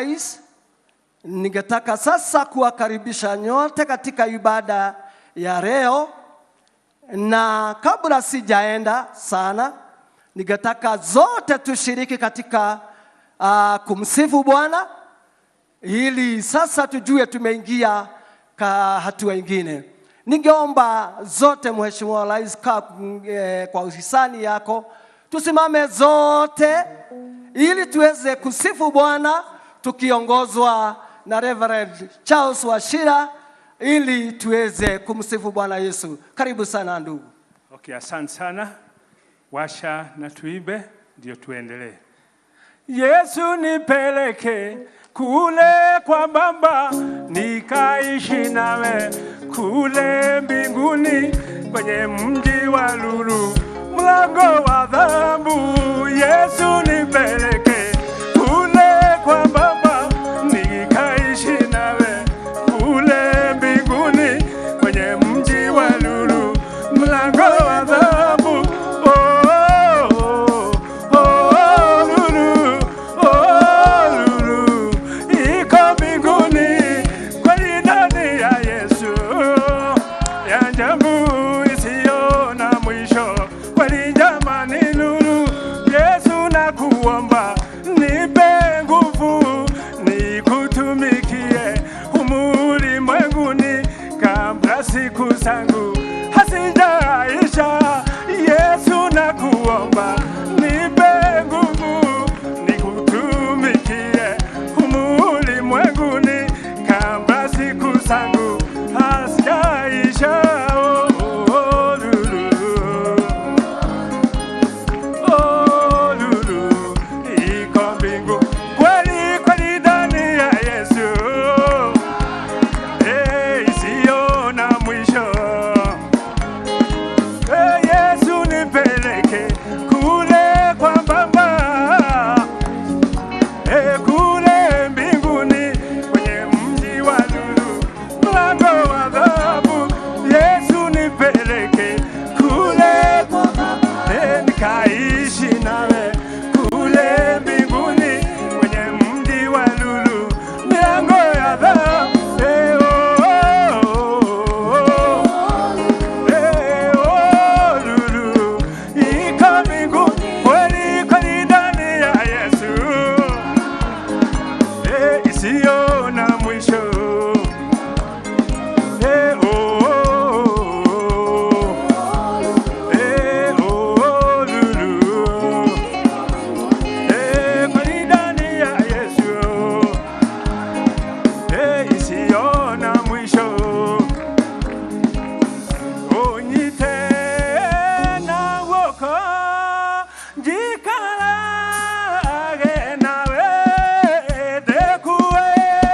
Rais, ningetaka sasa kuwakaribisha nyote katika ibada ya leo, na kabla sijaenda sana, ningetaka zote tushiriki katika kumsifu Bwana ili sasa tujue tumeingia ka hatua ingine. Ningeomba zote, Mheshimiwa Rais, kwa uhisani yako tusimame zote ili tuweze kusifu Bwana tukiongozwa na Reverend Charles Wachira ili tuweze kumsifu Bwana Yesu. Karibu sana, ndugu. Okay, asante sana. Washa na tuimbe ndio tuendelee. Yesu, nipeleke kule kwa Baba, nikaishi nawe kule mbinguni, kwenye mji wa lulu, mlango wa dhahabu. Yesu, nipeleke kule kwa Baba, nikaishi nawe kule mbinguni, kwenye mji wa lulu, mlango wa dhahabu. Oh, oh, oh, lulu, oh, lulu, iko mbinguni, kweli ndani ya Yesu, ya ajabu isiyo na mwisho, kweli jamani, lulu. Yesu, nakuomba nipe nguvu nikutumikie humu ulimwenguni kabla siku zangu hazijaisha. Yesu, nakuomba nipe nguvu nikutumikie humu ulimwenguni kabla siku zangu hazijaisha. Oh, oh, lulu. Oh, lulu, iko mbingu kweli kweli ndani ya Yesu, eh, isiyo na mwisho. Eh, Yesu, nipeleke kule kwa Baba, eh, kule mbinguni kwenye mji wa lulu, mlango wa dhahabu. Yesu, nipeleke kule kwa Baba, eh, nikaishi nawe kule mbinguni kwenye mji wa lulu, milango ya dhahabu. Eh, oh, oh, oh, oh. Eh, oh, lulu, iko mbinguni kweli kweli ndani ya Yesu, eh, isiyo na mwisho. Eh, oh, oh, oh. Eh, oh, lulu. Eh, kweli ndani ya Yesu, eh, isiyo na mwisho. Unyite na guoko njikarage nawe ndĩkuĩte.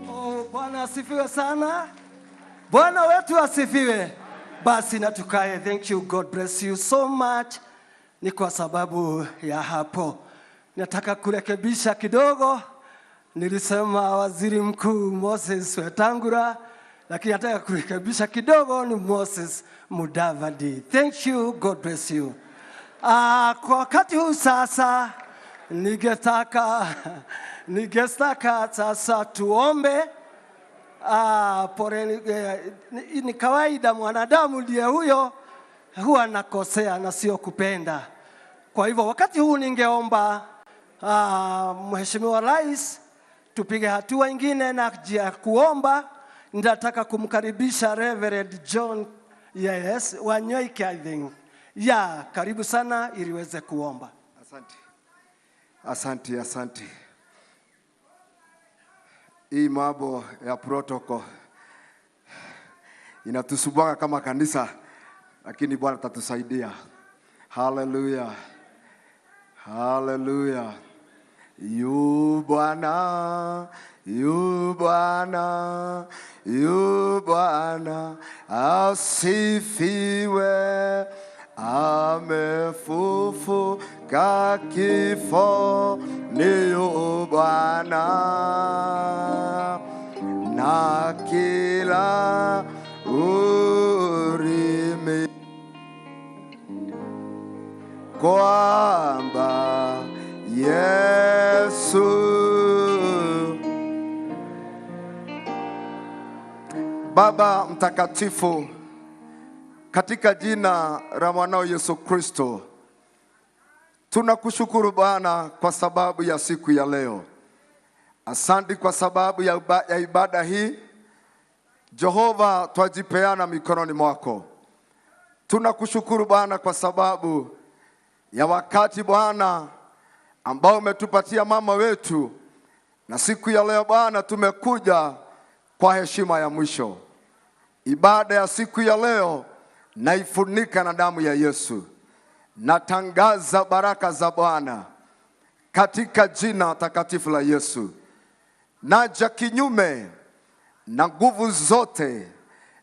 Oh, Bwana asifiwe sana. Bwana wetu asifiwe. Basi na tukae. Thank you. God bless you so much. Ni kwa sababu ya hapo nataka kurekebisha kidogo. Nilisema waziri mkuu Moses Wetangula, lakini nataka kurekebisha kidogo, ni Moses Mudavadi. Thank you. God bless you. Kwa wakati huu sasa ningetaka sasa tuombe. Poleni, ni kawaida mwanadamu ndiye huyo huwa nakosea na sio kupenda. Kwa hivyo wakati huu ningeomba Mheshimiwa Rais tupige hatua ingine na ya kuomba. Nataka kumkaribisha Reverend John, yes, Wanyoike, I think. Yeah, karibu sana ili uweze kuomba. Asante. Asante, asante. Hii mambo ya protocol inatusumbua kama kanisa, lakini Bwana atatusaidia. Haleluya. Haleluya. Yu Bwana, yu Bwana, yu Bwana asifiwe. Amefufuka kifo, ni yu Bwana, na kila ulimi kwamba Yesu. Baba Mtakatifu, katika jina la mwanao Yesu Kristo, tunakushukuru Bwana kwa sababu ya siku ya leo. Asante kwa sababu ya ibada hii. Jehova, twajipeana mikononi mwako. Tunakushukuru Bwana kwa sababu ya wakati Bwana ambao umetupatia mama wetu, na siku ya leo Bwana tumekuja kwa heshima ya mwisho. Ibada ya siku ya leo naifunika na damu ya Yesu. Natangaza baraka za Bwana katika jina takatifu la Yesu. Naja kinyume na nguvu zote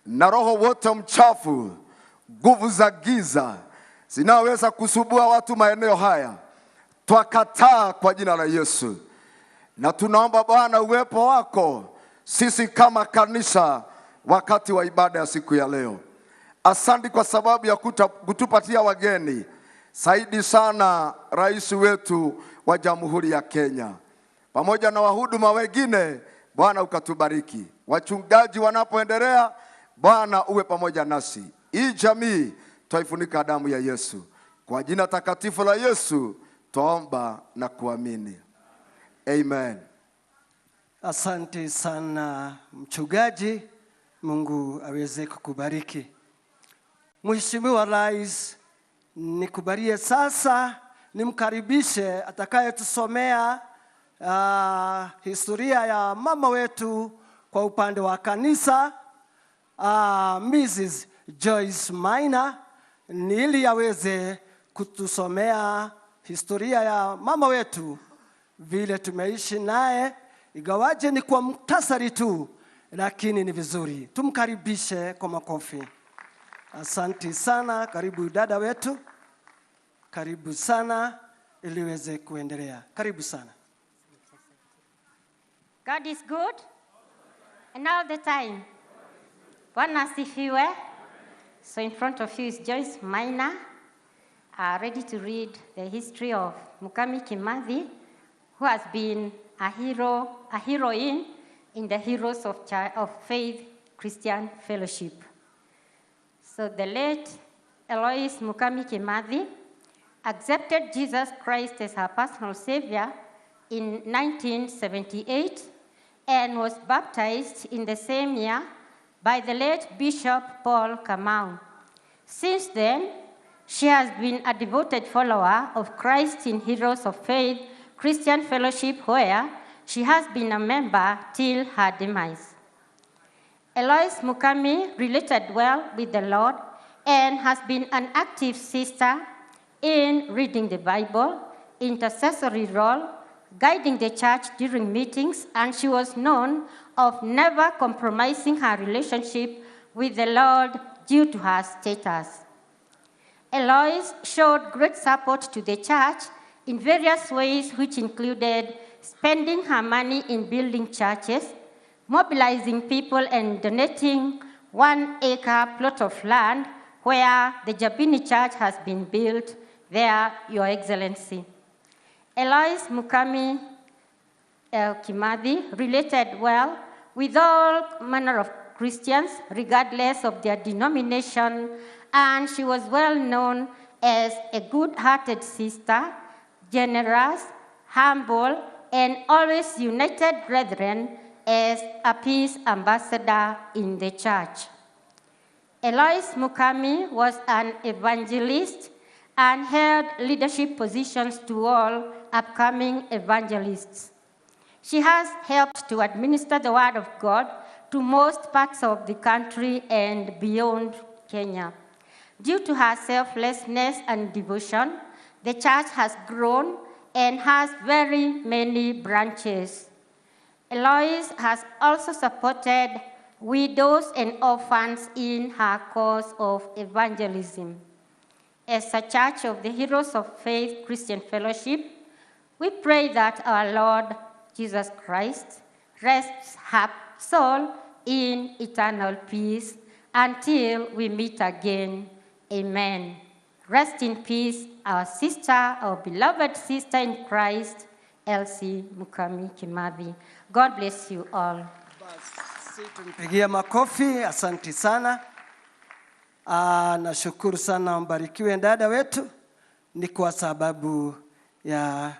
na roho wote mchafu, nguvu za giza zinaweza kusumbua watu maeneo haya, twakataa kwa jina la Yesu. Na tunaomba Bwana uwepo wako sisi kama kanisa wakati wa ibada ya siku ya leo. Asante kwa sababu ya kutupatia wageni zaidi sana, rais wetu wa Jamhuri ya Kenya pamoja na wahuduma wengine. Bwana ukatubariki. Wachungaji wanapoendelea, Bwana uwe pamoja nasi. Hii jamii twaifunika damu ya Yesu. Kwa jina takatifu la Yesu twaomba na kuamini. Amen. Asante sana mchungaji, Mungu aweze kukubariki. Mheshimiwa Rais, nikubalie sasa nimkaribishe atakayetusomea historia ya mama wetu kwa upande wa kanisa, Mrs. Joyce Maina, ili aweze kutusomea historia ya mama wetu vile tumeishi naye, ingawaje ni kwa muhtasari tu, lakini ni vizuri tumkaribishe kwa makofi. Asante sana, karibu dada wetu, karibu sana ili uweze kuendelea. Karibu sana. God is good and all the time. Bwana asifiwe. So in front of you is Joyce Maina, ready to read the history of Mukami Kimathi, who has been a hero, a heroine in the Heroes of Faith Christian Fellowship. So the late Eloise Mukami Kimathi accepted Jesus Christ as her personal savior in 1978 and was baptized in the same year by the late Bishop Paul Kamau. Since then, she has been a devoted follower of Christ in Heroes of Faith Christian Fellowship, where she has been a member till her demise. Eloise Mukami related well with the Lord and has been an active sister in reading the Bible, intercessory role, guiding the church during meetings, and she was known of never compromising her relationship with the Lord due to her status. Eloise showed great support to the church in various ways, which included spending her money in building churches, mobilizing people and donating 1 acre plot of land where the Jabini Church has been built there, Your Excellency. Eloise Mukami Kimathi related well with all manner of Christians, regardless of their denomination, and she was well known as a good-hearted sister, generous, humble, and always united brethren as a peace ambassador in the church. Eloise Mukami was an evangelist and held leadership positions to all upcoming evangelists. She has helped to administer the word of God to most parts of the country and beyond Kenya. Due to her selflessness and devotion, the church has grown and has very many branches. Eloise has also supported widows and orphans in her cause of evangelism. As a church of the Heroes of Faith Christian Fellowship, we pray that our Lord Jesus Christ rests her soul in eternal peace until we meet again. Amen. Rest in peace, our sister, our beloved sister in Christ, Elsie Mukami Kimathi. God bless you all. Basi tumpigie makofi. Asante sana. Nashukuru sana, mbarikiwe dada wetu, ni kwa sababu ya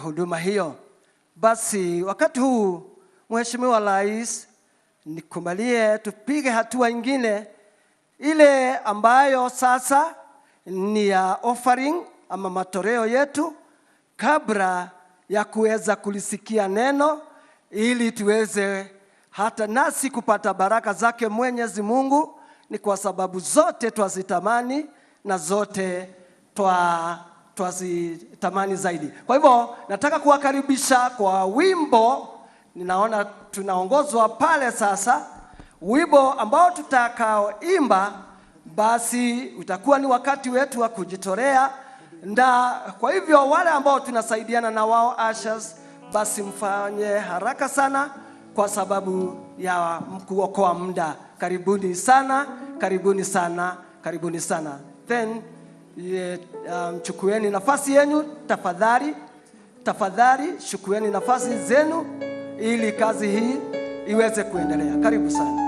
huduma hiyo. Basi wakati huu, Mheshimiwa Rais, nikubalie tupige hatua ingine ile ambayo sasa ni ya offering ama matoleo yetu kabla ya kuweza kulisikia neno ili tuweze hata nasi kupata baraka zake Mwenyezi Mungu. Ni kwa sababu zote twazitamani na zote twazitamani zaidi. Kwa hivyo nataka kuwakaribisha kwa wimbo, ninaona tunaongozwa pale sasa, wimbo ambao tutakaoimba basi utakuwa ni wakati wetu wa kujitolea, na kwa hivyo wale ambao tunasaidiana na wao ushers, basi mfanye haraka sana kwa sababu ya kuokoa muda. Karibuni sana, karibuni sana, karibuni sana. Then chukueni nafasi yenu tafadhali, tafadhali chukueni nafasi zenu ili kazi hii iweze kuendelea. Karibu sana.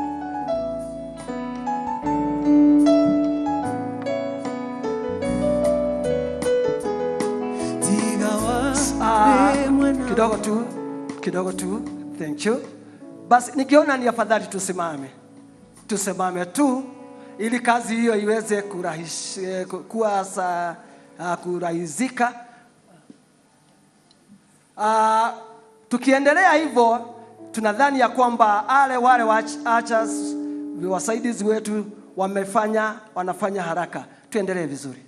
Kidogo tu, kidogo tu. Thank you. Basi nikiona ni afadhali tusimame. Tusimame tu ili kazi hiyo iweze kurahisika. Tukiendelea hivyo tunadhani ya kwamba wale ushers, wasaidizi wetu wanafanya haraka. Tuendelee vizuri.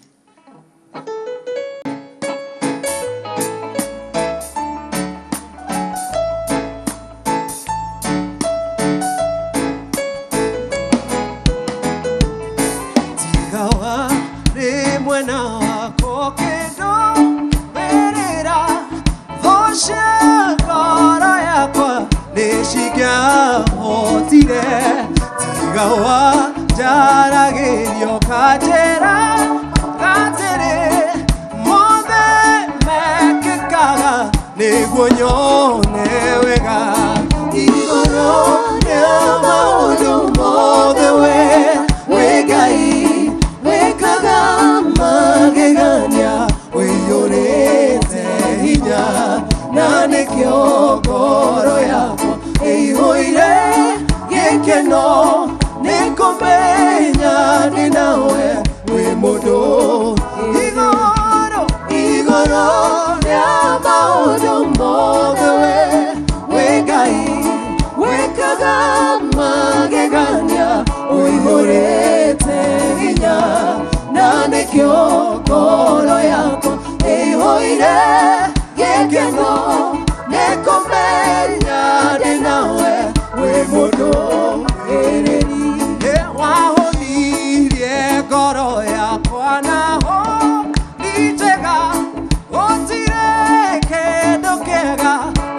Tigawa jaragirio kajera katere mothe mekĩkaga nĩguo nyone wega igũrũ rĩa maũndũ mothe we wĩ Ngai wĩkaga magegania ũiyũrĩte hinya na nĩkĩo ngoro yakwa ĩihũire gĩkeno nĩkũmenya ndĩ nawe wĩ mũndũ igũrũ igũrũ rĩa maũndũ mothe we wĩ Ngai wĩkaga magegania ũihũrĩte hinya na nĩkĩo ngoro yakwa ĩihũire gĩkeno nĩkũmenya ndĩ nawe wĩ mũndũ wahonirie ngoro yakwa naho nĩ njega gũtirĩ kĩndũ kĩega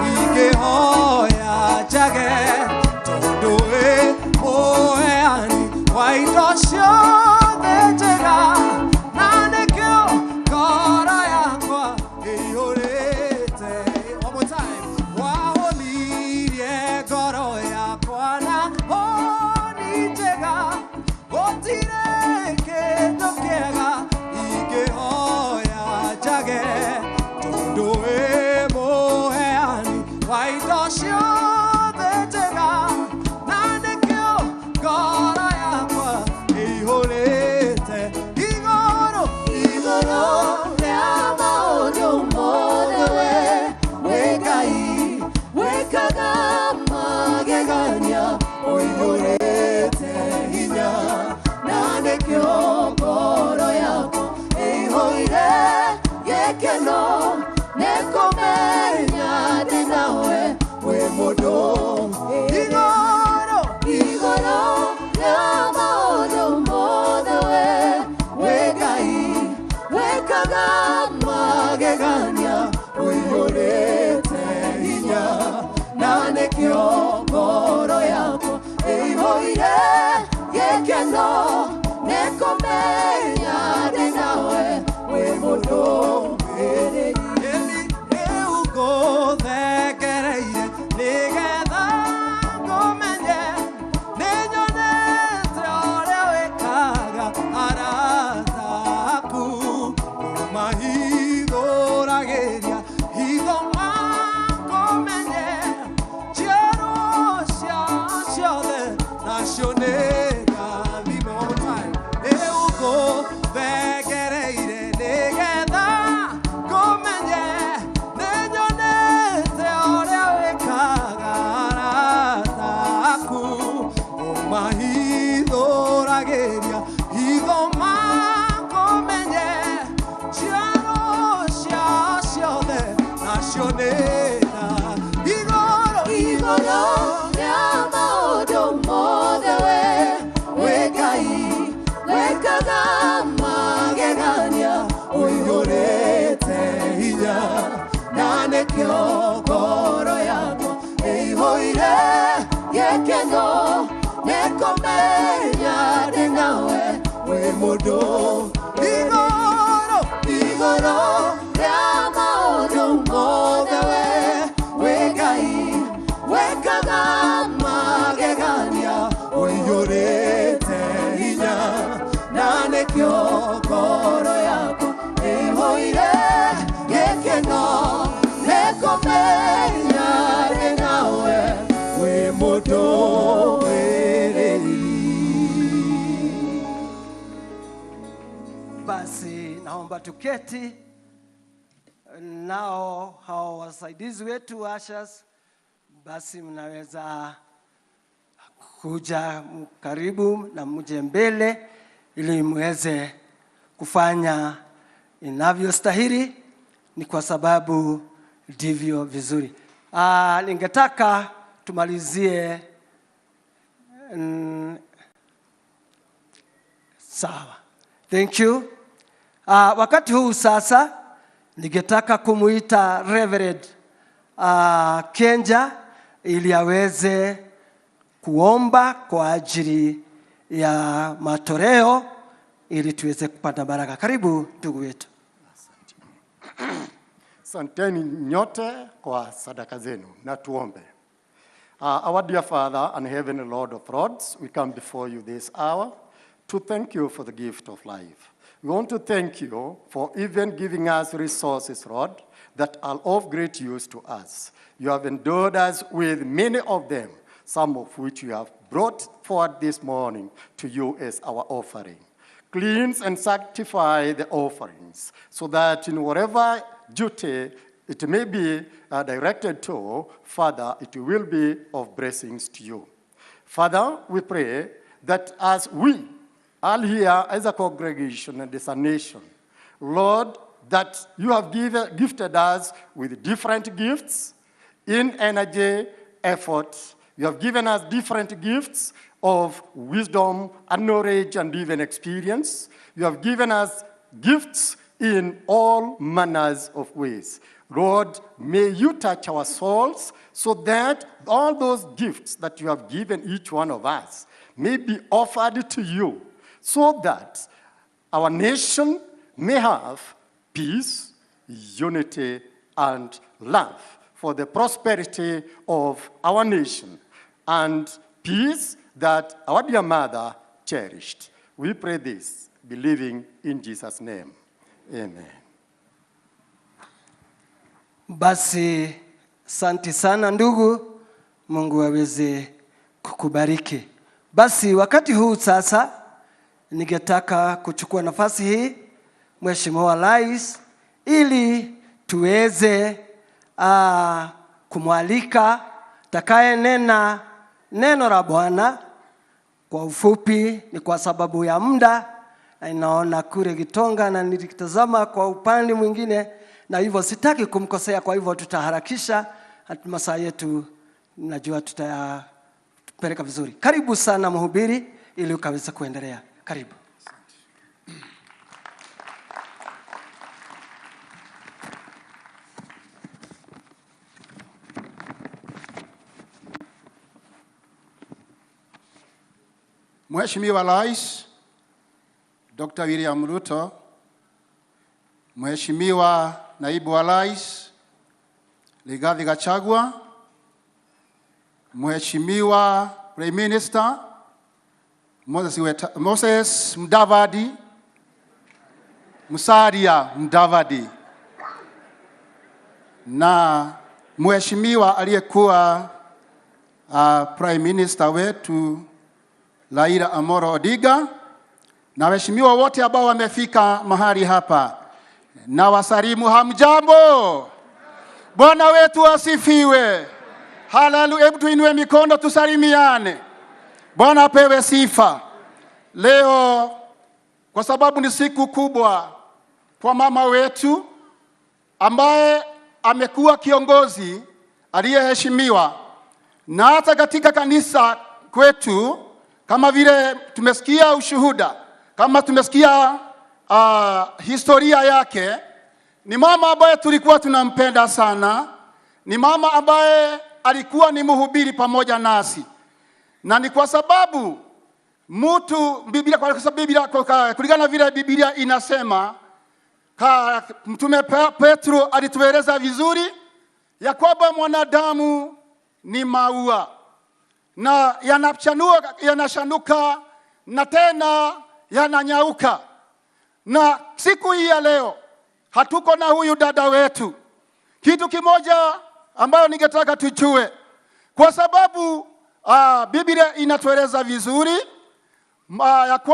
ingĩhoya njage tondũ wĩ mũheani wa indo ciothe njega na nĩkĩo ngoro yakwa ĩihũrĩte. One more time. Wahonirie ngoro yakwa naho nĩ njega gũtirĩ kĩndũ kĩega ingĩhoya njage tondũ wĩ mũheani wa indo ciothe njega na nĩkĩo ngoro yakwa ĩihũrĩte igũrũ igũrũ rĩa maũndũ mothe we wĩ Ngai wĩkaga magegania ũihũrĩte hinya na nĩkĩo ngoro yakwa ĩihũire gĩkeno nĩkũmenya ndĩ nawe wĩ mũndũ igũrũ igũrũ rĩa maũndũ mothe we wĩ Ngai wĩkaga magegania ũihũrĩte hinya na nĩkĩo ngoro yakwa ĩihũire gĩkeno nĩkũmenya ndĩ nawe wĩ mũndũ rĩu ngũthengereire nĩgetha ngũmenye nĩnyonete ũrĩa wĩkaga arata aku ũmahithũragĩria hitho makũmenye njiarwo ciao ciothe nacio nĩ ngathimo. One more time. Rĩu ngũthengereire nĩgetha ngũmenye nĩnyonete ũrĩa wĩkaga arata aku ũmahithũragĩria hitho makũmenye njiarwo ciao ciothe nacio nĩ igũrũ Igũrũ rĩa maũndũ mothe we wĩ Ngai wĩkaga magegania ũihũrĩte hinya na nĩkĩo ngoro yakwa ĩihũire gĩkeno nĩkũmenya ndĩ nawe wĩ mũndũ igũrũ igũrũ rĩa maũndũ mothe we wĩ Ngai wĩkaga Ũiyũrĩte hinya na nĩkĩo ngoro yakwa ĩihũire gĩkeno nĩ kũmenya ndĩ nawe wĩ mũndũmĩrĩri. Basi naomba tuketi, nao hao wasaidizi wetu ushers, basi mnaweza kuja karibu na mje mbele ili muweze kufanya inavyostahili, ni kwa sababu ndivyo vizuri. Ningetaka tumalizie sawa. Thank you. Wakati huu sasa ningetaka kumuita Reverend Kenja ili aweze kuomba kwa ajili ya matoleo ili tuweze kupata baraka. Karibu ndugu wetu. Asanteni nyote kwa sadaka zenu na tuombe. Our dear Father and Heavenly Lord of Lords, we come before you this hour to thank you for the gift of life. We want to thank you for even giving us resources, Lord, that are of great use to us. You have endowed us with many of them, some of which you have brought forward this morning to you as our offering. Cleanse and sanctify the offerings so that in whatever duty it may be directed to, Father, it will be of blessings to you. Father, we pray that as we are here as a congregation and as a nation, Lord, that you have gifted us with different gifts in energy, effort. You have given us different gifts of wisdom and knowledge and even experience. You have given us gifts in all manners of ways. Lord, may you touch our souls so that all those gifts that you have given each one of us may be offered to you, so that our nation may have peace, unity, and love for the prosperity of our nation and peace that our dear mother cherished. We pray this, believing in Jesus' name. Amen. Basi asante sana ndugu, Mungu aweze kukubariki. Basi wakati huu sasa ningetaka kuchukua nafasi hii, Mheshimiwa Rais, ili tuweze kumwalika atakayenena neno la Bwana. Kwa ufupi ni kwa sababu ya muda, na inaona kule Gitonga na nilikitazama kwa upande mwingine, na hivyo sitaki kumkosea. Kwa hivyo tutaharakisha masaa yetu, najua tutayapeleka vizuri. Karibu sana mhubiri, ili ukaweza kuendelea. Karibu. Mheshimiwa Rais Dr. William Ruto, Mheshimiwa Naibu wa Rais Rigathi Gachagua, Mheshimiwa Prime Minister Moses Mudavadi, Musalia Mudavadi, na Mheshimiwa aliyekuwa Prime Minister wetu Raila Amolo Odinga, na waheshimiwa wote ambao wamefika mahali hapa, na wasalimu hamjambo. Bwana wetu asifiwe. Haleluya. Hebu tuinue mikono tusalimiane. Bwana apewe sifa. Leo kwa sababu ni siku kubwa kwa mama wetu ambaye amekuwa kiongozi aliyeheshimiwa, na hata katika kanisa kwetu, kama vile tumesikia ushuhuda, kama tumesikia historia yake, ni mama ambaye tulikuwa tunampenda sana, ni mama ambaye alikuwa ni mhubiri pamoja nasi, na ni kwa sababu mtu Biblia, kwa sababu Biblia, kwa, kulingana na vile Biblia inasema, Mtume Petro alitueleza vizuri ya kwamba mwanadamu ni maua, na yanachanua, yanashanuka na tena yananyauka. Na siku hii ya leo hatuko na huyu dada wetu. Kitu kimoja ambayo ningetaka tujue, kwa sababu Biblia inatueleza vizuri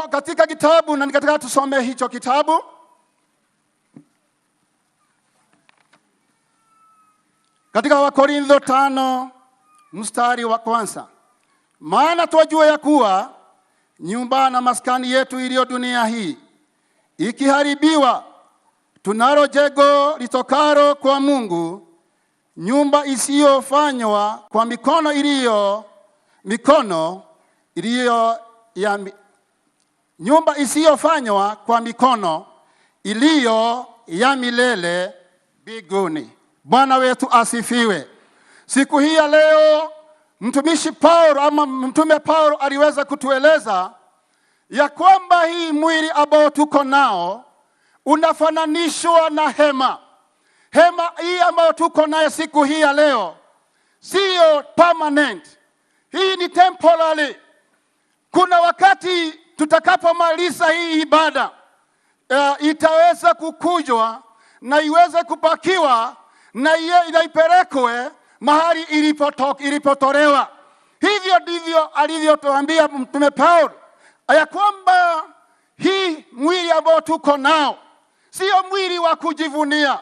katika kitabu, na ningetaka tusome hicho kitabu katika Wakorintho 5 mstari wa kwanza. Maana twajua ya kuwa nyumba na maskani yetu iliyo dunia hii ikiharibiwa, tunalo jengo litokalo kwa Mungu, nyumba isiyofanywa kwa mikono iliyo mikono iliyo ya nyumba isiyofanywa kwa mikono iliyo ya milele mbinguni. Bwana wetu asifiwe. Siku hii ya leo mtumishi Paulo ama mtume Paulo aliweza kutueleza ya kwamba hii mwili ambao tuko nao unafananishwa na hema. Hema hii ambayo tuko nayo siku hii ya leo siyo permanent, hii ni temporary. Kuna wakati tutakapomaliza hii ibada itaweza kukujwa na iweze kupakiwa na ipelekwe mahali ilipotolewa. Hivyo ndivyo alivyotuambia mtume Paulo ya kwamba hii mwili ambao tuko nao sio mwili wa kujivunia,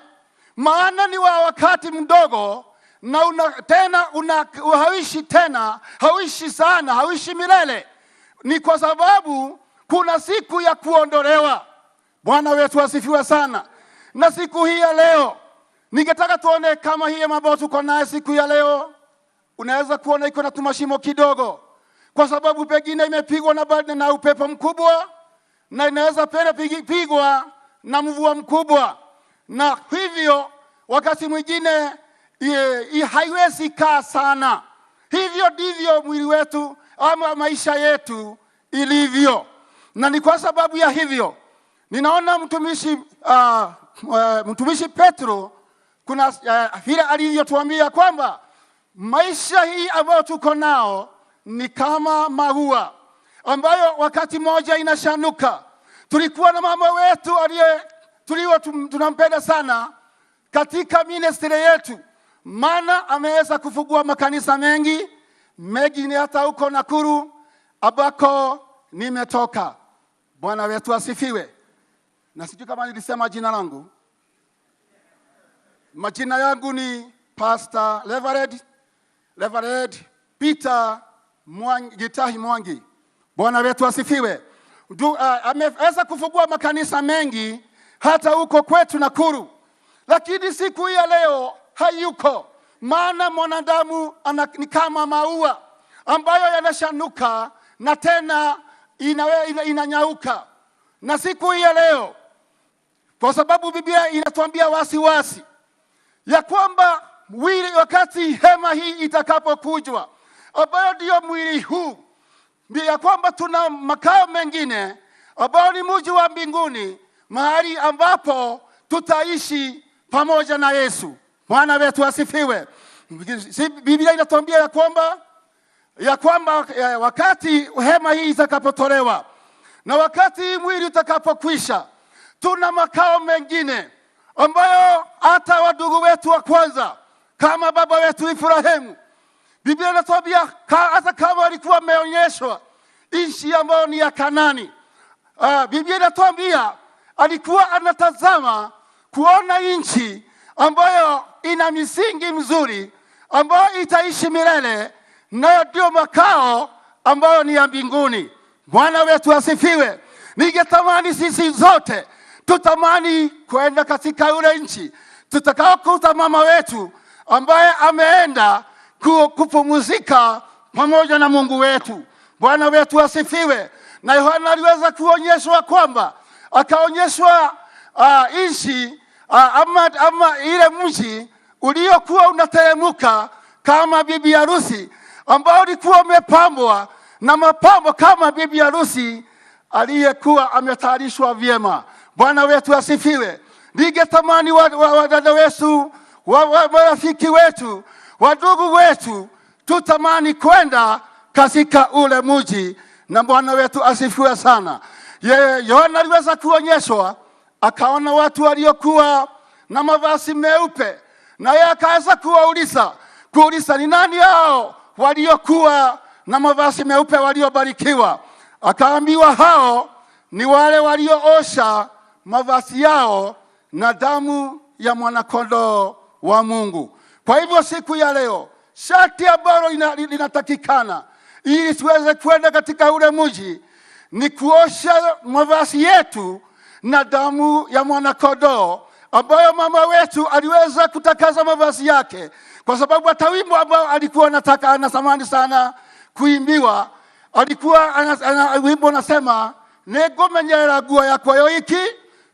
maana ni wa wakati mdogo na tena hauishi tena, hauishi sana, hauishi milele. Ni kwa sababu kuna siku ya kuondolewa. Bwana wetu asifiwe sana. Na siku hii ya leo ningetaka tuone kama hii ambayo tuko nayo siku ya leo, unaweza kuona iko na tumashimo kidogo, kwa sababu pengine imepigwa na upepo mkubwa, na inaweza pia pigwa na mvua mkubwa, na hivyo wakati mwingine haiwezi kaa sana. Hivyo ndivyo mwili wetu ama maisha yetu ilivyo, na ni kwa sababu ya hivyo ninaona mtumishi Petro kuna vile alivyotuambia kwamba maisha hii ambayo tuko nao ni kama maua ambayo wakati mmoja inashanuka. Tulikuwa na mama wetu tunampenda sana katika ministry yetu, maana ameweza kufungua makanisa mengi mengi, ni hata huko Nakuru ambako nimetoka. Bwana wetu asifiwe. Na sijui kama nilisema jina langu. Majina yangu ni Pastor Reverend Peter Mwangi, Gitahi Mwangi. Bwana wetu asifiwe. Ameweza kufungua makanisa mengi hata huko kwetu Nakuru, lakini siku hii ya leo hayuko, maana mwanadamu ni kama maua ambayo yanashanuka na tena inanyauka. Na siku hii ya leo, kwa sababu Biblia inatuambia wasiwasi ya kwamba mwili, wakati hema hii itakapokujwa, ambayo ndio mwili huu, ndio ya kwamba tuna makao mengine ambao ni mji wa mbinguni, mahali ambapo tutaishi pamoja na Yesu. Bwana wetu asifiwe. Biblia inatuambia ya kwamba wakati hema hii itakapotolewa na wakati mwili utakapokwisha, tuna makao mengine ambayo hata wadugu wetu wa kwanza kama baba wetu Ibrahimu, Biblia inatuambia hata kama walikuwa wameonyeshwa nchi ambayo ni ya Kanani, Biblia inatuambia alikuwa anatazama kuona nchi ambayo ina misingi mzuri, ambayo itaishi milele, nayo ndio makao ambayo ni ya mbinguni. Bwana wetu asifiwe. Ningetamani sisi zote tutamani kwenda katika ule nchi tutakaokuta mama wetu ambaye ameenda kupumzika pamoja na Mungu wetu. Bwana wetu asifiwe. Na Yohana aliweza kuonyeshwa kwamba akaonyeshwa nchi ama ile mji uliokuwa unateremka kama bibi harusi, ambao ulikuwa umepambwa na mapambo kama bibi harusi aliyekuwa ametayarishwa vyema. Bwana wetu asifiwe. Ningetamani wadada wetu, marafiki wetu, wadugu wetu, tutamani kwenda katika ule mji, na Bwana wetu asifiwe sana. Yeye Yohana aliweza kuonyeshwa, akaona watu waliokuwa na mavazi meupe, na yeye akaweza kuuliza ni nani hao waliokuwa na mavazi meupe waliobarikiwa. Akaambiwa hao ni wale walioosha mavazi yao na damu ya mwanakondoo wa Mungu. Kwa hivyo siku ya leo sharti ambalo linatakikana ili tuweze kwenda katika ule mji ni kuosha mavazi yetu na damu ya mwanakondoo ambayo mama wetu aliweza kutakaza mavazi yake, kwa sababu hata wimbo ambao alikuwa anataka anatamani sana kuimbiwa alikuwa wimbo unasema, "Nĩngũmenyerera nguo yakwa yoiki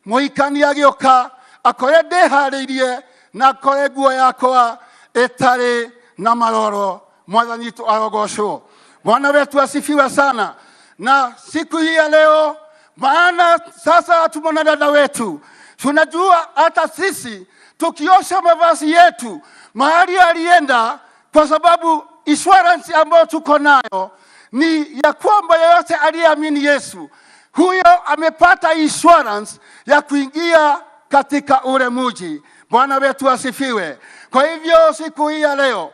mũhikania agĩũka akore ndĩharĩirie na akore nguo yakwa ĩtarĩ na maroro." Mwathani witũ arogocwo. Bwana wetu asifiwe sana. Na siku hii ya leo, maana sasa tumeona dada wetu, tunajua hata sisi tukiosha mavazi yetu mahali alienda, kwa sababu insurance ambayo tuko nayo ni ya kwamba yeyote aliyeamini Yesu huyo amepata insurance ya kuingia katika ule mji. Bwana wetu asifiwe. Kwa hivyo siku hii ya leo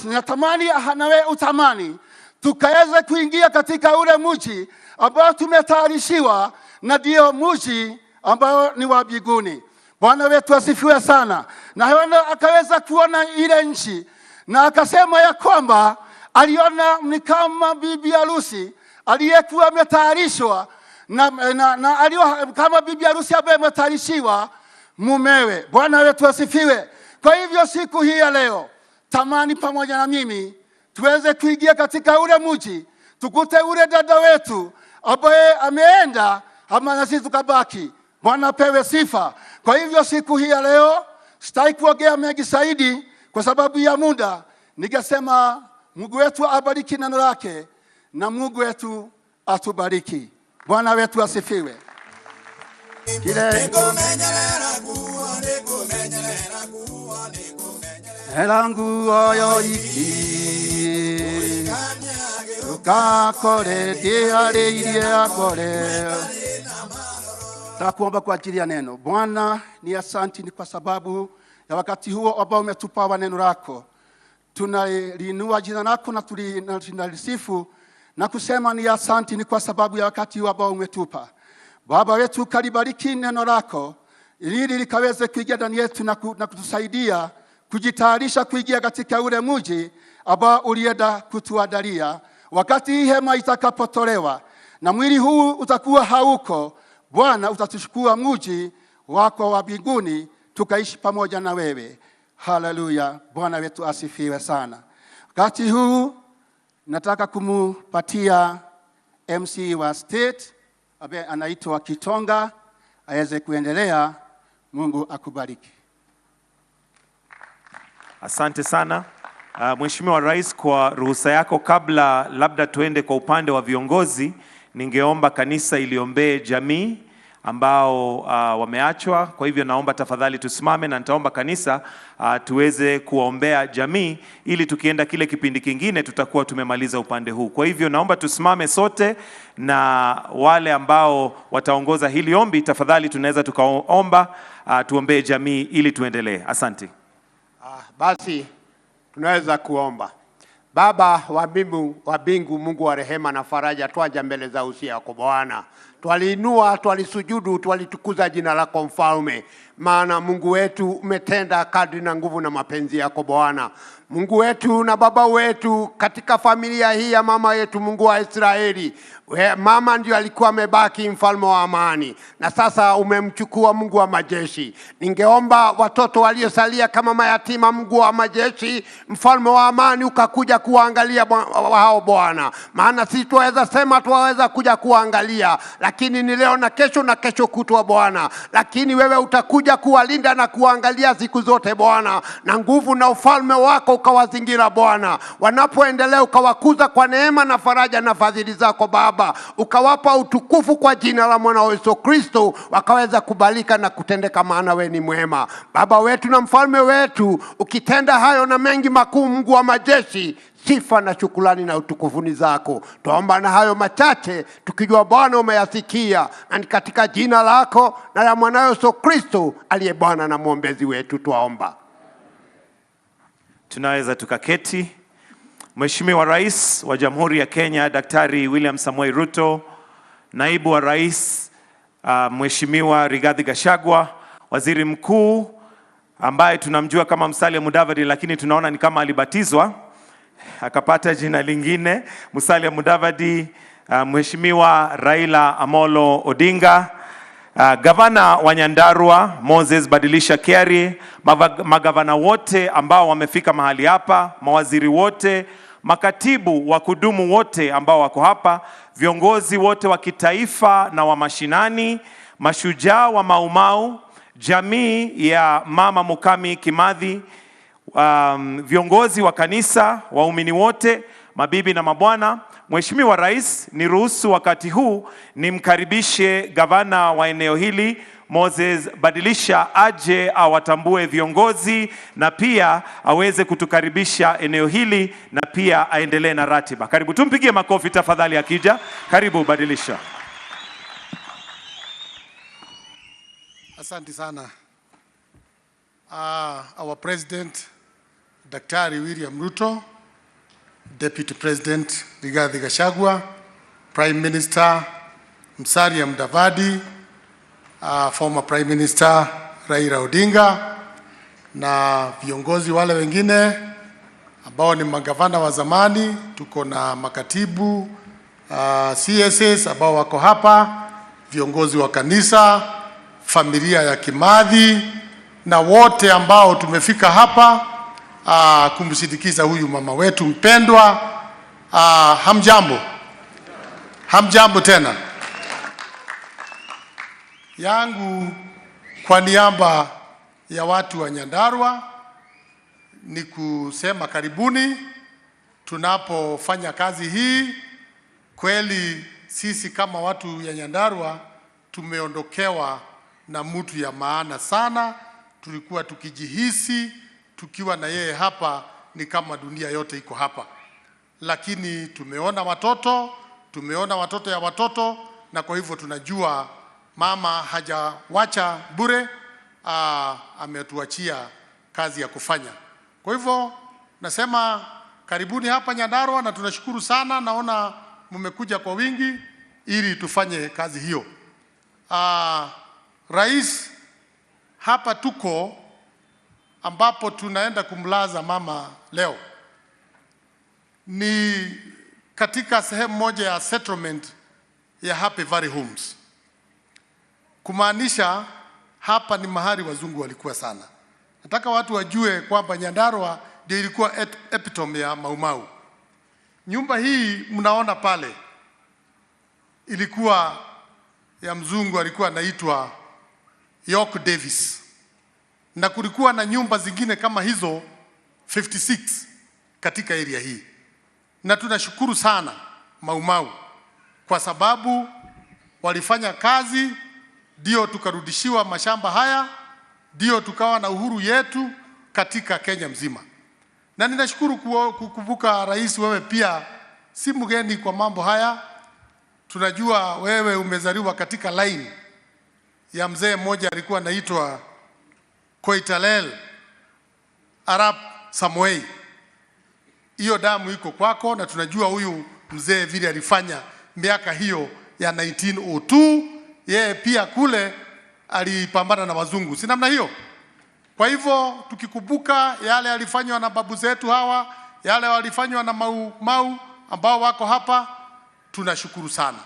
ninatamani nawe utamani tukaweze kuingia katika ule mji ambao tumetayarishiwa, na ndio mji ambao ni wa mbinguni. Bwana wetu asifiwe sana. Na Yohana akaweza kuona ile nchi na akasema ya kwamba aliona ni kama bibi harusi aliyekuwa ametayarishwa na alio, kama bibi harusi ambaye ametayarishiwa mumewe. Bwana wetu asifiwe. Kwa hivyo siku hii ya leo, tamani pamoja na mimi tuweze kuingia katika ule mji, tukute ule dada wetu ambaye ameenda, ama na sisi tukabaki. Bwana apewe sifa. Kwa hivyo siku hii ya leo sitaki kuongea mengi zaidi kwa sababu ya muda. Ningesema Mungu wetu abariki neno lake na Mungu wetu atubariki. Bwana wetu asifiwe. Kile hela nguo yoiki ukakore ndiharĩirie akore. Tunakuomba kwa ajili ya neno. Bwana, ni asanti ni kwa sababu ya wakati huo ambao umetupa wa neno lako. Tunaliinua jina lako na tunalisifu na kusema ni asanti ni kwa sababu ya wakati huu ambao umetupa. Baba wetu, kalibariki neno lako ili likaweze kuingia ndani yetu na kutusaidia kujitayarisha kuingia katika ule mji ambao ulienda kutuandalia. Wakati hii hema itakapotolewa na mwili huu utakuwa hauko, Bwana utatuchukua mji wako wa mbinguni tukaishi pamoja na wewe. Haleluya, Bwana wetu asifiwe sana. Wakati huu nataka kumupatia MC wa state ambaye anaitwa Kitonga aweze kuendelea. Mungu akubariki. Asante sana, Mheshimiwa Rais, kwa ruhusa yako, kabla labda tuende kwa upande wa viongozi, ningeomba kanisa iliombee jamii ambao wameachwa. Kwa hivyo naomba tafadhali tusimame na nitaomba kanisa tuweze kuwaombea jamii ili tukienda kile kipindi kingine tutakuwa tumemaliza upande huu. Kwa hivyo naomba tusimame sote, na wale ambao wataongoza hili ombi, tafadhali tunaweza tukaomba, tuombee jamii ili tuendelee. Asante. Basi tunaweza kuomba. Baba wa mbingu, Mungu wa rehema na faraja, twaja mbele za uso yako Bwana. Twaliinua, twalisujudu, twalitukuza jina lako Mfalme, maana Mungu wetu umetenda kadri na nguvu na mapenzi yako Bwana. Mungu wetu na Baba wetu, katika familia hii ya mama yetu, Mungu wa Israeli, we, mama ndio alikuwa amebaki mfalme wa amani, na sasa umemchukua Mungu wa majeshi. Ningeomba watoto waliosalia kama mayatima, Mungu wa majeshi, mfalme wa amani, ukakuja kuwaangalia hao Bwana, maana sisi twaweza sema twaweza kuja kuwaangalia, lakini ni leo na kesho na kesho kutwa Bwana, lakini wewe utakuja kuwalinda na kuwaangalia siku zote Bwana, na nguvu na ufalme wako ukawazingira Bwana, wanapoendelea ukawakuza kwa neema na faraja na fadhili zako Baba, ukawapa utukufu kwa jina la mwana wa Yesu Kristo, wakaweza kubalika na kutendeka, maana we ni mwema Baba wetu na mfalme wetu. Ukitenda hayo na mengi makuu, Mungu wa majeshi, Sifa na shukrani na utukufuni zako. Twaomba na hayo machache tukijua Bwana umeyasikia, na ni katika jina lako na la mwanayo Yesu Kristo aliye Bwana na mwombezi wetu twaomba. Tunaweza tukaketi. Mheshimiwa Rais wa Jamhuri ya Kenya Daktari William Samoei Ruto, Naibu wa Rais Mheshimiwa Rigathi Gachagua, Waziri Mkuu ambaye tunamjua kama Musalia Mudavadi, lakini tunaona ni kama alibatizwa akapata jina lingine, Musalia Mudavadi, Mheshimiwa Raila Amolo Odinga, gavana wa Nyandarua Moses Badilisha Kiarie, magavana wote ambao wamefika mahali hapa, mawaziri wote, makatibu wa kudumu wote ambao wako hapa, viongozi wote wa kitaifa na wa mashinani, mashujaa wa Maumau, jamii ya Mama Mukami Kimathi, viongozi wa kanisa, waumini wote, mabibi na mabwana. Mheshimiwa Rais, niruhusu wakati huu nimkaribishe gavana wa eneo hili Moses Badilisha aje awatambue viongozi na pia aweze kutukaribisha eneo hili na pia aendelee na ratiba. Karibu, tumpigie makofi tafadhali akija. Karibu Badilisha. Asante sana. Our President, Daktari William Ruto, Deputy President Rigathi Gachagua, Prime Minister Musalia Mudavadi, former Prime Minister Raila Odinga na viongozi wale wengine ambao ni magavana wa zamani, tuko na makatibu CSS ambao wako hapa, viongozi wa kanisa, familia ya Kimathi na wote ambao tumefika hapa kumsindikiza huyu mama wetu mpendwa. Hamjambo, hamjambo tena. Yangu kwa niaba ya watu wa Nyandarua ni kusema karibuni tunapofanya kazi hii. Kweli sisi kama watu ya Nyandarua tumeondokewa na mtu ya maana sana. Tulikuwa tukijihisi tukiwa na yeye hapa ni kama dunia yote iko hapa, lakini tumeona watoto, tumeona watoto ya watoto, na kwa hivyo tunajua mama hajawacha bure, ametuachia kazi ya kufanya. Kwa hivyo nasema karibuni hapa Nyandarua, na tunashukuru sana, naona mmekuja kwa wingi ili tufanye kazi hiyo. Rais, hapa tuko ambapo tunaenda kumlaza mama leo ni katika sehemu moja ya settlement ya Happy Valley Homes, kumaanisha hapa ni mahali wazungu walikuwa sana. Nataka watu wajue kwamba Nyandarua ndio ilikuwa epitome ya Maumau. Nyumba hii mnaona pale ilikuwa ya mzungu, alikuwa anaitwa York Davis, na kulikuwa na nyumba zingine kama hizo 56 katika area hii, na tunashukuru sana Maumau kwa sababu walifanya kazi, ndio tukarudishiwa mashamba haya, ndio tukawa na uhuru yetu katika Kenya mzima. Na ninashukuru kukumbuka Rais, wewe pia si mgeni kwa mambo haya. Tunajua wewe umezaliwa katika line ya mzee mmoja alikuwa anaitwa Koitalel Arap Samoei. Hiyo damu iko kwako, na tunajua huyu mzee vile alifanya miaka hiyo ya 1902. Yeye pia kule alipambana na wazungu, si namna hiyo? Kwa hivyo tukikumbuka yale yalifanywa na babu zetu hawa, yale walifanywa na Mau Mau ambao wako hapa, tunashukuru sana.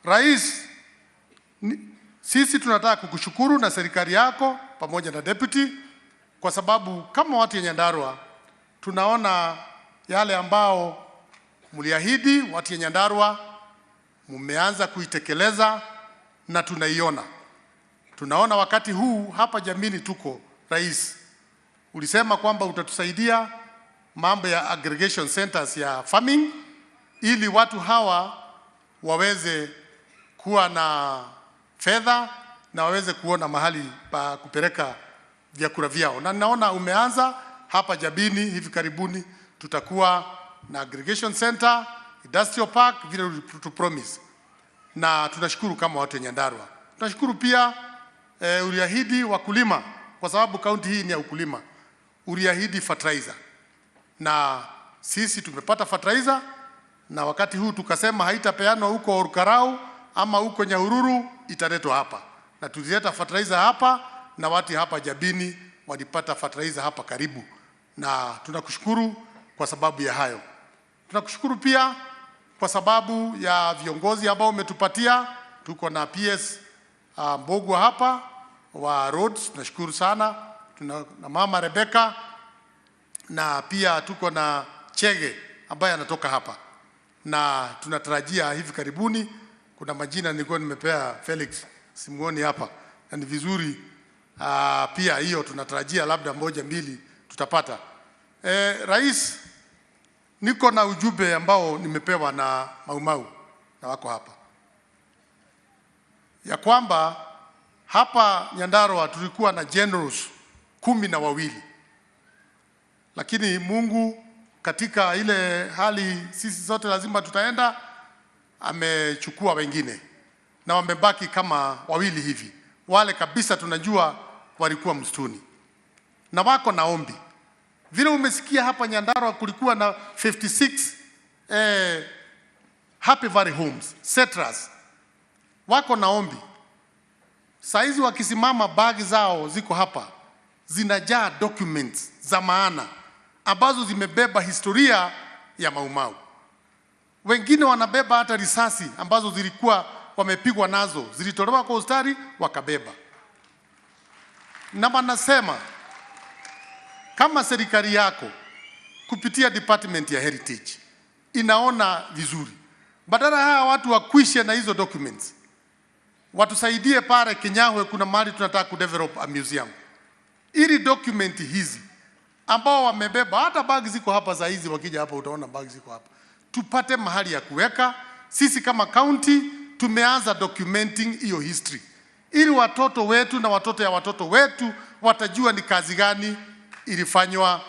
Rais, sisi tunataka kukushukuru na serikali yako pamoja na deputy, kwa sababu kama watu ya Nyandarua tunaona yale ambao mliahidi watu ya Nyandarua mmeanza kuitekeleza na tunaiona. Tunaona wakati huu hapa jamini tuko, Rais, ulisema kwamba utatusaidia mambo ya aggregation centers ya farming ili watu hawa waweze kuwa na fedha na waweze kuona mahali pa kupeleka vyakula vyao, na naona umeanza hapa Jabini. Hivi karibuni Tutakuwa na aggregation center, industrial park vile tu promise, na tunashukuru kama watu wa Nyandarua. Tunashukuru pia uliahidi wakulima, kwa sababu kaunti hii ni ya ukulima, uliahidi fertilizer na sisi tumepata fertilizer, na wakati huu tukasema haitapeanwa huko Ol Kalou ama huko Nyahururu, italetwa hapa, na tulileta fertilizer hapa na watu hapa Jabini walipata fertilizer hapa karibu, na tunakushukuru kwa sababu ya hayo. Tunakushukuru pia kwa sababu ya viongozi ambao umetupatia. Tuko na PS Mbugua hapa wa roads, tunashukuru sana. Tuna na mama Rebecca na pia tuko na Chege ambaye anatoka hapa, na tunatarajia hivi karibuni, kuna majina nilikuwa nimepea Felix, simuoni hapa, na ni vizuri pia hiyo tunatarajia labda moja mbili tutapata. Rais, niko na ujumbe ambao nimepewa na Maumau na wako hapa ya kwamba hapa Nyandarua tulikuwa na generals 12, lakini Mungu katika ile hali sisi zote lazima tutaenda, amechukua wengine na wamebaki kama wawili hivi, wale kabisa tunajua walikuwa msituni na wako na ombi. Vile umesikia hapa Nyandarua kulikuwa na 56 Happy Valley Homes settlers wako na ombi. Saizi wakisimama, bagi zao ziko hapa zinajaa documents za maana ambazo zimebeba historia ya Maumau. Wengine wanabeba hata risasi ambazo zilikuwa wamepigwa nazo, zilitolewa kwa ustari wakabeba. Na wanasema kama serikali yako kupitia Department ya Heritage inaona vizuri, badala hawa watu wakwishe na hizo documents, watusaidie pale Kinyahwe, kuna mahali tunataka kudevelop a museum, ili document hizi ambao wamebeba, hata bag ziko hapa saa hizi, wakija hapa utaona bag ziko hapa, tupate mahali ya kuweka. Sisi kama county tumeanza documenting hiyo history, ili watoto wetu na watoto ya watoto wetu watajua ni kazi gani ilifanywa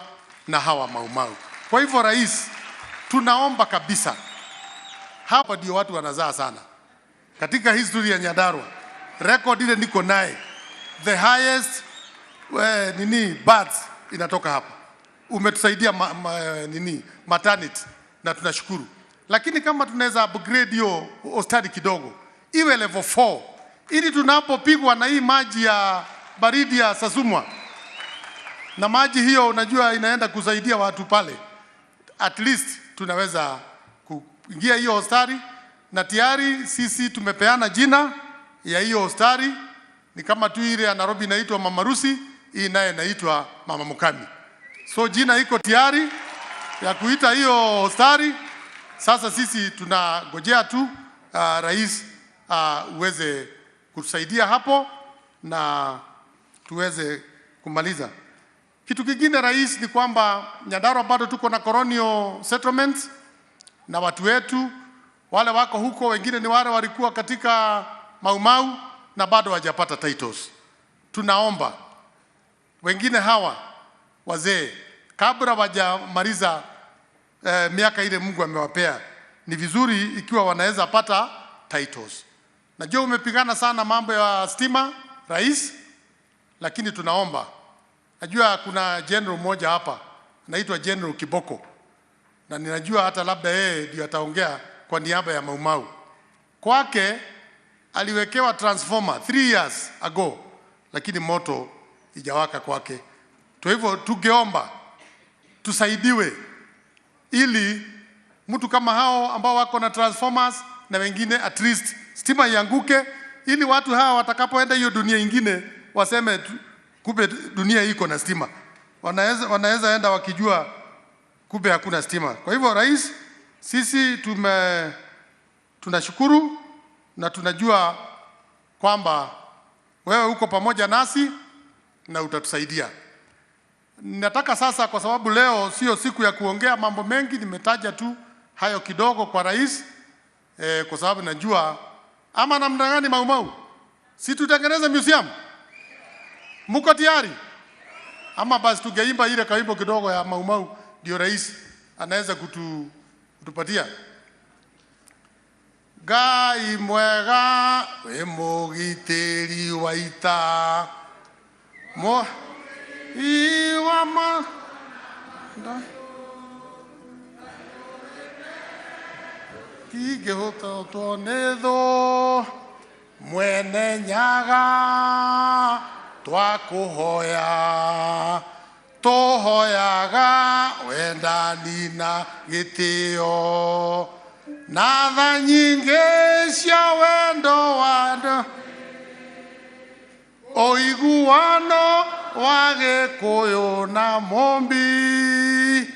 na hawa Maumau. Kwa hivyo, Rais, tunaomba kabisa, hapa ndio watu wanazaa sana katika history ya Nyandarua. Record ile niko naye, the highest nini births inatoka hapa. Umetusaidia nini maternity na tunashukuru, lakini kama tunaweza upgrade hiyo hospitali kidogo iwe level 4 ili tunapopigwa na hii maji ya baridi ya Sasumwa na maji hiyo unajua inaenda kusaidia watu pale, at least tunaweza kuingia hiyo hospitali, na tayari sisi tumepeana jina ya hiyo hospitali, ni kama tu ile ya Nairobi inaitwa Mama Lucy, hii naye inaitwa Mama Mukami. So jina iko tayari ya kuita hiyo hospitali. Sasa sisi tunagojea tu rais uweze kutusaidia hapo na tuweze kumaliza. Kitu kingine, rais, ni kwamba Nyandarua bado tuko na colonial settlements na watu wetu wale wako huko, wengine ni wale walikuwa katika Maumau na bado hawajapata titles. Tunaomba wengine hawa wazee kabla wajamaliza miaka ile Mungu amewapea, ni vizuri ikiwa wanaweza pata titles. Najua umepigana sana mambo ya stima, rais, lakini tunaomba. Najua kuna general mmoja hapa anaitwa General Kiboko, na ninajua hata labda yeye ndio ataongea kwa niaba ya Maumau. Kwake aliwekewa transformer 3 years ago, lakini moto ijawaka kwake. Kwa hivyo tungeomba tusaidiwe ili mtu kama hao ambao wako na transformers na wengine at least stima ianguke, ili watu hawa watakapoenda hiyo dunia ingine waseme kumbe dunia iko na stima. Wanaweza enda wakijua kumbe hakuna stima. Kwa hivyo, rais, sisi tunashukuru na tunajua kwamba wewe uko pamoja nasi na utatusaidia. Nataka sasa, kwa sababu leo sio siku ya kuongea mambo mengi, nimetaja tu hayo kidogo kwa rais kwa sababu najua ama namna gani Maumau, si tutengeneze museum? Muko tayari? Ama basi tungeimba ile kawimbo kidogo ya Maumau ndio rais anaweza kutupatia. Ngai mwega wĩ mũgitĩri wa ita mo iwa ma nda tingĩhotwo nĩ thũ mwene nyaga twakũhoya tũhoyaga wendani na gĩtĩo na tha nyingĩ cia wendo wa ũiguano wa Gĩkũyũ na Mũmbi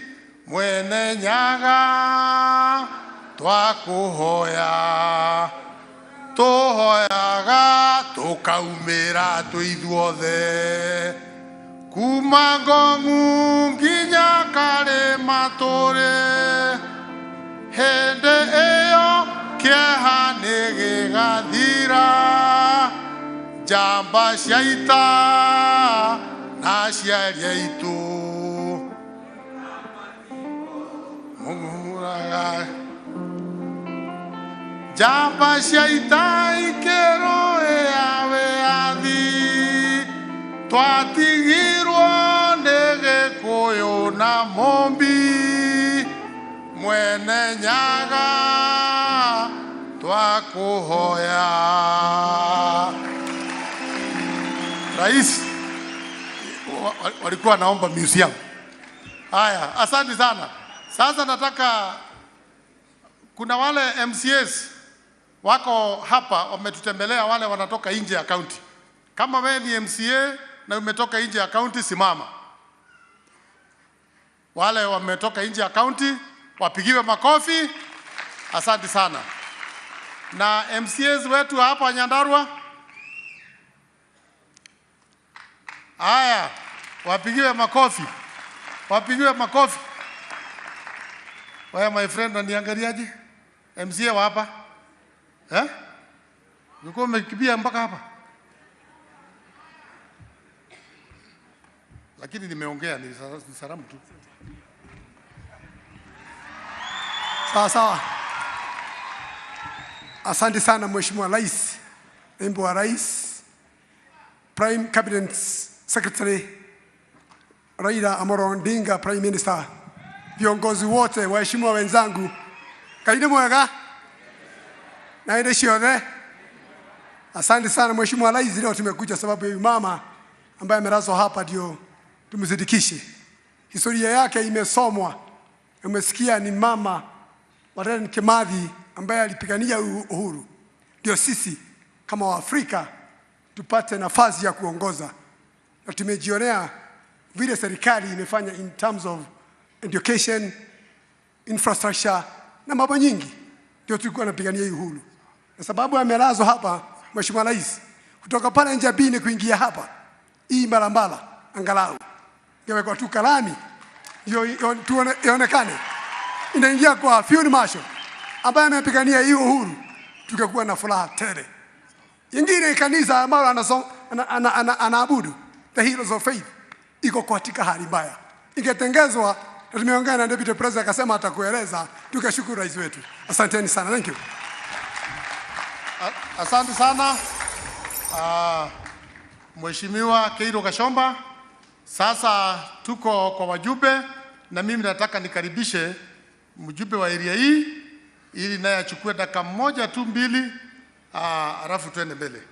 mwene nyaga twakũhoya tũhoyaga tũkaumĩra twĩ ithuothe kuma Ngong'u nginya Karĩma tũrĩ hĩndĩ ĩyo kĩeha nĩ gĩgathira njamba cia ita na aciari aitũ mũguraga njamba cia ita ikĩrũĩra wĩyathi twatigirwo nĩ Gĩkũyũ na Mũmbi mwene nyaga twakũhoya. Rais walikuwa naomba museum. Haya, asante sana. Sasa nataka, kuna wale MCAs wako hapa wametutembelea, wale wanatoka nje ya county. Kama wewe ni MCA na umetoka nje ya county, simama. Wale wametoka nje ya county wapigiwe makofi. Asante sana. Na MCAs wetu hapa Nyandarua, haya, wapigiwe makofi. Wapigiwe makofi. Wewe my friend, unaniangaliaje? MCA wa hapa? Eh? Ulikuwa umekimbia mpaka hapa? Lakini nimeongea, ni salamu tu. Sawa sawa. Asante sana Mheshimiwa Rais, Naibu wa Rais, Prime Cabinet Secretary Raila Amolo Odinga, Prime Minister, viongozi wote, waheshimiwa wenzangu, Ngai nĩ mwega na ĩndĩ ciothe. Asante sana Mheshimiwa Rais, leo tumekuja sababu ya mama ambaye amelazwa hapa ndio tumzindikishe. Historia yake imesomwa, umesikia ni mama wa Dedan Kimathi ambaye alipigania uhuru, ndio sisi kama Waafrika tupate nafasi ya kuongoza, na tumejionea vile serikali imefanya in terms of education, infrastructure na mambo nyingi, ndio tulikuwa tunapigania hii uhuru. Na sababu amelazwa hapa Mheshimiwa Rais, kutoka pale Njabini kuingia hapa hii barabara angalau ingewekwa tu kalami ndio ionekane inaingia kwa Field Marshal ambaye amepigania hii uhuru, tungekuwa na furaha tele. Ingine kanisa ambalo anaabudu The Heroes of Faith iko katika hali mbaya, ingetengezwa. Tumeongea na Deputy President akasema atakueleza. Tukashukuru rais wetu. Asanteni sana. Thank you. Asante sana Mheshimiwa Keiro Gashomba. Sasa tuko kwa wajumbe, na mimi nataka nikaribishe mjumbe wa area hii ili naye achukue dakika moja tu mbili, alafu tuende mbele.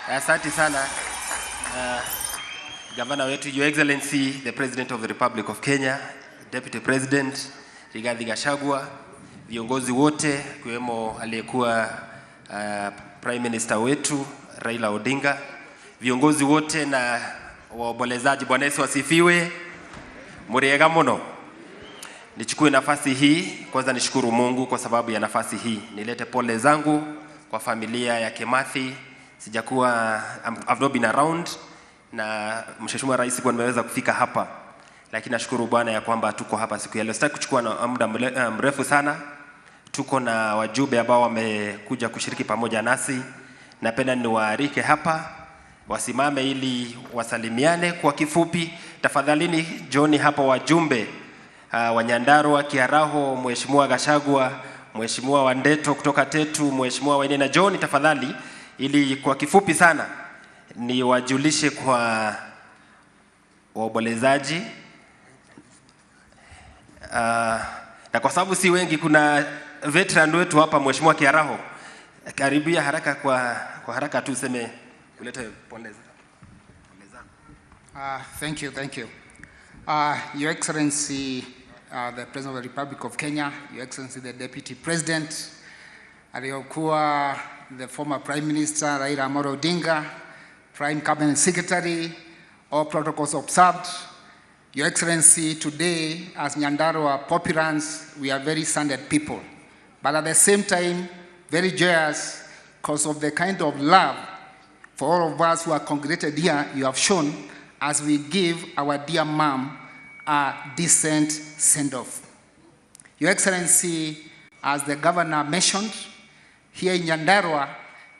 Asante sana gavana wetu, Your Excellency the President of the Republic of Kenya, Deputy President Rigathi Gachagua, viongozi wote kiwemo aliyekuwa Prime Minister wetu Raila Odinga, viongozi wote na waombolezaji, Bwana Yesu asifiwe. Muriega muno. Nichukue nafasi hii kwanza nishukuru Mungu kwa sababu ya nafasi hii. Nilete pole zangu kwa familia ya Kimathi. Sijakuwa, I've not been around, na Mheshimiwa Rais kwa nimeweza kufika hapa, lakini nashukuru Bwana ya kwamba tuko hapa siku ya leo. Sitaki kuchukua na muda mrefu sana. Tuko na wajumbe ambao wamekuja kushiriki pamoja nasi. Napenda niwaarike hapa wasimame ili wasalimiane kwa kifupi. Tafadhalini John hapa wajumbe wa Nyandarua, Kiaraho, Mheshimiwa Gachagua, Mheshimiwa Wandeto kutoka Tetu, Mheshimiwa Wainaina John, tafadhali, ili kwa kifupi sana ni wajulishe kwa waombolezaji. Na kwa sababu si wengi, kuna veteran wetu hapa Mheshimiwa Kiaraho, karibia haraka kwa haraka tu useme ulete pole zako. Thank you, thank you. Your Excellency, the President of the Republic of Kenya, Your Excellency, the Deputy President, aliyokuwa the former Prime Minister Raila Amolo Odinga, Prime Cabinet Secretary, all protocols observed. Your Excellency, today, as Nyandarua populace, we are very saddened people, but at the same time, very joyous because of the kind of love for all of us who are congregated here, you have shown as we give our dear mom a decent send-off. Your Excellency, as the governor mentioned, here in Nyandarua,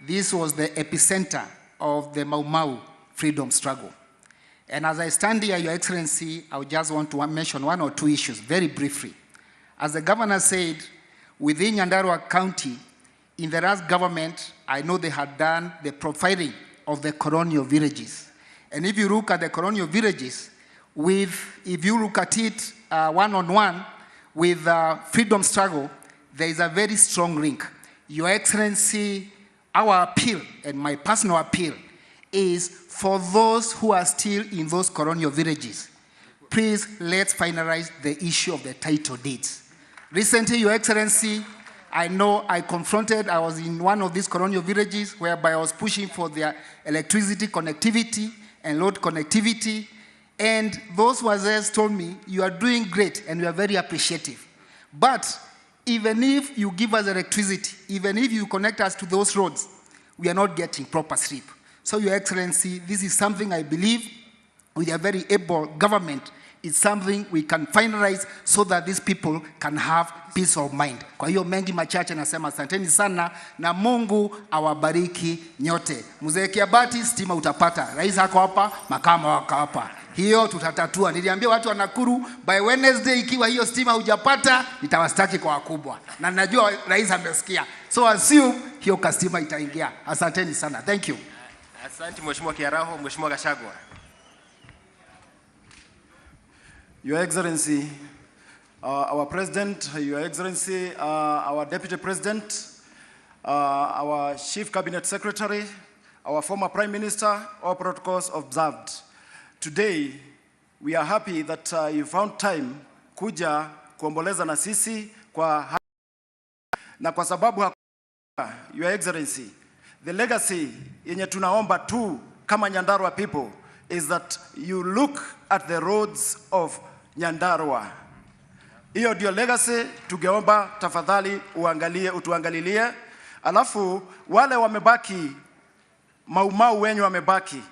this was the epicenter of the Mau Mau freedom struggle. And as I stand here, Your Excellency, I would just want to mention one or two issues very briefly. As the governor said, within Nyandarua County, in the last government, I know they had done the profiling of the colonial villages. And if you look at the colonial villages, if you look at it one-on-one with freedom struggle, there is a very strong link. Your Excellency, our appeal, and my personal appeal, is for those who are still in those colonial villages, please let's finalize the issue of the title deeds. Recently, Your Excellency, I know I was in one of these colonial villages whereby I was pushing for their electricity connectivity and road connectivity. And those who there told me, you are doing great and we are very appreciative. But even if you give us electricity, even if you connect us to those roads, we are not getting proper sleep. So, Your Excellency, this is something I believe with a very able government, it's something we can finalize so that these people can have peace of mind. Kwa hiyo mengi machache nasema asanteni sana na Mungu awabariki nyote. Mzee Kiabati, stima utapata. Rais ako hapa, makama wako hapa. Hiyo tutatatua. Niliambia watu wa Nakuru by Wednesday ikiwa hiyo stima hujapata nitawastaki kwa wakubwa. Na najua rais amesikia. So assume hiyo kastima itaingia. Asanteni sana. Thank you. Asante Mheshimiwa Kiaraho. Mheshimiwa Gachagua. Your Excellency, our President, Your Excellency, our Deputy President, our Chief Cabinet Secretary, our former Prime Minister, all protocols observed. Today, we are happy that you found time kuja kuomboleza na sisi kwa na kwa sababu Your Excellency, the legacy yenye tunaomba tu kama Nyandarua people is that you look at the roads of Nyandarua. Hiyo ndio legacy tungeomba tafadhali uangalie, utuangalilie. Alafu wale wamebaki, Maumau wenye wamebaki,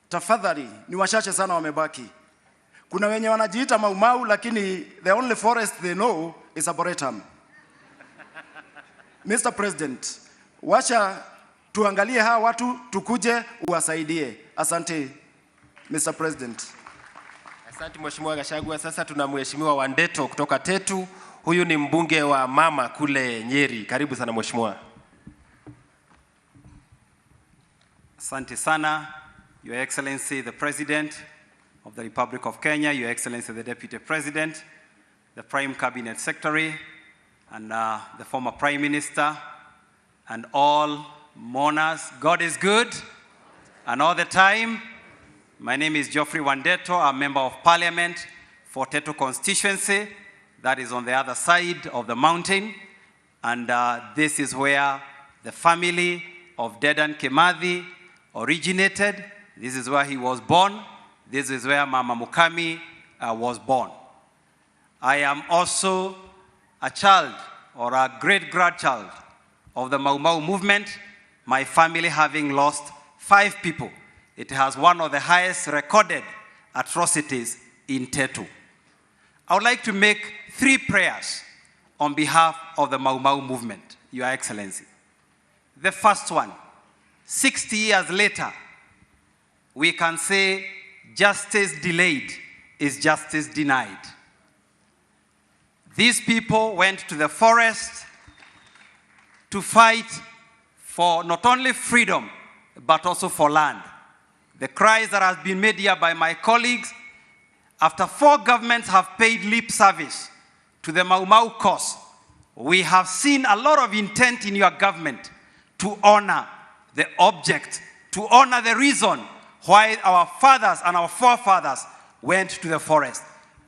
tafadhali, ni wachache sana wamebaki. Kuna wenye wanajiita Maumau lakini the only forest they know is Arboretum. Mr. President, wacha tuangalie hawa watu tukuje uwasaidie. Asante Mr. President. Asante Mheshimiwa Gachagua. Sasa tuna Mheshimiwa Wandeto kutoka Tetu. Huyu ni mbunge wa mama kule Nyeri. Karibu sana Mheshimiwa. Asante sana, Your Excellency the President of the Republic of Kenya, Your Excellency the Deputy President, the Prime Cabinet Secretary, and the former Prime Minister, and all mourners. God is good, and all the time. My name is Geoffrey Wandeto, a member of Parliament for Tetu constituency, that is on the other side of the mountain. And this is where the family of Dedan Kimathi originated. This is where he was born. This is where Mama Mukami was born. I am also a child or a great-grandchild of the Mau Mau movement, my family having lost 5 people. It has one of the highest recorded atrocities in Tetu. I would like to make 3 prayers on behalf of the Mau Mau movement, Your Excellency. The first one, 60 years later, We can say justice delayed is justice denied. These people went to the forest to fight for not only freedom, but also for land. The cries that have been made here by my colleagues, after 4 governments have paid lip service to the Mau Mau cause, we have seen a lot of intent in your government to honor the object, to honor the reason why our fathers and our forefathers went to the forest.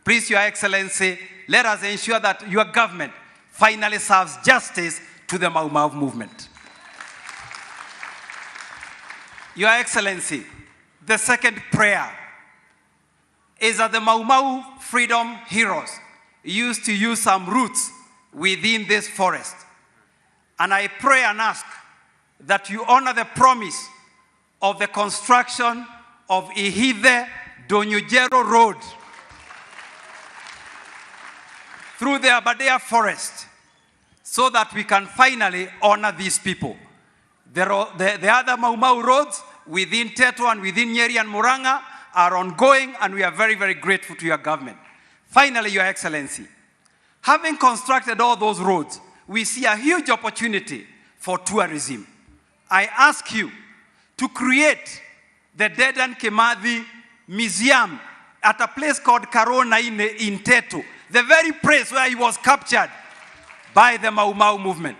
Please, Your Excellency, let us ensure that your government finally serves justice to the Mau Mau movement. Your Excellency, the second prayer is that the Mau Mau freedom heroes used to use some roots within this forest. And I pray and ask that you honor the promise of the construction of Ihithe Donyujero Road through the Aberdare forest, so that we can finally honor these people. The other Mau Mau roads within Tetu and within Nyeri and Murang'a are ongoing, and we are very, very grateful to your government. Finally, Your Excellency, having constructed all those roads, we see a huge opportunity for tourism. I ask you to create the Dedan Kimathi Museum at a place called Karona in Tetu, the very place where he was captured by the Mau Mau movement.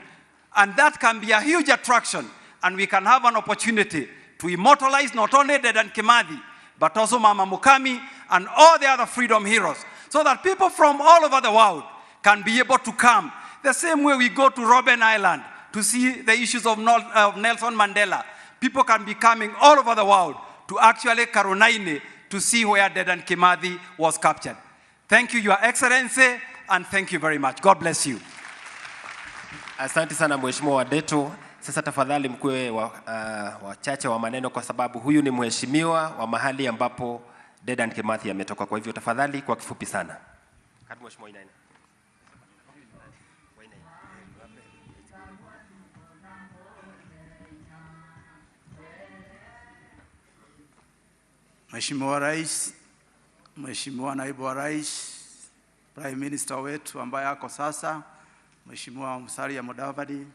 And that can be a huge attraction, and we can have an opportunity to immortalize not only Dedan Kimathi, but also Mama Mukami and all the other freedom heroes, so that people from all over the world can be able to come. The same way we go to Robben Island to see the issues of Nelson Mandela, people can be coming all over the world to actually Karonaine to see where Dedan Kimathi was captured. Thank you, Your Excellency, and thank you very much. God bless you. Asante sana Mheshimiwa Wadeto. Sasa tafadhali mkuwe wachache wa maneno kwa sababu huyu ni mheshimiwa wa mahali ambapo Dedan Kimathi ametoka. Kwa hivyo tafadhali kwa kifupi sana. Karibu Mheshimiwa Wainaina. Mheshimiwa Rais, Mheshimiwa Naibu wa Rais, Prime Minister wetu ambaye ako sasa, Mheshimiwa Musalia Mudavadi,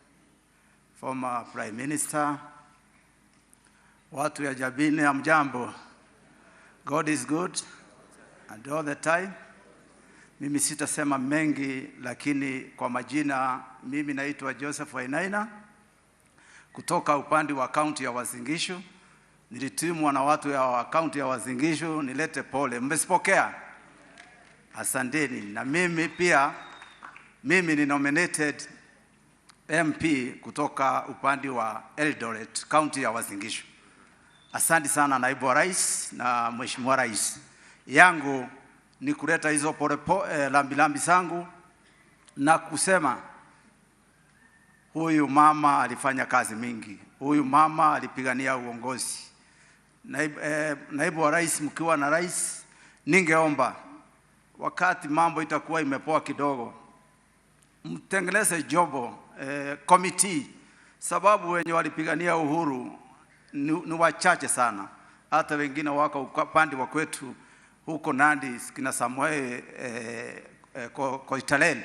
former Prime Minister, watu ya Jabini, hamjambo. God is good and all the time. Mimi sitasema mengi, lakini kwa majina mimi naitwa Joseph Wainaina kutoka upande wa kaunti ya Uasin Gishu. Nilitumwa na watu ya kaunti ya Uasin Gishu nilete pole. Mmesipokea? Asanteni. Na mimi pia, mimi ni nominated MP kutoka upande wa Eldoret, kaunti ya Uasin Gishu. Asante sana Naibu wa Rais na Mheshimiwa Rais. Yangu ni kuleta hizo pole lambi-lambi zangu na kusema huyu mama alifanya kazi mingi. Huyu mama alipigania uongozi. Naibu wa Rais, mkiwa na Rais, ningeomba wakati mambo itakuwa imepoa kidogo, mtengeneze jobo committee, sababu wenye walipigania uhuru ni wachache sana. Hata wengine wako upande wa kwetu huko Nandi, kina Samuel Koitalel,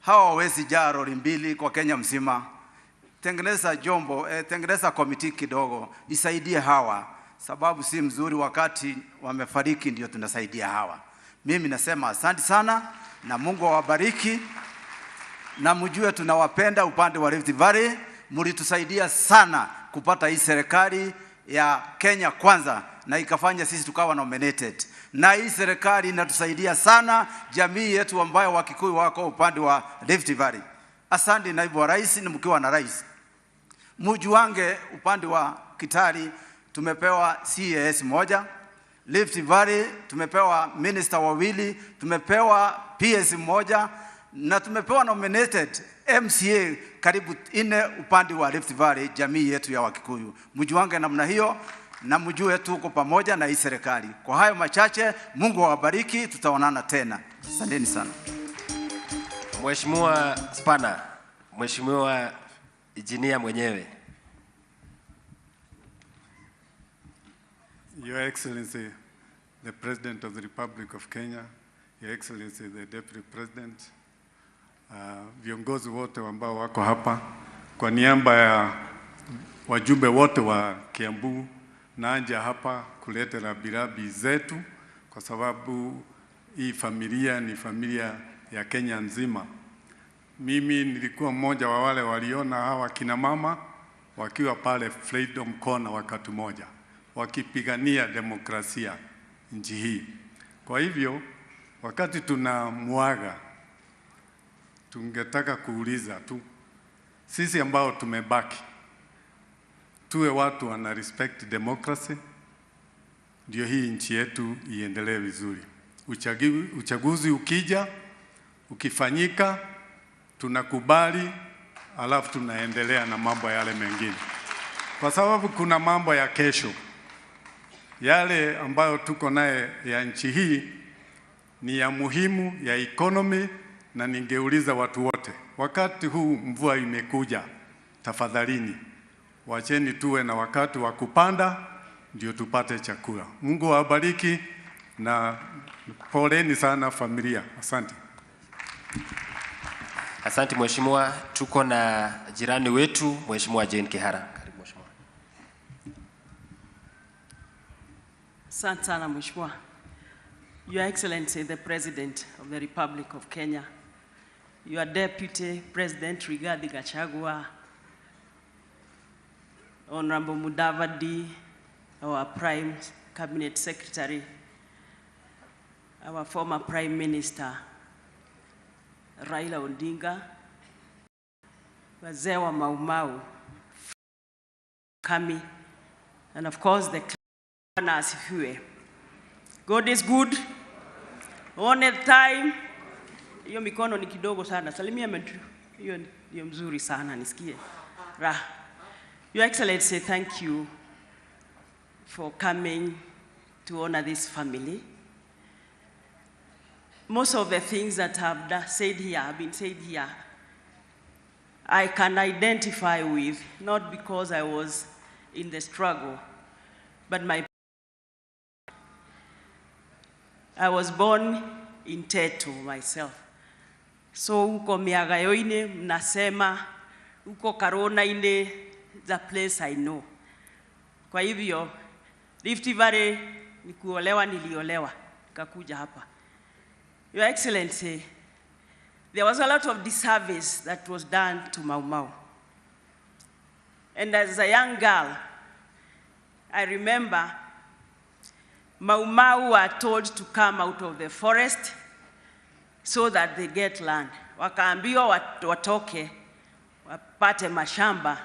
hawa hawawezi jaa roli mbili kwa Kenya mzima. Tengeneza jombo, tengeneza committee kidogo isaidie hawa, sababu si mzuri wakati wamefariki ndio tunasaidia hawa. Mimi nasema asante sana na Mungu awabariki, na mjue tunawapenda upande wa Rift Valley. Mlitusaidia sana kupata hii serikali ya Kenya Kwanza na ikafanya sisi tukawa nominated. Na hii serikali inatusaidia sana jamii yetu ambayo Wakikuyu wako upande wa Rift Valley. Asante Naibu wa Rais, ni mkiwa na Rais. Mjuange upande wa Kitale tumepewa CAS 1, Rift Valley tumepewa minister wawili, tumepewa PS 1 na tumepewa nominated MCA karibu 4 upande wa Rift Valley, jamii yetu ya Wakikuyu. Mjuange namna hiyo na mjue tuko pamoja na hii serikali. Kwa hayo machache, Mungu awabariki, tutaonana tena. Asanteni sana. Mheshimiwa Spana, Mheshimiwa Injinia mwenyewe. Your Excellency, the President of the Republic of Kenya, Your Excellency, the Deputy President, viongozi wote ambao wako hapa, kwa niaba ya wajumbe wote wa Kiambu, naja hapa kuleta rambirambi zetu kwa sababu hii familia ni familia ya Kenya nzima. Mimi nilikuwa mmoja wa wale waliona hawa kina mama wakiwa pale Freedom Corner wakati moja wakipigania demokrasia nchi hii. Kwa hivyo wakati tunamuaga, tungetaka kuuliza tu sisi ambao tumebaki tuwe watu wana respect democracy, ndio hii nchi yetu iendelee vizuri. Uchaguzi ukija, ukifanyika, tunakubali, alafu tunaendelea na mambo yale mengine, kwa sababu kuna mambo ya kesho. Yale ambayo tuko naye ya nchi hii ni ya muhimu ya economy, na ningeuliza watu wote, wakati huu mvua imekuja, tafadhalini wacheni tuwe na wakati wa kupanda ndio tupate chakula. Mungu awabariki na poleni sana familia. Asante. Asante mheshimiwa. Tuko na jirani wetu Mheshimiwa Jane Kihara. Karibu mheshimiwa. Asante sana mheshimiwa. Your Excellency, the President of the Republic of Kenya, your Deputy President Rigathi Gachagua, Honorable Mudavadi, our Prime Cabinet Secretary, our former Prime Minister, Raila Odinga, wazee wa Mau Mau, Kami, and of course the Bwana asifiwe. God is good all the time. Hiyo mikono ni kidogo sana. Salimia mtu. Hiyo ndio mzuri sana nisikie. Raha. Your Excellency, thank you for coming to honor this family. Most of the things that have said here have been said here. I can identify with, not because I was in the struggle, but I was born in Tetu myself. So huko Miagayoine mnasema, huko Karona-ine, the place I know. Kwa hivyo, Rift Valley ni kuolewa, niliolewa, nikakuja hapa. Your Excellency, there was a lot of disservice that was done to Mau Mau. And as a young girl, I remember Mau Mau were told to come out of the forest so that they get land. Wakaambiwa watoke, wapate mashamba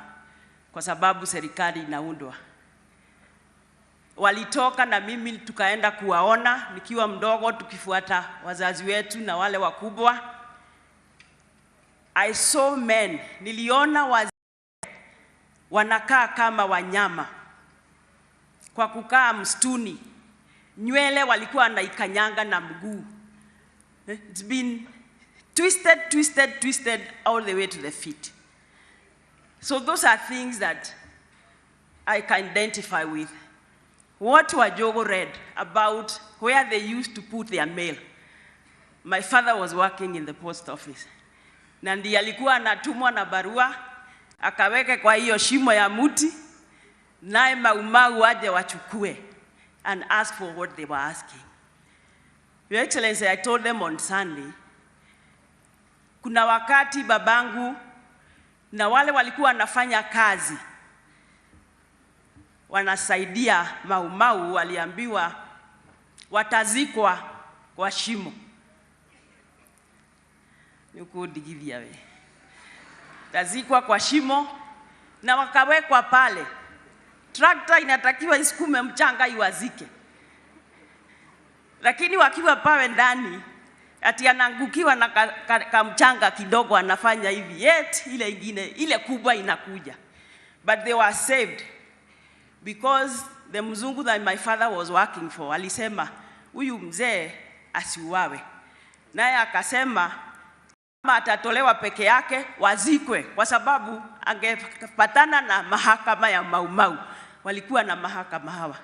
kwa sababu serikali inaundwa. Walitoka na mimi tukaenda kuwaona nikiwa mdogo, tukifuata wazazi wetu na wale wakubwa. I saw men, niliona wazee wanakaa kama wanyama kwa kukaa msituni. Nywele walikuwa wanaikanyanga na mguu. It's been twisted, twisted, twisted all the way to the feet. So those are things that I can identify with. What Wajogo read about where they used to put their mail. My father was working in the post office. Na ndiye alikuwa anatumwa na barua, akaweke kwa hiyo shimo ya muti, naye Mau Mau aje wachukue and ask for what they were asking. Your Excellency, I told them on Sunday, kuna wakati babangu na wale walikuwa wanafanya kazi wanasaidia Mau Mau waliambiwa watazikwa kwa shimo. Nikudigivia we. Tazikwa kwa shimo na wakawekwa pale. Trakta inatakiwa isukume mchanga iwazike. Lakini wakiwa pale ndani, ati anaangukiwa na ka mchanga kidogo anafanya hivi. Yet ile ingine, ile kubwa inakuja. But they were saved because the mzungu that my father was working for alisema huyu mzee asiuawe. Naye akasema kama atatolewa peke yake wazikwe, kwa sababu angepatana na mahakama ya Mau Mau. Walikuwa na mahakama hawa.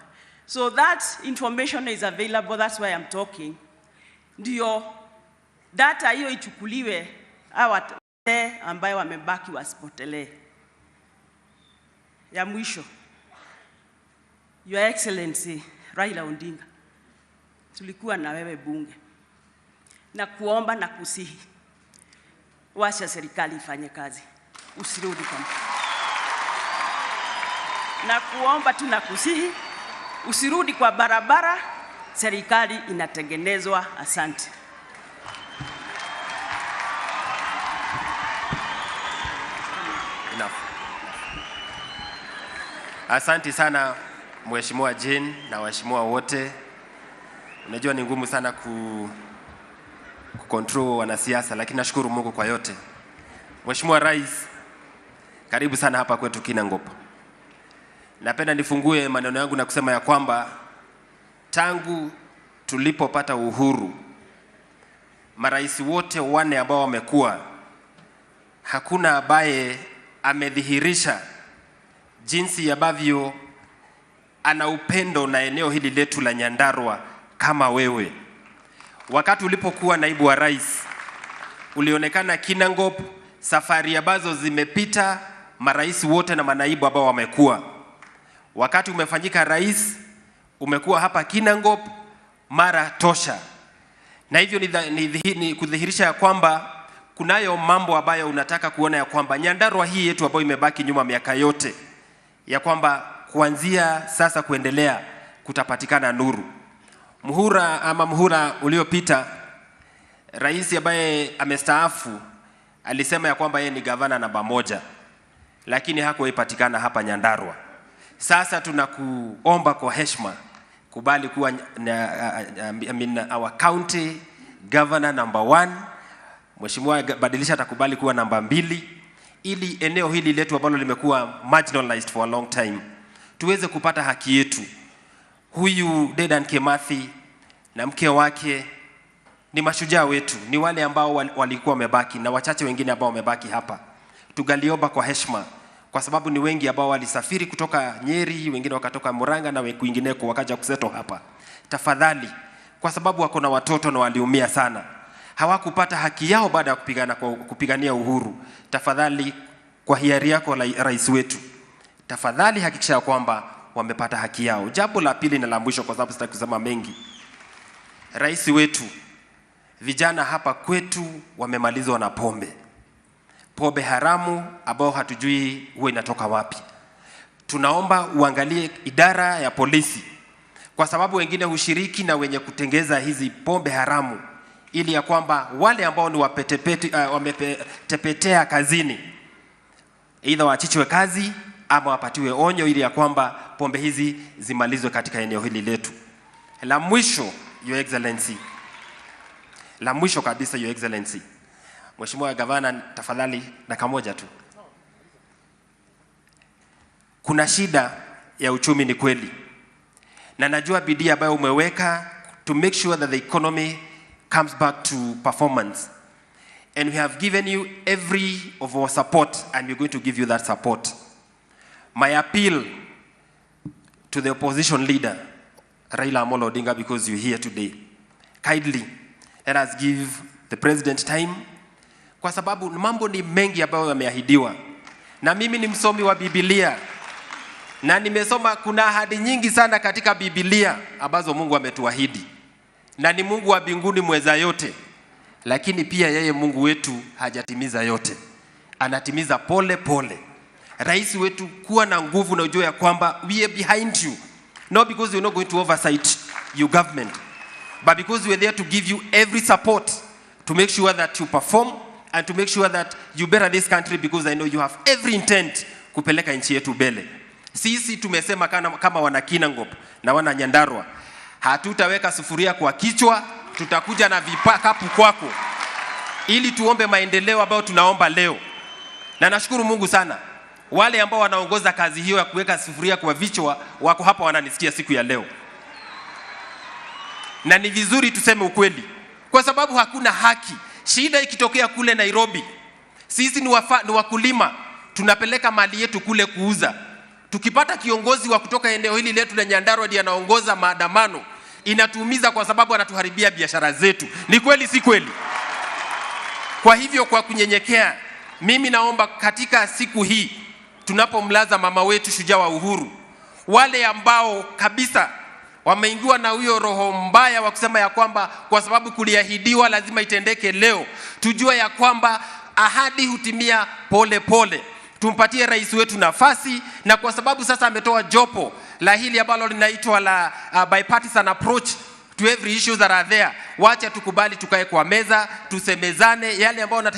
So that information is available, that's why I'm talking. Ndio data hiyo ichukuliwe, hawa wazee ambayo wamebaki wasipotelee. Ya mwisho, Your Excellency Raila Odinga, tulikuwa na wewe bunge, na kuomba na kusihi, wacha serikali ifanye kazi, usirudi kwa na kuomba tu na kusihi, usirudi kwa barabara, serikali inatengenezwa. Asante. Enough. Asante sana Mheshimiwa Jane na waheshimiwa wote. Unajua ni ngumu sana ku control wanasiasa, lakini nashukuru Mungu kwa yote. Mheshimiwa Rais, karibu sana hapa kwetu Kinangop. Napenda nifungue maneno yangu na kusema ya kwamba tangu tulipopata uhuru, marais wote wanne ambao wamekuwa, hakuna ambaye amedhihirisha jinsi ambavyo ana upendo na eneo hili letu la Nyandarua kama wewe. Wakati ulipokuwa naibu wa rais, ulionekana Kinangop, safari ambazo zimepita marais wote na manaibu ambao wamekuwa. Wakati umefanyika rais, umekuwa hapa Kinangop mara tosha, na hivyo ni kudhihirisha ya kwamba kunayo mambo ambayo unataka kuona ya kwamba Nyandarua hii yetu ambayo imebaki nyuma miaka yote, ya kwamba kuanzia sasa kuendelea kutapatikana nuru. Muhula ama muhula uliopita, rais ambaye amestaafu alisema ya kwamba yeye ni gavana namba 1, lakini hakuipatikana hapa Nyandarua. Sasa tunakuomba kwa heshima, kubali kuwa I mean, our county governor number 1. Mheshimiwa Badilisha atakubali kuwa namba 2, ili eneo hili letu ambalo limekuwa marginalized for a long time tuweze kupata haki yetu. Huyu Dedan Kimathi na mke wake ni mashujaa wetu, ni wale ambao walikuwa wamebaki na wachache wengine ambao wamebaki hapa. Tugaliomba kwa heshima, kwa sababu ni wengi ambao walisafiri kutoka Nyeri, wengine wakatoka Murang'a na kwingineko wakaja kusettle hapa. Tafadhali, kwa sababu wako na watoto na waliumia sana, hawakupata haki yao baada ya kupigania uhuru. Tafadhali, kwa hiari yako rais wetu, tafadhali hakikisha kwamba wamepata haki yao. Jambo la pili na la mwisho, kwa sababu sitaki kusema mengi, rais wetu, vijana hapa kwetu wamemalizwa na pombe, pombe haramu ambao hatujui huwa inatoka wapi. Tunaomba uangalie idara ya polisi, kwa sababu wengine hushiriki na wenye kutengeza hizi pombe haramu, ili ya kwamba wale ambao ni wametepetea kazini, either waachichwe kazi ama wapatiwe onyo, ili ya kwamba pombe hizi zimalizwe katika eneo hili letu. La mwisho, Your Excellency, la mwisho kabisa, Your Excellency, Mheshimiwa Gavana, tafadhali dakika moja tu. Kuna shida ya uchumi, ni kweli, na najua bidii ambayo umeweka to make sure that the economy comes back to performance, and we have given you every of our support, and we're going to give you that support. My appeal to the opposition leader, Raila Amolo Odinga, because you're here today, kindly let us give the president time, kwa sababu mambo ni mengi ambayo yameahidiwa, na mimi ni msomi wa Biblia na nimesoma kuna ahadi nyingi sana katika Biblia ambazo Mungu ametuahidi, na ni Mungu wa mbinguni mweza yote, lakini pia yeye Mungu wetu hajatimiza yote, anatimiza pole pole. Rais wetu, kuwa na nguvu na ujue ya kwamba we are behind you, not because we're not going to oversight your government, but because we are there to give you every support to make sure that you perform and to make sure that you better this country, because I know you have every intent kupeleka nchi yetu mbele. Sisi tumesema kama wana Kinangop na wana Nyandarua, hatutaweka sufuria kwa kichwa, tutakuja na vikapu kwako ili tuombe maendeleo ambayo tunaomba leo. Na nashukuru Mungu sana, wale ambao wanaongoza kazi hiyo ya kuweka sufuria kwa vichwa wako hapa wananisikia siku ya leo. Na ni vizuri tuseme ukweli, kwa sababu hakuna haki. Shida ikitokea kule Nairobi, sisi ni wakulima, tunapeleka mali yetu kule kuuza. Tukipata kiongozi wa kutoka eneo hili letu la Nyandarua ndiye anaongoza maandamano, inatuumiza kwa sababu anatuharibia biashara zetu. Ni kweli si kweli? Kwa hivyo, kwa kunyenyekea, mimi naomba katika siku hii tunapomlaza mama wetu shujaa wa uhuru, wale ambao kabisa wameingiwa na huyo roho mbaya wa kusema ya kwamba kwa sababu kuliahidiwa lazima itendeke leo, tujue ya kwamba ahadi hutimia pole pole. Tumpatie rais wetu nafasi, na kwa sababu sasa ametoa jopo la hili ambalo linaitwa la bipartisan approach to every issue that are there, wacha tukubali, tukae kwa meza, tusemezane yale ambayo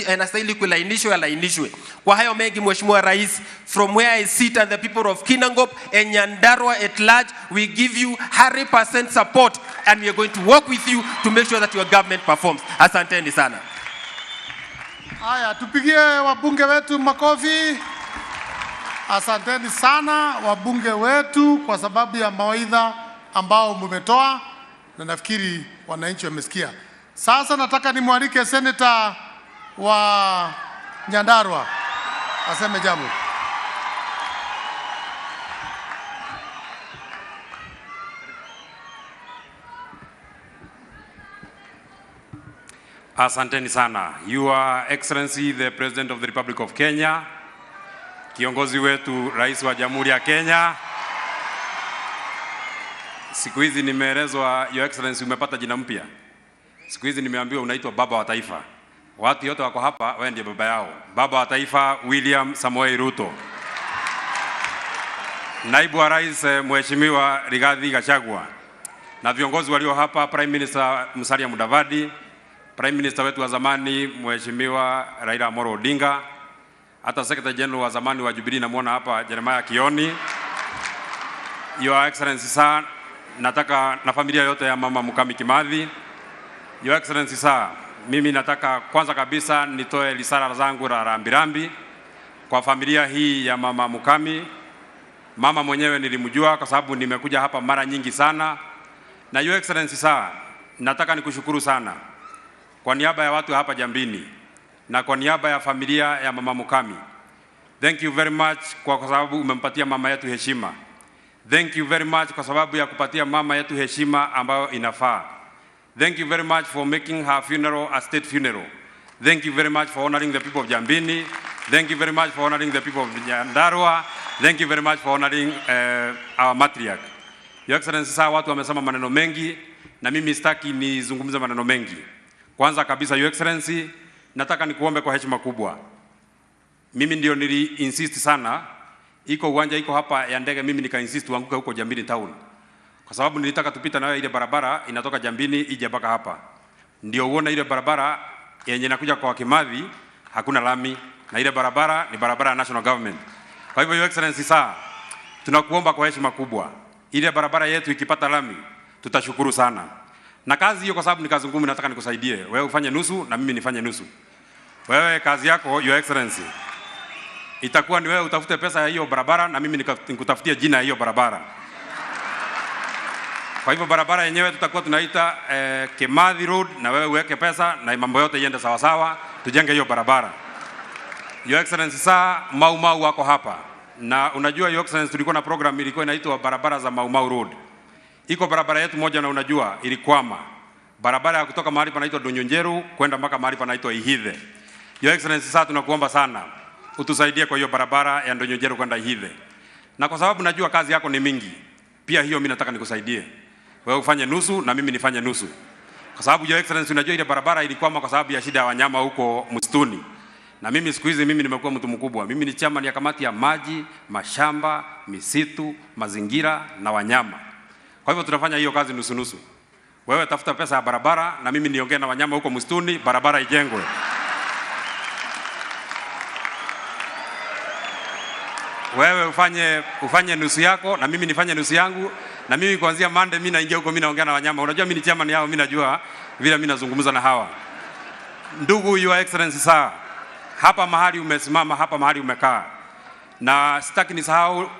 yanastahili kulainishwa yalainishwe. Kwa hayo mengi, Mheshimiwa Rais, from where I sit and the people of Kinangop and Nyandarua at large, we give you 100% support and we are going to work with you to make sure that your government performs. Asanteni sana. Haya, tupigie wabunge wetu makofi. Asanteni sana wabunge wetu kwa sababu ya mawaidha ambao mmetoa, na nafikiri wananchi wamesikia. Sasa nataka nimwalike seneta wa Nyandarua aseme jambo. Asanteni sana. Your Excellency the President of the Republic of Kenya, kiongozi wetu Rais wa Jamhuri ya Kenya. Siku hizi nimeelezwa, Your Excellency, umepata jina mpya. Siku hizi nimeambiwa unaitwa baba wa taifa. Watu yote wako hapa, wewe ndiye baba yao. Baba wa taifa William Samoei Ruto. Naibu wa Rais Mheshimiwa Rigathi Gachagua na viongozi walio hapa, Prime Minister Musalia Mudavadi, Prime Minister wetu wa zamani Mheshimiwa Raila Amolo Odinga, hata Secretary General wa zamani wa Jubilee namuona hapa Jeremiah Kioni. Your Excellency sir, nataka na familia yote ya Mama Mukami Kimathi. Your Excellency sir, mimi nataka kwanza kabisa nitoe risala zangu la rambirambi kwa familia hii ya Mama Mukami. Mama mwenyewe nilimjua kwa sababu nimekuja hapa mara nyingi sana. Na Your Excellency sir, nataka nikushukuru sana kwa niaba ya watu hapa Jambini na kwa niaba ya familia ya Mama Mukami. Thank you very much kwa sababu umempatia mama yetu heshima. Thank you very much kwa sababu ya kupatia mama yetu heshima ambayo inafaa. Thank you very much for making her funeral a state funeral. Thank you very much for honoring the people of Jambini. Thank you very much for honoring the people of Nyandarua. Thank you very much for honoring our matriarch. Your Excellency, sasa watu wamesema maneno mengi na mimi sitaki nizungumze maneno mengi. Kwanza kabisa, Your Excellency, nataka nikuombe kwa heshima kubwa. Mimi ndio nili insist sana, iko uwanja iko hapa ya ndege, mimi nika insist uanguke huko Jambini town. Kwa sababu nilitaka tupita nayo ile barabara inatoka Jambini ije mpaka hapa. Ndio uone ile barabara yenye inakuja kwa Kimathi hakuna lami, na ile barabara ni barabara ya national government. Kwa hivyo Your Excellency sir, tunakuomba kwa heshima kubwa, ile barabara yetu ikipata lami tutashukuru sana. Na kazi hiyo kwa sababu ni kazi ngumu, nataka nikusaidie. Wewe ufanye nusu na mimi nifanye nusu. Wewe kazi yako Your Excellency itakuwa ni wewe utafute pesa ya hiyo barabara na mimi nikutafutie jina ya hiyo barabara. Kwa hivyo barabara yenyewe tutakuwa tunaita Kimathi Road, na wewe uweke pesa na mambo yote iende sawa sawa, tujenge hiyo barabara. Your Excellency sir, Mau Mau wako hapa. Na unajua Your Excellency, tulikuwa na program ilikuwa inaitwa barabara za Mau Mau Road. Iko barabara yetu moja na unajua ilikwama. Barabara ya kutoka mahali panaitwa Donyonjeru kwenda mpaka mahali panaitwa Ihithe. Your Excellency sasa tunakuomba sana utusaidie kwa hiyo barabara ya Ndonyonjeru kwenda Ihithe. Na kwa sababu najua kazi yako ni mingi, pia hiyo mimi nataka nikusaidie. Wewe ufanye nusu na mimi nifanye nusu. Kwa sababu Your Excellency unajua ile barabara ilikwama kwa sababu ya shida ya wanyama huko msituni. Na mimi siku hizi mimi nimekuwa mtu mkubwa. Mimi ni chairman ya kamati ya maji, mashamba, misitu, mazingira na wanyama. Kwa hivyo tunafanya hiyo kazi nusu nusu. Wewe tafuta pesa ya barabara na mimi niongee na wanyama huko msituni, barabara ijengwe. Wewe ufanye nusu yako na mimi nifanye nusu yangu, na mimi kuanzia Monday mimi naingia huko, mimi naongea na wanyama. Unajua mimi ni chairman yao, mimi najua vile mimi nazungumza na hawa. Ndugu Your Excellency sir, hapa mahali umesimama, hapa mahali umekaa. Na sitaki nisahau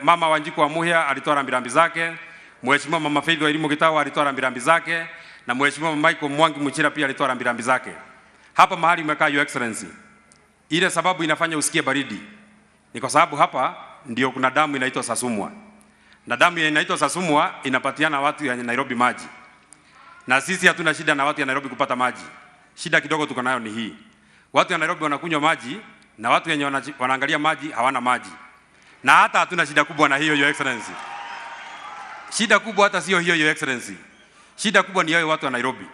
Mama Wanjiku wa Muhia alitoa rambirambi zake, Mheshimiwa Mama Faith wa Elimu Gitau alitoa rambirambi zake, na Mheshimiwa Michael Mwangi Muchira pia alitoa rambirambi zake. Hapa mahali umekaa Your Excellency, ile sababu inafanya usikie baridi ni kwa sababu hapa ndio kuna damu inaitwa Sasumwa, na damu inaitwa Sasumwa inapatiana watu ya Nairobi maji, na sisi hatuna shida na watu ya Nairobi kupata maji. Shida kidogo tuko nayo ni hii, watu ya Nairobi wanakunywa maji na watu wenye wanaangalia maji hawana maji, na hata hatuna shida kubwa na hiyo, Your Excellency. Shida kubwa hata sio hiyo, Your Excellency. Shida kubwa ni yao watu wa Nairobi.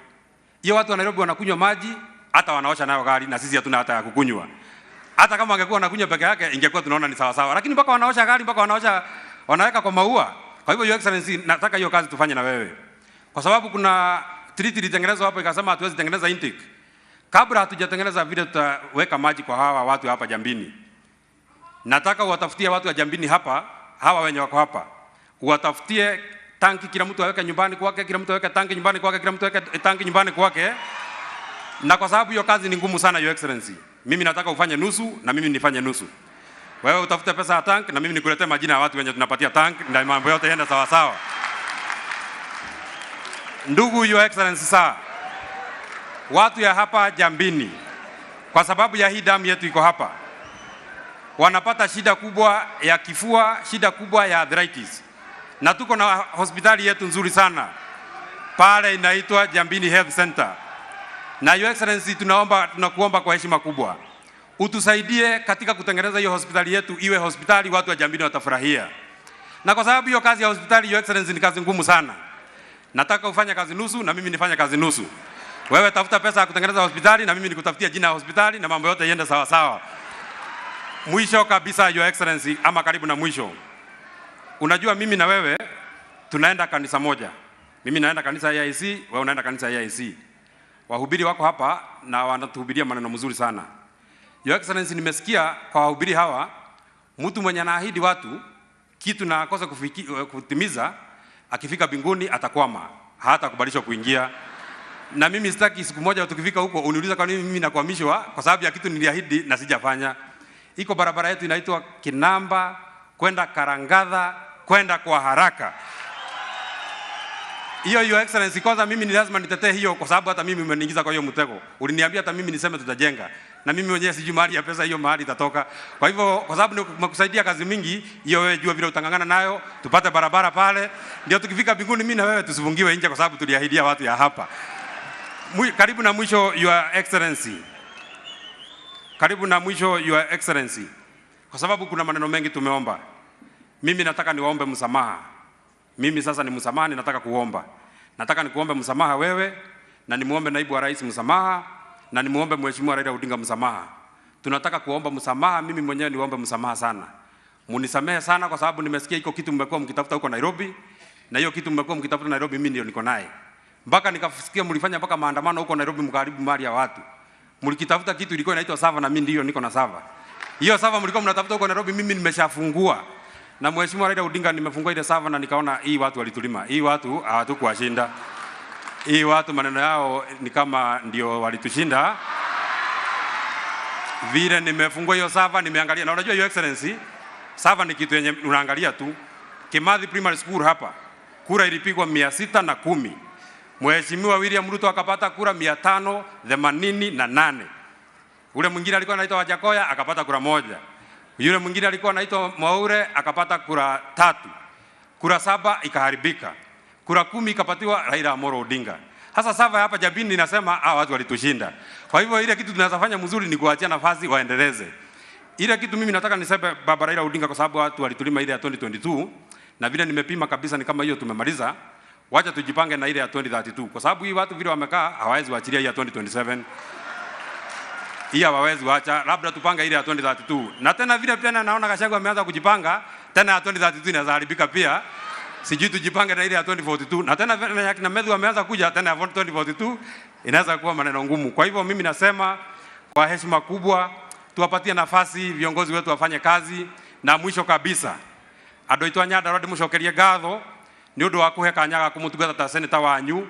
Hiyo watu wa Nairobi wanakunywa maji, hata wanaosha nayo gari, na sisi hatuna hata ya kukunywa. Hata kama wangekuwa wanakunywa peke yake ingekuwa tunaona ni sawa sawa, lakini mpaka wanaosha gari, mpaka wanaosha, wanaweka kwa maua. Kwa hivyo Your Excellency, nataka hiyo kazi tufanye na wewe, kwa sababu kuna treaty ilitengenezwa hapo ikasema hatuwezi tengeneza intake kabla hatujatengeneza vile tutaweka maji kwa hawa watu hapa Jambini. Nataka uwatafutie watu wa Jambini hapa, hawa wenye wako hapa, uwatafutie tanki, kila mtu aweke nyumbani kwake, kila mtu aweke tanki nyumbani kwake, kila mtu aweke tanki nyumbani kwake. Na kwa sababu hiyo kazi ni ngumu sana, Your Excellency, mimi nataka ufanye nusu na mimi nifanye nusu. Wewe utafute pesa ya tank na mimi nikuletee majina ya watu wenye tunapatia tank, na mambo yote yenda sawa sawa. Ndugu Your Excellency, saa watu ya hapa Jambini, kwa sababu ya hii damu yetu iko hapa, wanapata shida kubwa ya kifua, shida kubwa ya arthritis, na tuko na hospitali yetu nzuri sana pale inaitwa Jambini Health Center. Na Your Excellency, tunaomba, tunakuomba kwa heshima kubwa utusaidie katika kutengeneza hiyo hospitali yetu iwe hospitali watu wa Jambini watafurahia. Na kwa sababu hiyo kazi ya hospitali, Your Excellency, ni kazi ngumu sana, nataka ufanye kazi nusu na mimi nifanye kazi nusu. Wewe tafuta pesa ya kutengeneza hospitali na mimi nikutafutia jina ya hospitali na mambo yote iende sawa sawa. Mwisho kabisa, Your Excellency, ama karibu na mwisho, unajua mimi na wewe tunaenda kanisa moja. Mimi naenda kanisa ya AIC, wewe unaenda kanisa ya AIC. Wahubiri wako hapa na wanatuhubiria maneno mzuri sana. Your Excellency, nimesikia kwa wahubiri hawa, mtu mwenye anaahidi watu kitu na akosa kutimiza, akifika mbinguni atakwama, hatakubalishwa kuingia. Na mimi sitaki siku moja tukifika huko uniuliza kwa nini mimi nakwamishwa kwa sababu ya kitu niliahidi na sijafanya. Iko barabara yetu inaitwa Kinamba kwenda Karangadha kwenda kwa haraka. Hiyo Your Excellency, kwanza mimi ni lazima nitetee hiyo kwa sababu hata mimi umeniingiza kwa hiyo mtego. Uliniambia hata mimi niseme tutajenga, na mimi mwenyewe sijui mahali ya pesa hiyo mahali itatoka. Kwa hivyo kwa sababu nimekusaidia kazi mingi, hiyo wewe jua vile utangangana nayo, tupate barabara pale, ndio tukifika mbinguni mimi na wewe tusifungiwe nje kwa sababu tuliahidia watu ya hapa. Karibu na mwisho Your Excellency. Karibu na mwisho Your Excellency. Kwa sababu kuna maneno mengi tumeomba. Mimi nataka niwaombe msamaha. Mimi sasa ni msamaha, nataka kuomba. Nataka nikuombe msamaha wewe, na nimuombe naibu wa rais msamaha, na nimuombe Mheshimiwa Raila Odinga msamaha. Tunataka kuomba msamaha, mimi mwenyewe niombe msamaha sana. Munisamehe sana kwa sababu nimesikia iko kitu mmekuwa mkitafuta huko Nairobi, na hiyo kitu mmekuwa mkitafuta Nairobi mimi ndio niko naye. Mpaka nikasikia mlifanya mpaka maandamano huko Nairobi mkaharibu mali ya watu. Mlikitafuta kitu ilikuwa inaitwa sava na mimi ndio niko na sava. Hiyo sava mlikuwa mnatafuta huko Nairobi mimi nimeshafungua. Na Mheshimiwa Raila Odinga nimefungua ile sava na nikaona hii watu walitulima. Hii watu hawatukuwashinda. Hii watu maneno yao ni kama ndio walitushinda. Vile nimefungua hiyo sava nimeangalia, na unajua Your Excellency, sava ni kitu yenye unaangalia tu. Kimathi Primary School hapa kura ilipigwa 610. Mheshimiwa William Ruto akapata kura 588. Ule mwingine alikuwa anaitwa Wajakoya akapata kura 1. Yule mwingine alikuwa anaitwa Mwaure akapata kura 3. Kura 7 ikaharibika. Kura 10 ikapatiwa Raila Amolo Odinga. Sasa sava hapa Jambini inasema watu walitushinda. Kwa hivyo ile kitu tunaweza fanya mzuri ni kuachia nafasi waendeleze. Ile kitu mimi nataka niseme Baba Raila Odinga, kwa sababu watu walitulima ile ya 2022 na vile nimepima kabisa ni kama hiyo tumemaliza. Wacha tujipange na ile ya 2032 kwa sababu hii watu vile wamekaa hawawezi waachilia hii ya 2027. Hii hawawezi waacha, labda tupange ile ya 2032. Na tena vile tena naona Gachagua ameanza kujipanga, tena ya 2032 inaweza haribika pia. Sijui tujipange na ile ya 2042. Na tena vile akina Methu wameanza kuja tena ya 2042 inaweza kuwa maneno ngumu. Kwa hivyo mimi nasema kwa heshima kubwa tuwapatie nafasi viongozi wetu wafanye kazi. Na mwisho kabisa andũ aitũ a Nyandarua ndĩmũcokerie ngatho nĩ ũndũ wa kũhe kanya ga kũmũtungata ta seneta wanyu.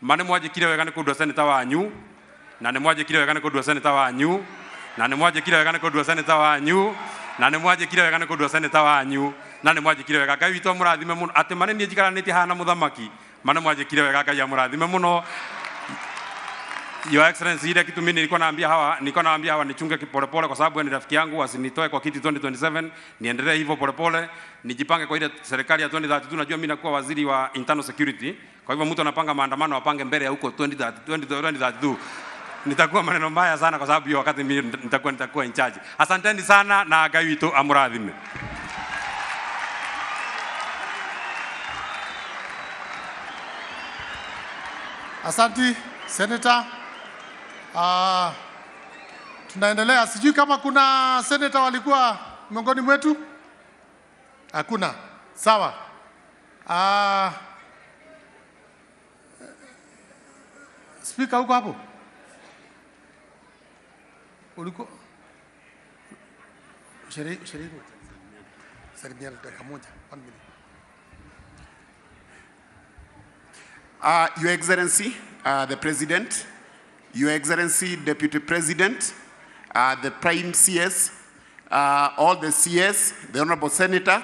Ma nĩ mwanjĩkire wega nĩ kũndua seneta wanyu, na nĩ mwanjĩkire wega nĩ kũndua seneta wanyu, na nĩ mwanjĩkire wega nĩ kũndua seneta wanyu, na nĩ mwanjĩkire wega nĩ kũndua seneta wanyu, na nĩ mwanjĩkire wega. Ngai witũ amũrathime mũno. Atĩ ma nĩ niĩ njikaranĩtie haha na mũthamaki, ma nĩ mwanjĩkire wega. Ngai amũrathime mũno. Your Excellency, ile kitu mimi nilikuwa naambia hawa, nichunge polepole kwa sababu ni rafiki yangu, wasinitoe kwa kiti 2027, niendelee hivyo polepole, nijipange kwa ile serikali ya 2032. Najua mimi nakuwa waziri wa internal security, kwa hivyo mtu anapanga maandamano apange mbele ya huko 2032. Nitakuwa maneno mbaya sana kwa sababu hiyo wakati mimi nitakuwa in charge. Asanteni sana na Ngai witũ amũrathime. Asante Senator. Tunaendelea, sijui kama kuna senator walikuwa miongoni mwetu? Hakuna. Sawa. Speaker huko hapo? Uliko Sherehe salimiana dakika moja, 1 minute. Your Excellency, the President, Your Excellency, Deputy President, the Prime CS, all the CS, the Honorable Senator,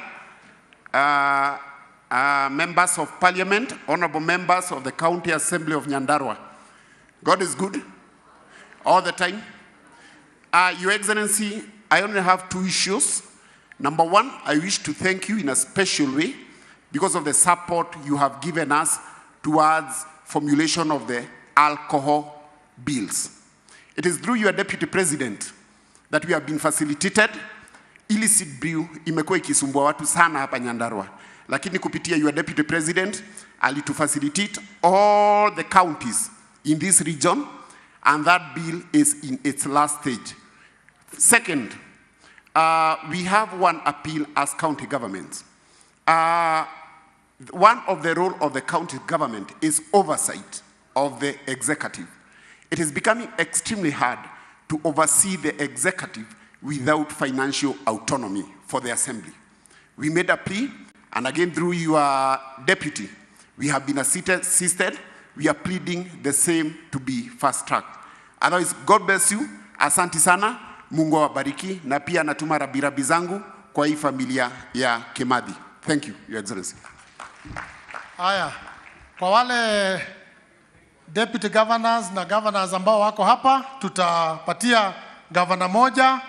members of Parliament, Honorable members of the County Assembly of Nyandarua. God is good all the time. Your Excellency, I only have two issues. Number one, I wish to thank you in a special way because of the support you have given us towards formulation of the alcohol bills. It is through your Deputy President that we have been facilitated. Illicit brew imekuwa ikisumbua watu sana hapa Nyandarua, lakini kupitia your Deputy President alitufacilitate all the counties in this region, and that bill is in its last stage. Second, we have one appeal as county governments. One of the role of the county government is oversight of the executive. It is becoming extremely hard to oversee the executive without financial autonomy for the assembly. We made a plea, and again through your deputy, we have been assisted. We are pleading the same to be fast-tracked. Otherwise, God bless you. Asante sana. Mungu awabariki. Na pia natuma rabirabi zangu kwa hii familia ya Kimathi. Thank you, Your Excellency. Haya, kwa wale deputy governors na governors ambao wako hapa, tutapatia governor moja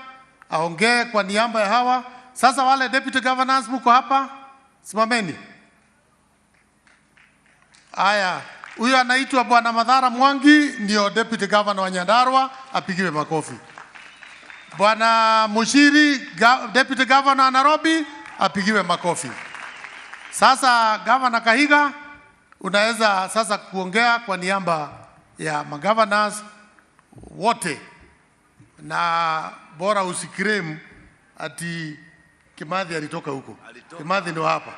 aongee kwa niaba ya hawa. Sasa wale deputy governors mko hapa, simameni. Haya, huyu anaitwa Bwana Madhara Mwangi, ndio deputy governor wa Nyandarua, apigiwe makofi. Bwana Mushiri, deputy governor wa Nairobi, apigiwe makofi. Sasa Governor Kahiga, unaweza sasa kuongea kwa niaba ya magovernors wote, na bora usikrem ati Kimathi alitoka huko. Kimathi ndio hapa.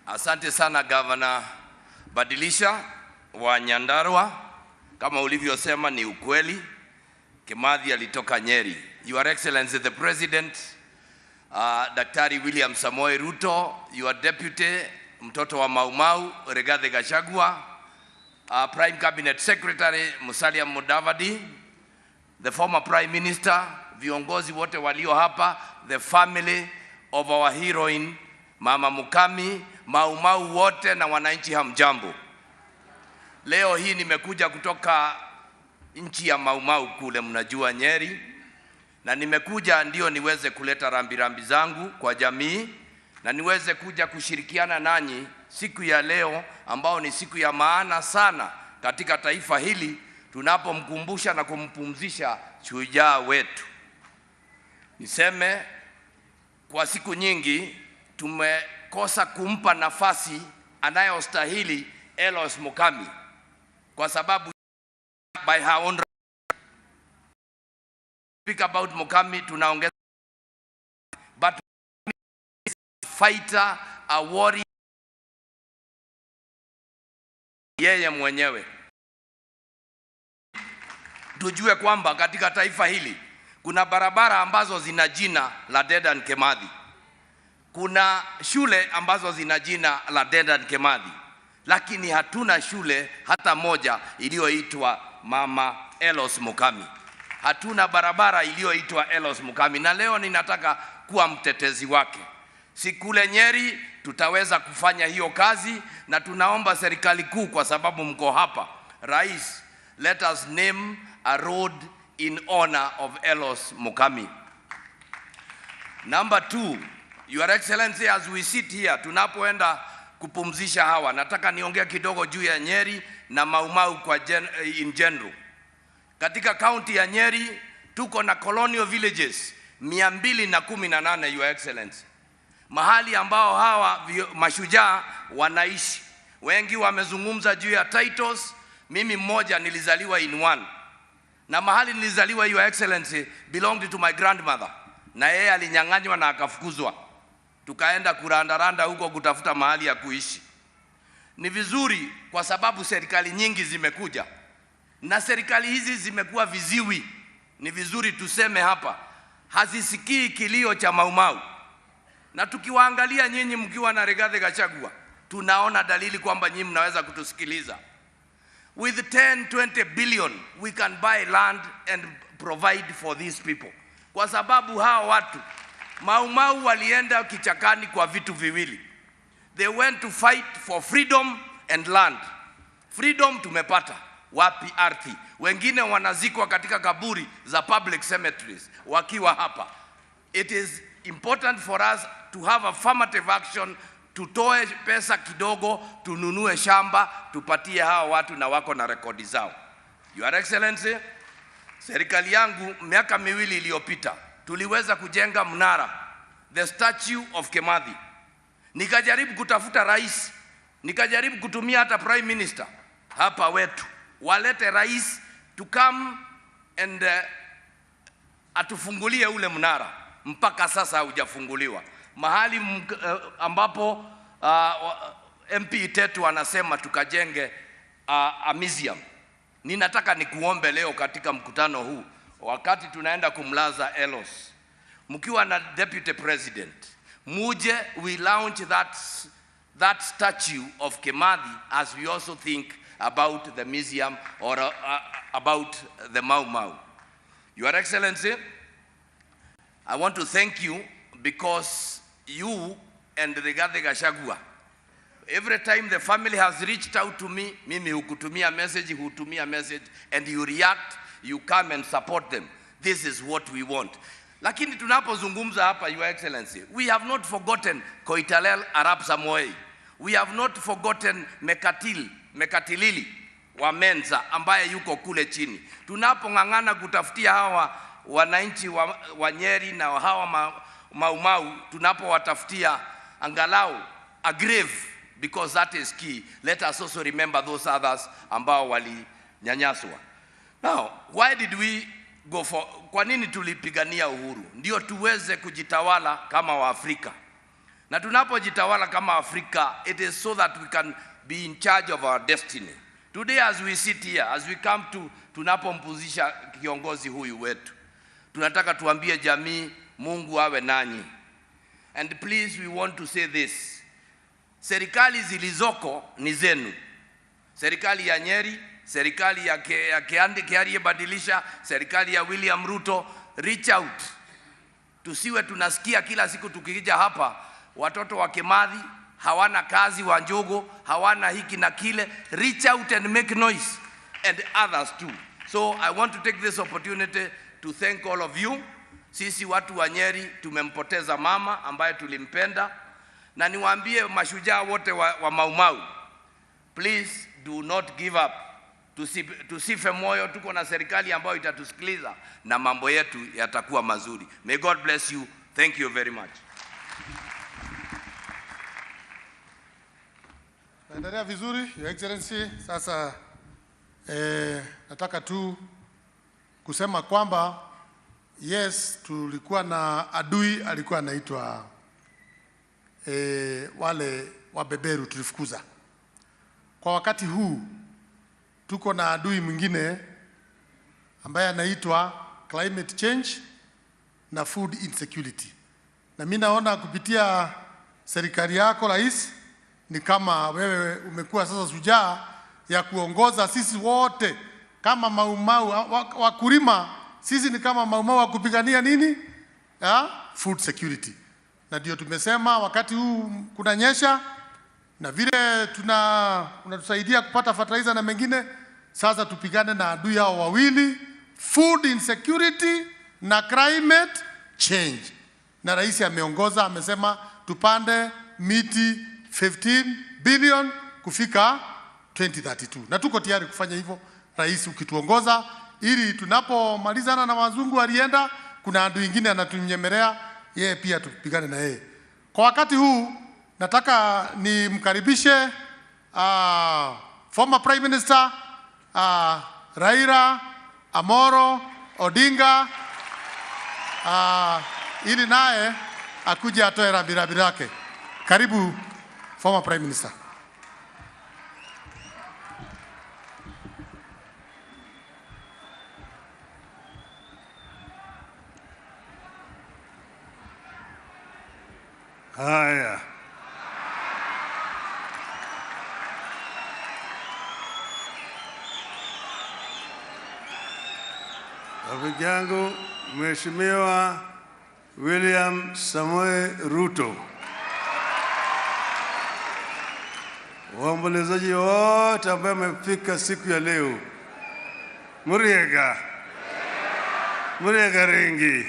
Asante sana Governor Badilisha wa Nyandarua. Kama ulivyosema ni ukweli, Kimathi alitoka Nyeri. Your Excellency the President, Daktari William Samoei Ruto, your deputy, mtoto wa Mau Mau, Rigathi Gachagua, Prime Cabinet Secretary Musalia Mudavadi, the former Prime Minister, viongozi wote walio hapa, the family of our heroine Mama Mukami, Mau Mau wote na wananchi, hamjambo. Leo hii nimekuja kutoka nchi ya Mau Mau kule, mnajua Nyeri, na nimekuja ndio niweze kuleta rambirambi zangu kwa jamii na niweze kuja kushirikiana nanyi siku ya leo, ambao ni siku ya maana sana katika taifa hili, tunapomkumbusha na kumpumzisha shujaa wetu. Niseme kwa siku nyingi tumekosa kumpa nafasi anayostahili Eloise Mukami, kwa sababu by her own speak about Mukami tunaongeza, but fighter, a warrior, yeye mwenyewe. Tujue kwamba katika taifa hili kuna barabara ambazo zina jina la Dedan Kimathi, kuna shule ambazo zina jina la Dedan Kimathi, lakini hatuna shule hata moja iliyoitwa Mama Eloise Mukami. Hatuna barabara iliyoitwa Eloise Mukami, na leo ninataka kuwa mtetezi wake. Si kule Nyeri tutaweza kufanya hiyo kazi, na tunaomba serikali kuu, kwa sababu mko hapa, Rais, let us name a road in honor of Elos Mukami. Number 2, Your Excellency, as we sit here, tunapoenda kupumzisha hawa, nataka niongee kidogo juu ya Nyeri na Mau Mau kwa in general. Katika kaunti ya Nyeri tuko na colonial villages 218, Your Excellency, mahali ambao hawa mashujaa wanaishi. Wengi wamezungumza juu ya titles. Mimi mmoja nilizaliwa in one, na mahali nilizaliwa, Your Excellency, belonged to my grandmother, na yeye alinyang'anywa na akafukuzwa, tukaenda kurandaranda huko kutafuta mahali ya kuishi. Ni vizuri kwa sababu serikali nyingi zimekuja na serikali hizi zimekuwa viziwi. Ni vizuri tuseme hapa, hazisikii kilio cha Mau Mau. Na tukiwaangalia nyinyi mkiwa na Rigathi Gachagua, tunaona dalili kwamba nyinyi mnaweza kutusikiliza. With 10, 20 billion we can buy land and provide for these people. Kwa sababu hawa watu Mau Mau walienda kichakani kwa vitu viwili. They went to fight for freedom and land. Freedom tumepata wapi? Ardhi. Wengine wanazikwa katika kaburi za public cemeteries wakiwa hapa. It is important for us to have affirmative action, tutoe pesa kidogo, tununue shamba, tupatie hawa watu na wako na rekodi zao. Your Excellency, serikali yangu miaka miwili iliyopita tuliweza kujenga mnara, the statue of Kimathi. Nikajaribu kutafuta rais, nikajaribu kutumia hata prime minister hapa wetu, walete rais to come and atufungulie ule mnara. Mpaka sasa haujafunguliwa. Mahali ambapo MP Tetu anasema tukajenge a museum. Ninataka nikuombe leo katika mkutano huu, wakati tunaenda kumlaza Elos, mkiwa na deputy president, muje we launch that statue of Kimathi as we also think about the museum or about the Mau Mau. Your Excellency, I want to thank you because you and Rigathi Gachagua, every time the family has reached out to me, mimi hukutumia message, hutumia message, and you react, you come and support them. This is what we want. Lakini tunapozungumza hapa, Your Excellency, we have not forgotten Koitalel Arap Samoei. We have not forgotten Mekatilili wa Menza ambaye yuko kule chini. Tunapong'ang'ana kutafutia hawa wananchi wa Nyeri na hawa Mau Mau, tunapowatafutia angalau a grave, because that is key. Let us also remember those others ambao walinyanyaswa. Now, why did we go for, kwa nini tulipigania uhuru? Ndio tuweze kujitawala kama Waafrika. Na tunapojitawala kama Afrika, it is so that we can be in charge of our destiny. Today as we sit here, as we come to, tunapompuzisha kiongozi huyu wetu, tunataka tuambie jamii, Mungu awe nanyi. And please, we want to say this. Serikali zilizoko ni zenu. Serikali ya Nyeri, serikali ya Kiarie Badilisha, serikali ya William Ruto, reach out. Tusiwe tunasikia kila siku tukija hapa, watoto wa Kimathi hawana kazi, wa Njogo hawana hiki na kile. Reach out and make noise, and others too. So I want to take this opportunity to thank all of you. Sisi watu wa Nyeri tumempoteza mama ambaye tulimpenda, na niwaambie mashujaa wote wa Mau Mau, please do not give up. Tusife moyo, tuko na serikali ambayo itatusikiliza na mambo yetu yatakuwa mazuri. May God bless you. Thank you very much. Naendelea vizuri, Your Excellency. Sasa nataka tu kusema kwamba yes, tulikuwa na adui alikuwa anaitwa wale wabeberu tulifukuza. Kwa wakati huu tuko na adui mwingine ambaye anaitwa climate change na food insecurity. Na mimi naona kupitia serikali yako Rais, ni kama wewe umekuwa sasa shujaa ya kuongoza sisi wote kama Mau Mau wakulima. Sisi ni kama Mau Mau wa kupigania nini? Ya? Food security. Na ndio tumesema wakati huu kunanyesha na vile unatusaidia kupata fertilizer na mengine, sasa tupigane na adui hao wawili, food insecurity na climate change. Na rais ameongoza, amesema tupande miti 15 billion kufika 2032. Na tuko tayari kufanya hivyo, rais ukituongoza, ili tunapomalizana na wazungu walienda, kuna adui ingine anatunyemelea, yeye pia tupigane na yeye. Kwa wakati huu nataka nimkaribishe former Prime Minister Raila Amolo Odinga ili naye akuje atoe rambirambi lake. Karibu former Prime Minister. Haya. Rafiki yangu Mheshimiwa William Samoei Ruto, waombolezaji wote ambao wamefika siku ya leo, Muriega, Muriega Ringi,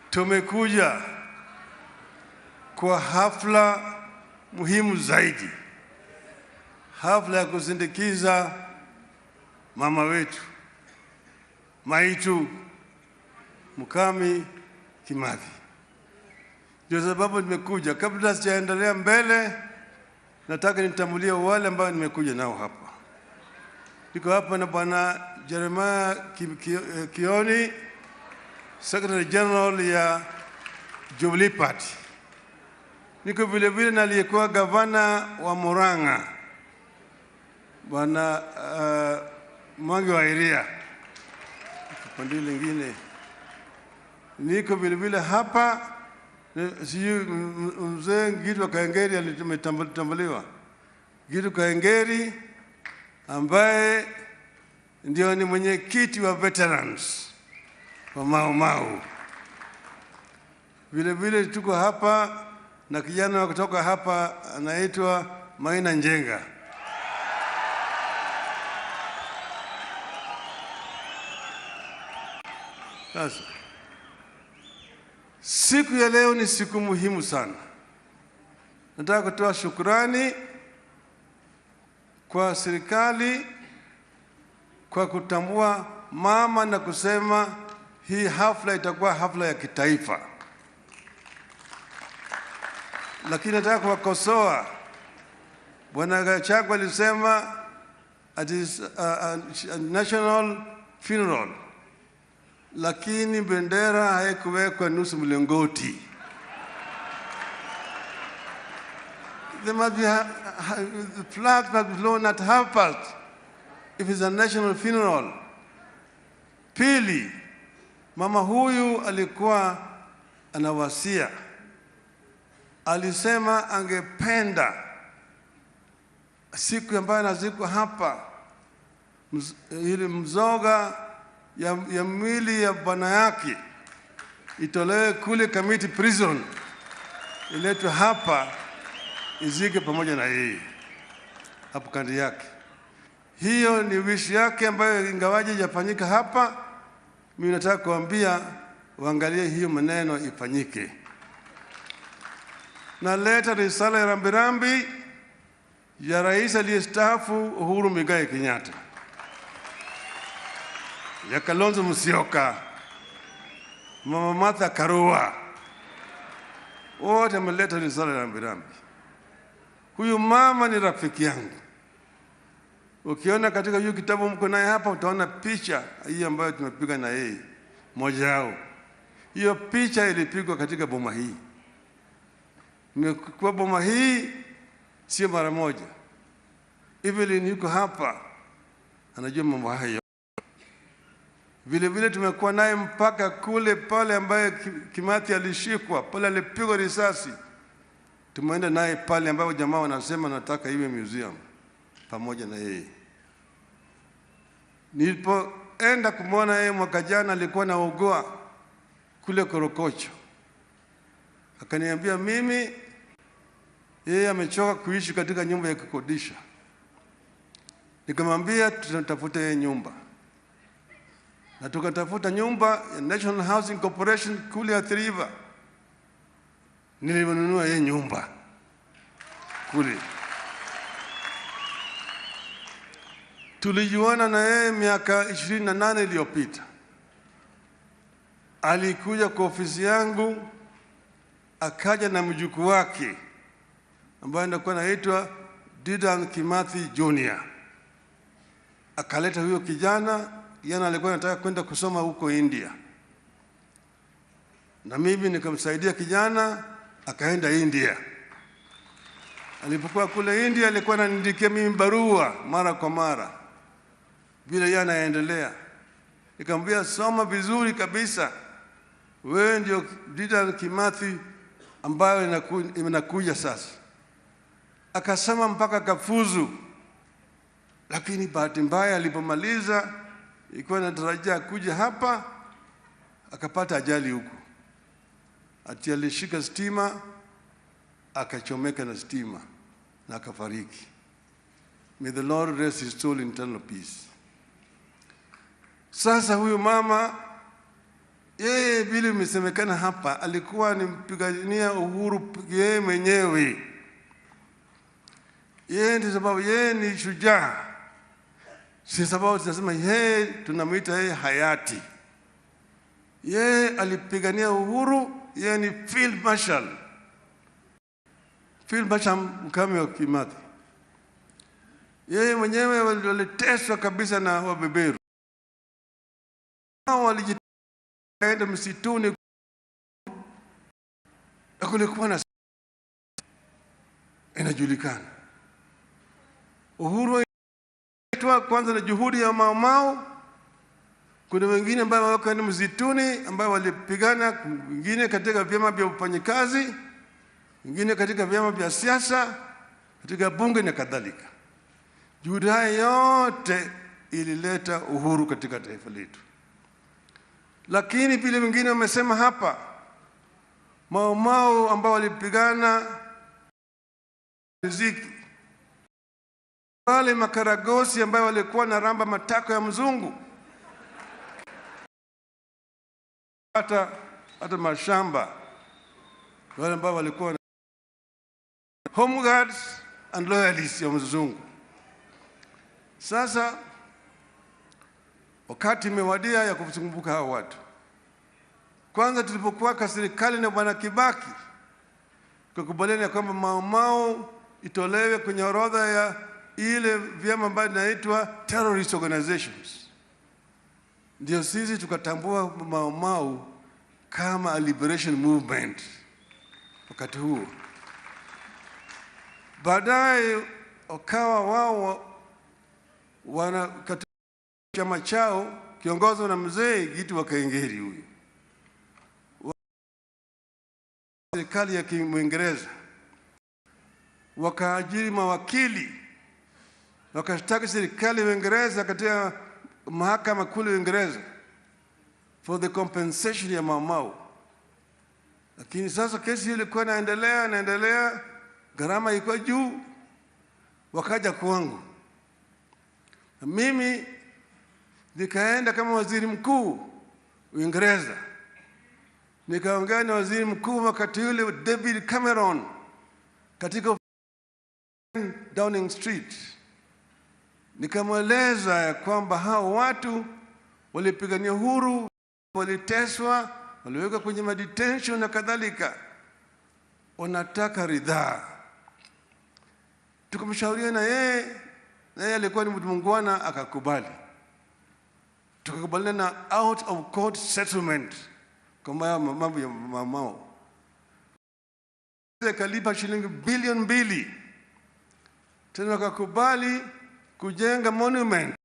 tumekuja kwa hafla muhimu zaidi, hafla ya kusindikiza mama wetu Maitu Mukami Kimathi. Ndio sababu nimekuja. Kabla sijaendelea mbele, nataka nitambulie wale ambao nimekuja nao hapa. Niko hapa na Bwana Jeremiah Kioni, Secretary General ya Jubilee Party. Niko vile vile na aliyekuwa gavana wa Murang'a, Bwana Mwangi wa Iria, pande lingine. Niko vile vile hapa, sijui mzee Gitu Kahengeri alitambuliwa. Gitu Kahengeri ambaye ndio ni mwenyekiti wa veterans wa Mau Mau. Vile vile tuko hapa na kijana kutoka hapa anaitwa Maina Njenga. Sasa, siku ya leo ni siku muhimu sana. Nataka kutoa shukrani kwa serikali kwa kutambua mama na kusema hii hafla itakuwa hafla ya kitaifa. Lakini nataka kuwakosoa. Bwana Gachagua alisema it is a national funeral, lakini bendera haikuwekwa nusu mlingoti. There must be the flag must be flown at half past if it's a national funeral. Pili, mama huyu alikuwa anawasia. Alisema angependa siku ambayo anazikwa hapa ili mzoga ya mwili ya bwana yake itolewe kule Kamiti Prison, iletwe hapa izike pamoja na yeye hapo kando yake. Hiyo ni wish yake ambayo ingawaje haijafanyika hapa, mimi nataka kuambia waangalie hiyo maneno ifanyike. Naleta risala ya rambirambi ya rais aliyestaafu Uhuru Muigai Kenyatta, ya Kalonzo Musyoka, Mama Martha Karua, wote wameleta risala ya rambirambi. Huyu mama ni rafiki yangu. Ukiona katika hiyo kitabu mko naye hapa, utaona picha hii ambayo tumepiga na yeye, moja yao. Hiyo picha ilipigwa katika boma hii. Nimekuwa boma hii sio mara moja. Evelyn yuko hapa, anajua mambo hayo. Vile vile tumekuwa naye mpaka kule pale ambaye Kimathi alishikwa, pale alipigwa risasi. Tumeenda naye pale ambapo jamaa wanasema nataka iwe museum pamoja na yeye. Nilipoenda kumwona yeye mwaka jana alikuwa anaugua kule Korokocho. Akaniambia mimi yeye amechoka kuishi katika nyumba ya kukodisha. Nikamwambia tutatafuta yeye nyumba, na tukatafuta nyumba ya National Housing Corporation kule Athi River. Nilinunua yeye nyumba kule. Tulijuana na yeye miaka 28 iliyopita. Alikuja kwa ofisi yangu, akaja na mjukuu wake ambaye alikuwa anaitwa Dedan Kimathi Jr. Akaleta huyo kijana. Kijana alikuwa anataka kwenda kusoma huko India, na mimi nikamsaidia kijana akaenda India. Alipokuwa kule India alikuwa ananiandikia mimi barua mara kwa mara vile yeye anaendelea. Nikamwambia soma vizuri kabisa, wewe ndio Dedan Kimathi ambayo inakuja sasa. Akasema mpaka kafuzu, lakini bahati mbaya alipomaliza, ilikuwa anatarajia kuja hapa, akapata ajali huko. Ati alishika stima, akachomeka na stima na akafariki. May the Lord rest his soul in eternal peace. Sasa huyu mama, yeye vile imesemekana hapa, alikuwa ni mpigania uhuru yeye mwenyewe. Yeye ndio sababu yeye ni shujaa. Si sababu tunasema yeye, tunamuita yeye hayati. Yeye alipigania uhuru, yeye ni Field Marshal. Field Marshal Mukami wa Kimathi. Yeye mwenyewe waliteswa kabisa na wabeberu. Hao walijitenda msituni, na kulikuwa na inajulikana. Uhuru kwanza na juhudi ya Mau Mau. Kuna wengine ambao wako msituni ambao walipigana, wengine katika vyama vya ufanyikazi, wengine katika vyama vya siasa, katika bunge na kadhalika. Juhudi haya yote ilileta uhuru katika taifa letu. Lakini vile wengine wamesema hapa, Mau Mau ambao walipigana riziki, wale makaragosi ambao walikuwa na ramba matako ya mzungu, hata mashamba, wale ambao walikuwa na home guards and loyalists ya mzungu. Sasa wakati imewadia ya kukumbuka hao watu. Kwanza tulipokuwa kwa serikali na Bwana Kibaki, tukakubaliana kwamba Mau Mau itolewe kwenye orodha ya ile vyama ambayo inaitwa terrorist organizations. Ndio sisi tukatambua Mau Mau kama a liberation movement wakati huo. Baadaye wakawa wao wana katika chama chao kiongozwa na mzee Gitu wa Kaingeri huyu, serikali ya Kiingereza, wakaajiri mawakili, wakashtaki serikali ya Uingereza katika mahakama kule Uingereza for the compensation ya Mau Mau. Lakini sasa kesi ilikuwa inaendelea, gharama ilikuwa juu, wakaja kwangu. Na mimi nikaenda kama waziri mkuu Uingereza, nikaongea na waziri mkuu wakati yule David Cameron katika Downing Street. Nikamweleza ya kwamba hao watu walipigania uhuru, waliteswa, waliwekwa kwenye detention na kadhalika, wanataka ridhaa. Tukamshauria na yeye, na yeye alikuwa ni mtu muungwana, akakubali. Tukakubaliana na out of court settlement kwa mambo ya Mau Mau. Akalipa shilingi bilioni 2. Tena akakubali kujenga monument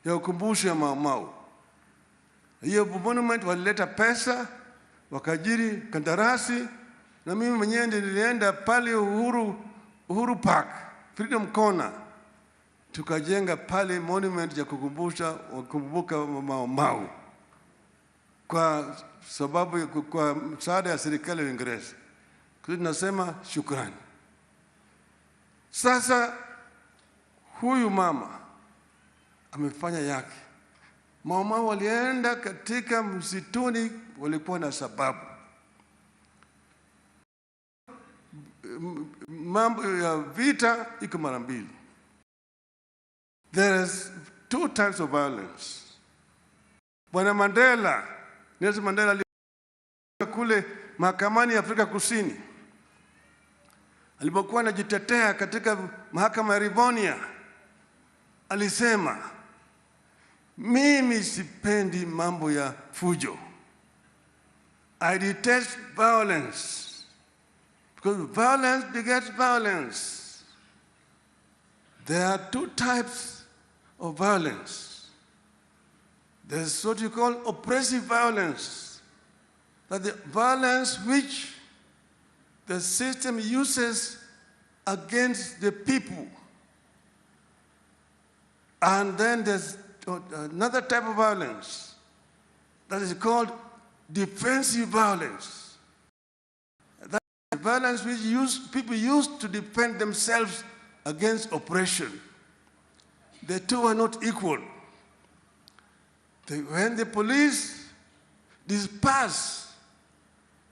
ya ukumbusho ya Mau Mau. Hiyo monument walileta pesa, wakajiri kandarasi, na mimi mwenyewe nilienda pale Uhuru Park, Freedom Corner, tukajenga pale monument ya kukumbusha kukumbuka Mau Mau kwa sababu kwa msaada ya serikali ya Uingereza. Kwa tunasema shukrani. Sasa huyu mama amefanya yake. Mama walienda katika msituni, walikuwa na sababu. Mambo ya vita iko mara mbili. There is two types of violence. Bwana Mandela, Nelson Mandela alikuwa kule mahakamani ya Afrika Kusini. Alipokuwa anajitetea katika mahakama ya Rivonia, alisema, mimi sipendi mambo ya fujo. I detest violence because violence begets violence. There are two types of violence. There's what you call oppressive violence, that the violence which the system uses against the people. And then there's another type of violence that is called defensive violence. That is violence which people use to defend themselves against oppression. The two are not equal. When the police disperse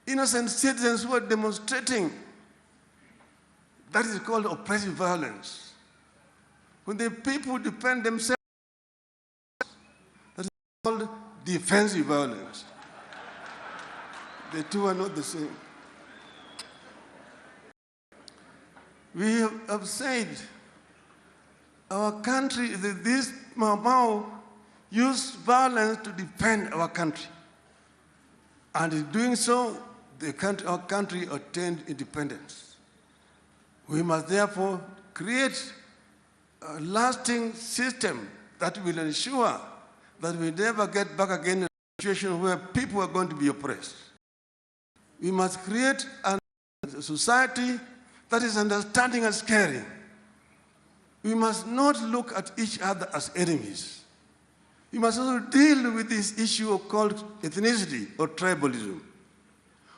innocent citizens who are demonstrating, that is called oppressive violence. When the people defend themselves, that is called defensive violence. The two are not the same. We have said our country, this Mau Mau used violence to defend our country. And in doing so, our country attained independence. We must therefore create a lasting system that will ensure that we never get back again in a situation where people are going to be oppressed. We must create a society that is understanding and caring. We must not look at each other as enemies. We must also deal with this issue called ethnicity or tribalism.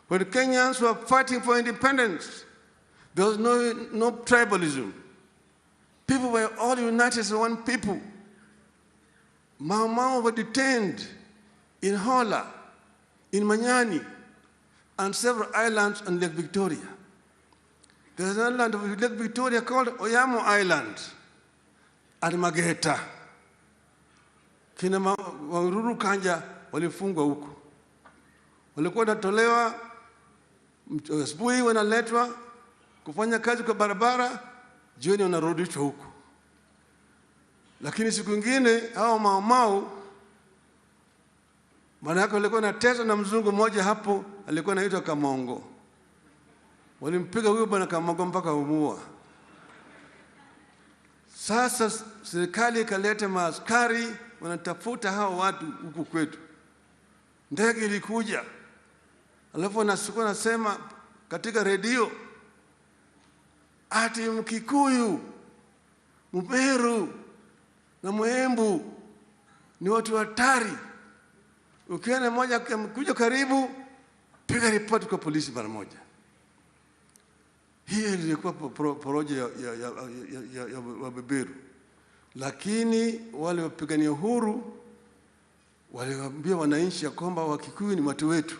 When Kenyans were fighting for independence, there was no tribalism. People were all united as one people. Mau Mau were detained in Hola, in Manyani, and several islands on Lake Victoria. There's an island of Lake Victoria called Oyamo Island and Mageta. Kina Waruru Kanja walifungwa huko. Walikuwa wanatolewa asubuhi, wanaletwa kufanya kazi kwa barabara, jioni wanarudishwa huko. Lakini siku nyingine hao Mau Mau, maana yake walikuwa wanateswa na mzungu mmoja hapo alikuwa anaitwa Kamongo. Walimpiga huyo bwana Kamongo mpaka umua. Sasa serikali ikaleta maaskari wanatafuta hao watu huku kwetu. Ndege ilikuja. Alafu wanasema katika redio ati Mkikuyu, Mmeru na Mwembu ni watu hatari. Ukiona mmoja kuja karibu, piga ripoti kwa polisi mara moja. Hii ilikuwa porojo ya wabeberu. Lakini wale wapigania uhuru waliwaambia wananchi ya kwamba Wakikuyu ni watu wetu.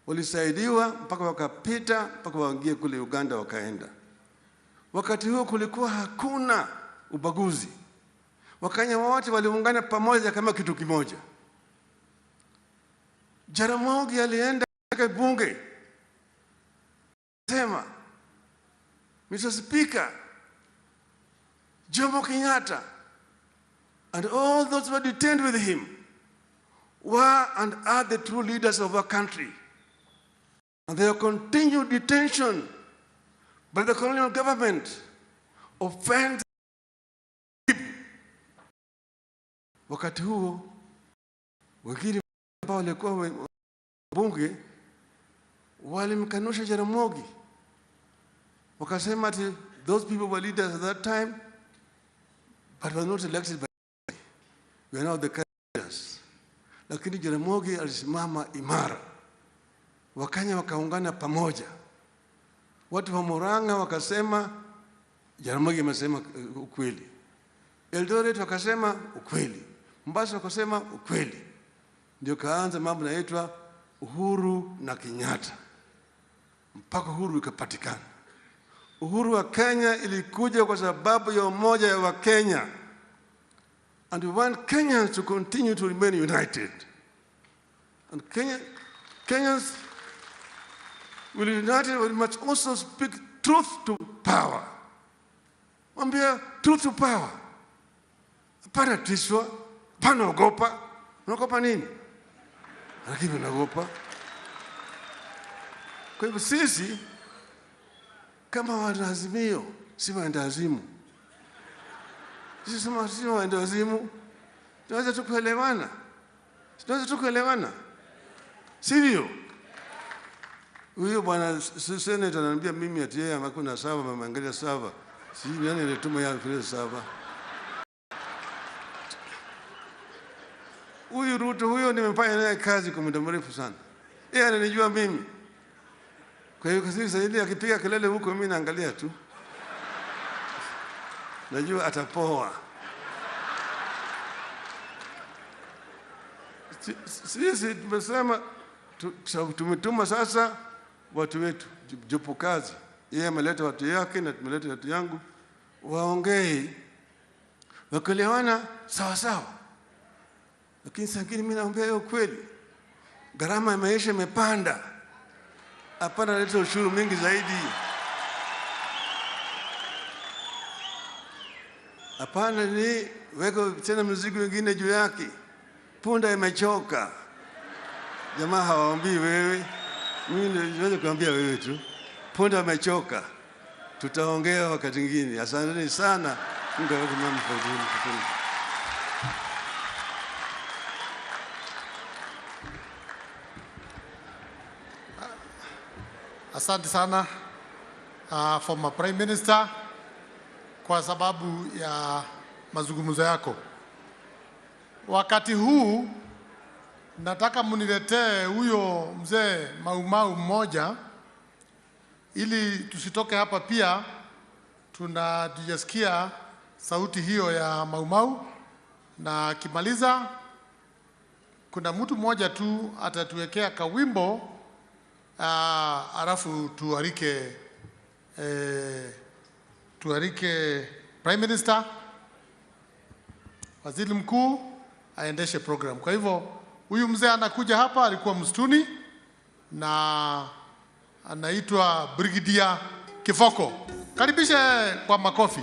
Walisaidiwa mpaka wakapita, mpaka waingie kule Uganda wakaenda. Wakati huo kulikuwa hakuna ubaguzi. Wakenya wote waliungana pamoja kama kitu kimoja. Jaramogi alienda katika bunge. Sema, Mr. Speaker, Jomo Kenyatta and all those who were detained with him were and are the true leaders of our country. And their continued detention by the colonial government offends people. Wakati huo wengine ambao walikuwa bunge walimkanusha Jaramogi. Wakasema ati those people were leaders at that time, but were not elected by, we are now the leaders. Lakini Jaramogi alisimama imara. Wakenya wakaungana pamoja. Watu wa Murang'a wakasema Jaramogi amesema ukweli. Eldoret wakasema ukweli. Mombasa wakasema ukweli. Ndio kaanza mambo yanaitwa Uhuru na Kenyatta. Mpaka uhuru ikapatikana. Uhuru wa Kenya ilikuja kwa sababu ya umoja ya Wakenya. And we want Kenyans to continue to remain united. And Kenyans will be united, but we must also speak truth to power. Mwambia truth to power. Hapana tishwa, hapana ogopa. Unaogopa nini? Lakini unaogopa. Kwa hivyo sisi kama wanaazimio, si waendawazimu. Sisi si waendawazimu, tunaweza tu kuelewana. Tunaweza tu kuelewana. Sivyo? Huyo bwana senator ananiambia mimi ati yeye hakuna saba, ameangalia saba. Sijui nani alituma yeye afikirie saba. Huyu Ruto huyo nimefanya naye kazi kwa muda mrefu sana. Yeye ananijua mimi. Kwa hiyo sasa ile akipiga kelele huko mimi naangalia tu. Najua atapoa. Sisi tumesema tumetuma sasa watu wetu jopo kazi. Yeye ameleta watu yake na tumeleta watu yangu. Waongee. Wakielewana sawa sawa. Lakini saa ingine mimi naambia hiyo kweli. Gharama ya maisha imepanda. Hapana leta ushuru mingi zaidi. Hapana ni weka tena mzigo mwingine juu yake. Punda imechoka. Jamaa hawaambii wewe. Mimi niweze kuambia wewe tu. Punda imechoka. Tutaongea wakati mwingine. Asanteni sana. Mungu awabariki mama kwa. Asante sana former Prime Minister kwa sababu ya mazungumzo yako. Wakati huu nataka muniletee huyo mzee Maumau mmoja ili tusitoke hapa pia tunajisikia sauti hiyo ya Maumau, na kimaliza kuna mtu mmoja tu atatuwekea kawimbo alafu tuarike Prime Minister, Waziri Mkuu aendeshe program. Kwa hivyo huyu mzee anakuja hapa, alikuwa msituni na anaitwa Brigadier Kifoko. Karibishe kwa makofi.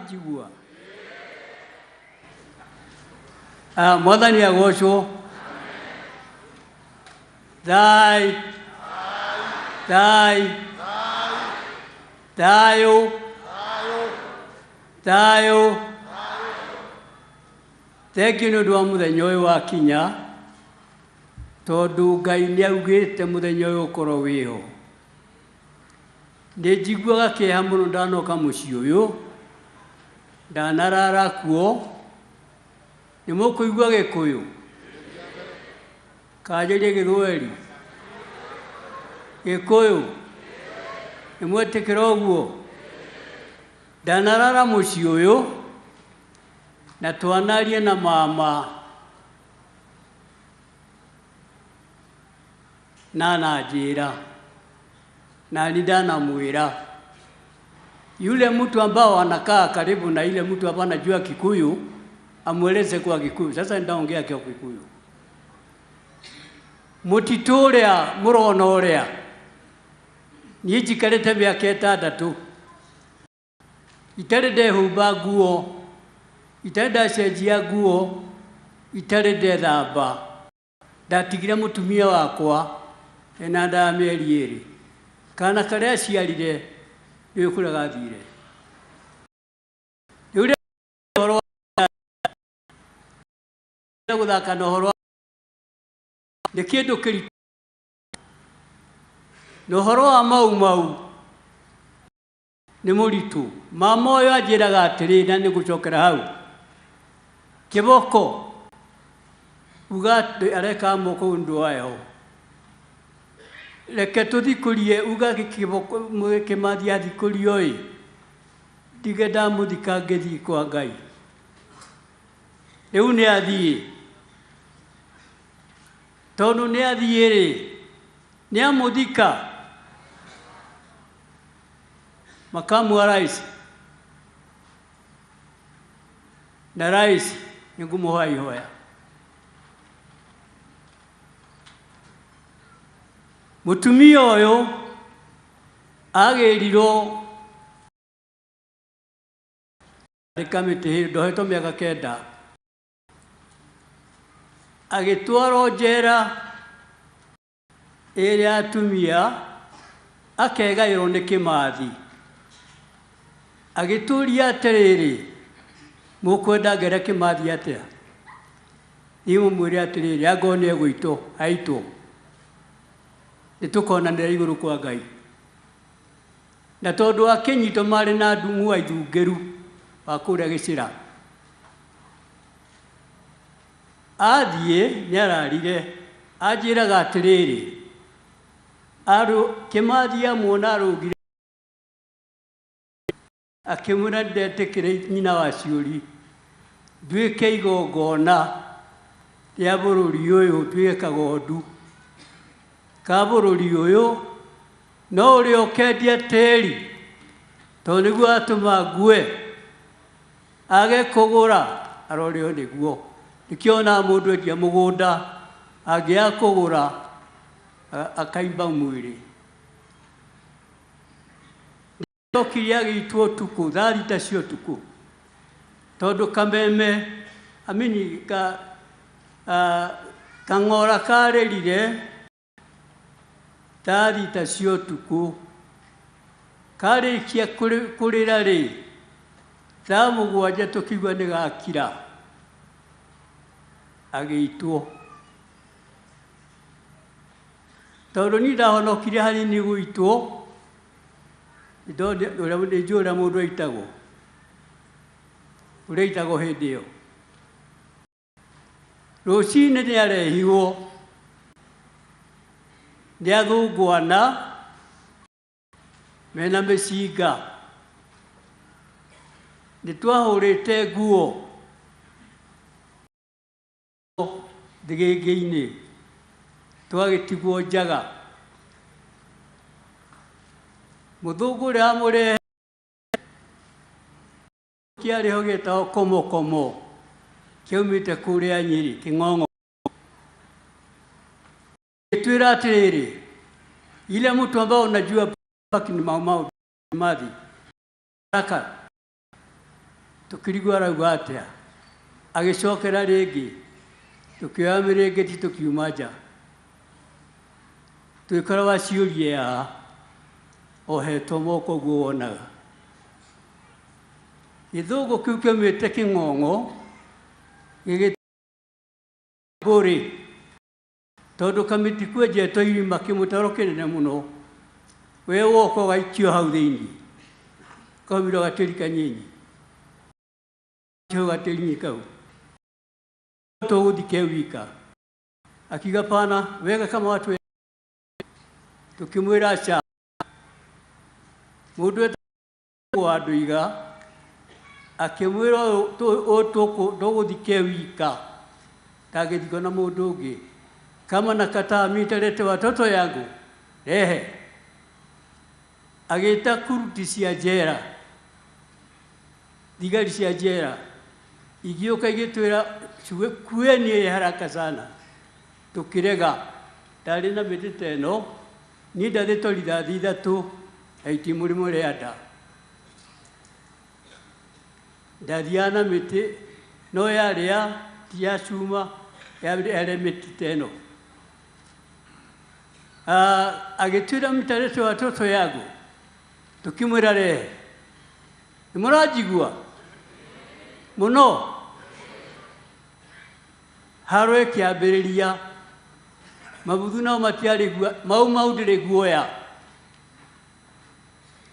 Njigua Mwathani agocwo. Thai thai thayo thayo. Thengiũ nĩ ũndũ wa mũthenya ũyũ wakinya, tondũ Ngai nĩ augĩte mũthenya ũyũ ũkorwo wĩho. Nĩ njiguaga kĩeha mũno ndanoka mũciĩ ũyũ, ndanarara kuo. Nĩ mũkũigua Gĩkũyũ kanjĩrie Gĩthweri? Gĩkũyũ nĩ mwetĩkĩra ũguo? Ndanarara mũciĩ ũyũ na twanarie na mama na ananjĩra na ni ndanamwĩra yule mtu ambao anakaa karibu na ile mtu hapa anajua Kikuyu amweleze kwa Gikuyu. Sasa ndaongea kwa Gikuyu. Mutitu uria murona uria niĩ njikarĩte mĩaka 6 itarĩ ndehumba nguo, itarĩ ndacenjia nguo, itarĩ ndethamba. Ndatigire mũtumia wakwa ena nda ya mĩeri 2, kana karĩa aciarire nĩũĩ kũrĩa gathire. Rĩu ũhoro wa gũthaka na ũhoro nĩ kĩndũ kĩritũ, na ũhoro wa Mau Mau nĩ mũritũ. Mama ũyũ anjĩraga atĩrĩ, na nĩngũcokera hau, kĩboko uga atĩ areka moko ũndũ wa heho, reke tũthikũrie, uga kĩboko Kĩmathi athikũrio ĩ, ndige ndamũthika ngĩthiĩ kwa Ngai. Rĩu nĩ athiĩ, tondũ nĩ athiĩ rĩ, nĩ amũthika makamu wa rais, na rais nĩngũmũhoya ihoya. Mũtumia ũyũ agĩrirwo nĩ kamĩtĩ ndohetwo mĩaka 9, agĩtwarwo njera ĩrĩa atumia, akegaĩrwo nĩ Kĩmathi. Agĩtũria atĩrĩrĩ, mũkwenda ngere Kĩmathi atĩa? Niĩ mũmwĩre atĩrĩrĩ, angorwo nĩ egũitwo aitwo, nĩtũkonanĩra igũrũ kwa Ngai. Na tondũ akĩnyitwo marĩ na ndumu wa ithungĩru wa kũrĩa gĩcĩra, athiĩ nĩararire, anjĩraga atĩrĩrĩ, Kĩmathi amuona arũgire, akĩmwĩra ndetĩkĩre nyina wa ciũri, nduĩke igongona rĩa bũrũri ũyũ, nduĩke kagondu ka bũrũri ũyũ, no ũrĩa ũkendia tĩri tondũ nĩguo atũma ngue, age kũgũra arorĩo nĩguo. Nĩkĩo onaga mũndũ endia mũgũnda angĩaga kũgũra akaimba mwĩrĩ. Okire agĩitwo ũtukũ thaa 6 cia ũtukũ, tondũ kameme amini kang'ora karĩrire thaa 6 cia ũtukũ, karĩkia kũrĩra rĩ, thaa 7 tũkiigua nĩ gakira, agĩitwo. Tondũ niĩ ndahonokire hanini gũitwo, nĩnjũĩ ũrĩa mũndũ aitagwo, ũrĩa aitagwo hĩndĩ ĩyo. Rũcinĩ nĩarehirwo nĩ athũngũ ana mena mĩcinga. Nĩtwahũrĩte nguo thĩgĩngĩ-inĩ, twagĩtigwo njaga. Mũthũngũ ũrĩa wamũrehe kĩarĩho gĩetagwo komokomo, kĩaumĩte kũrĩa Nyĩrĩ, Kĩng'ong'o. Gĩtwĩra atĩrĩrĩ, ile mtu ambao unajua ni Mau Mau Kimathi haraka, tũkĩrigwo arauga atĩa. Agĩcokera rĩngĩ, tũkĩoya mĩrĩngĩti tũkiuma nja, twĩkora waciũrie haha ohetwo moko ũguo wonaga. Gĩthũngũ kĩu kĩaumĩte Kĩng'ong'o gĩgĩtũrĩ, tondũ kamĩtĩ kwenjetwo irima kĩmũtaro kĩnene mũno, we woka ũgaikio hau thĩinĩ, kaumĩra gatĩri kanyinyi, hau gatĩri kau tũgũthike wika. Akiuga pana wega kama watu, tukimwĩra aca. Mũndũ etagwo wa Ndũiga akĩmwĩra tũgũthike wika, ndangĩthikwo na mũndũ ũngĩ. Kama nakataa mimi nitalete watoto yangu rehe. Agĩta kuruti cia njera, thigari cia njera Igĩũka igĩtwĩra kueni haraka sana, tukirega. Ndarĩ na mĩtĩ ta ĩno, niĩ ndathĩtwo rithathi 3 na itimũ rĩmwe rĩa nda. Ndathiaga na mĩtĩ no yarĩ ya ti ya cuma, yarĩ mĩtĩ ta ĩno. Agĩtwĩra mtarete watoto yangu, tukimwĩra rehe. Nĩ mũranjigua mũno? Haro ĩkĩambĩrĩria, mabuthu nao matiarĩ mau mau ndĩrĩ guoya.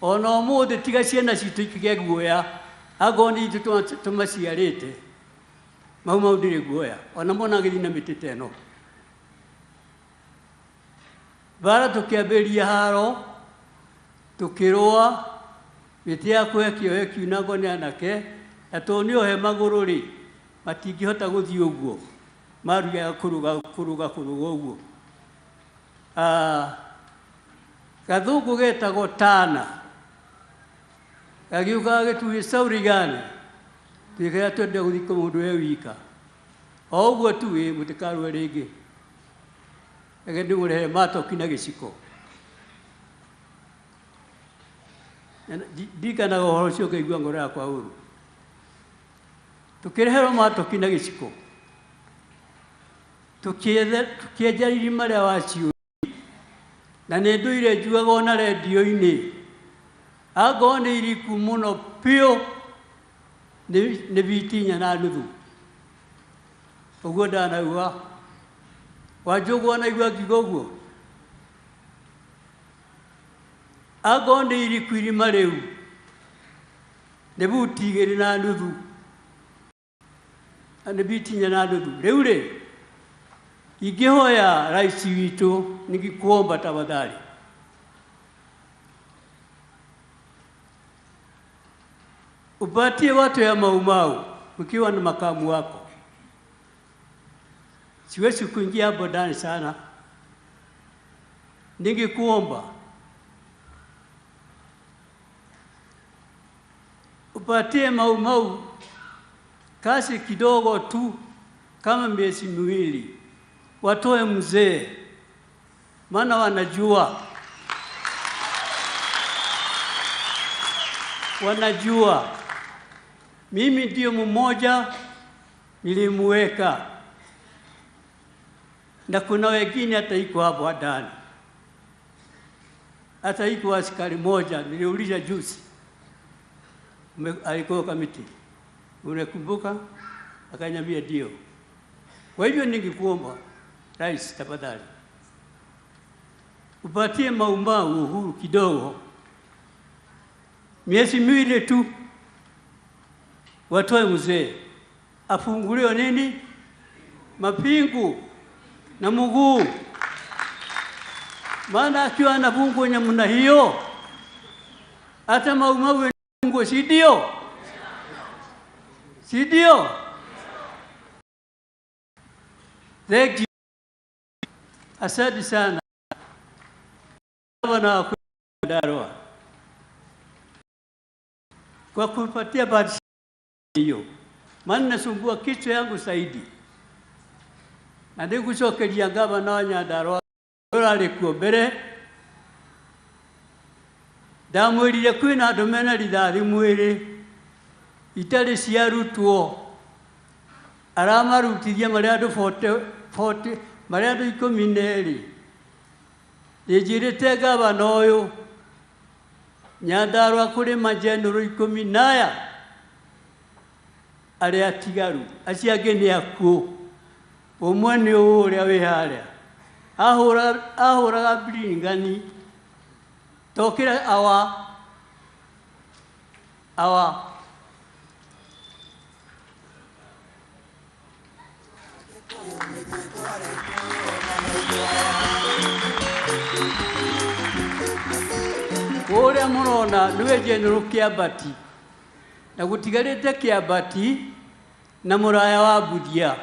Ona ũmũthĩ tiga ciana citũ ikĩgĩa guoya, angorwo nĩ ithuĩ tũmaciarĩte, mau mau ndĩrĩ guoya. Ona mona agĩthiĩ na mĩtĩ ta ĩno. Mbara tũkĩambĩrĩria haro, tũkĩrũa, mĩtĩ yakwa ĩkĩoya ĩkiunangwo nĩ anake, na tondũ nĩ ohe magũrũ rĩ, matingĩhota gũthiĩ ũguo. Marugaga kũrũga, kũrũga, kũrũga ũguo. Gathũngũ getagwo Tana. Gagĩũka gagĩtuĩ sauri gani? Tuĩkaga twendire gũthika mũndũ we wika. O ũguo tu ĩ, mũtikarũe rĩngĩ. Reke ndĩmũrehere matoki na gĩciko. Ndirikanaga ũhoro ũcio ngaigua ngoro yakwa ũru. Tũkĩreherwo matoki na gĩciko. Tũkĩenja irima rĩa waciũri. Na nĩ ndũire njugaga ona rendio-inĩ. Angorwo nĩ iriku mũno biũ, nĩ biti 4.5. Ũguo ndanaigua. Wanjũgũ anaigua ngiuga ũguo. Angorwo nĩ iriku irima rĩu, nĩ buti 2.5. Nĩ biti 4.5. Rĩu rĩ, ingĩhoya rais witũ, ningĩkuomba tafadhali. Upatie watu ya Mau Mau ukiwa na makamu wako. Siwezi kuingia hapo ndani sana. Ningekuomba upatie Mau Mau kazi kidogo tu kama miezi 2, watoe mzee, maana wanajua. Wanajua mimi ndio mmoja nilimuweka, na kuna wengine hata iko hapo ndani, hata iko askari moja niliuliza juzi, alikuwa kamiti, unakumbuka? Akaniambia ndio. Kwa hivyo ningekuomba rais, tafadhali upatie Mau Mau uhuru kidogo, miezi 2 tu, watoe mzee afunguliwe nini mapingu na mguu, maana akiwa anafungwa namna hiyo hata Mau Mau anafungwa, si ndio? Si ndio? Thank you. Asante sana Bwana Nyandarua kwa kupatia bahati hiyo, maana nasumbua kichwa yangu zaidi. Na ndigucokeria gavana wa Nyandarua ũrarĩ kuo mbere, ndamwĩrire kwĩna andũ mena rithathi mwĩrĩ itarĩ ciarutwo, aramarutithia marĩ andũ 40, marĩ andũ 12. Nĩnjĩrĩte gavana ũyũ Nyandarua kũrĩ majenũrũ 14 arĩa atigaru, acio angĩ nĩ akuũ. Ũmwe nĩ ũyũ ũrĩa wĩ harĩa ahũraga mbiringani tokĩra awa awa ũrĩa mũrona nĩwe General Kĩambati, na gũtigarĩte Kĩambati na mũraya wa Mbuthia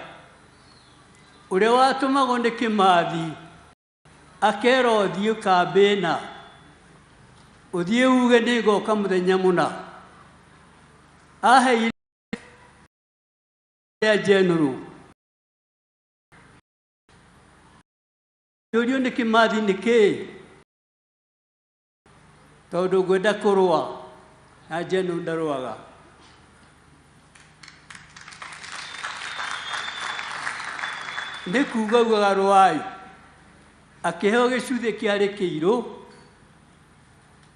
ũrĩa watũmagwo nĩ Kĩmathi akerwo ũthiĩ kambĩna, ũthiĩ uge nĩ ngoka mũthenya mũna. Aheire ya general. Yũrio nĩ Kĩmathi nĩ kĩĩ? Tondũ ngwenda kũrũa na general ndarũaga. Nĩ kuga ugaga rũai. Akĩheo gĩcuthĩ kĩarĩ kĩirũ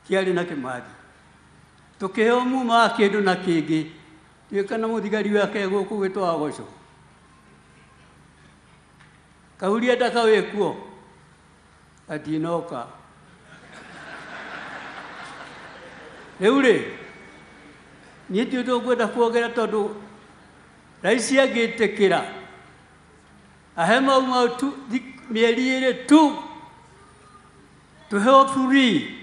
kĩarĩ na Kĩmathi. Tũkĩheo muma wa kĩndũ na kĩngĩ. Tuĩka na mũthigari wake gũkũ gwĩtwo Wagoco. Kahuria ndaka wĩ kuo atinoka. Rĩu rĩ, niĩ ti ũndũ ngwenda kuongerera tondũ raici angĩtĩkĩra ahe mau mau tu mĩeri ĩrĩ tu tũheo free.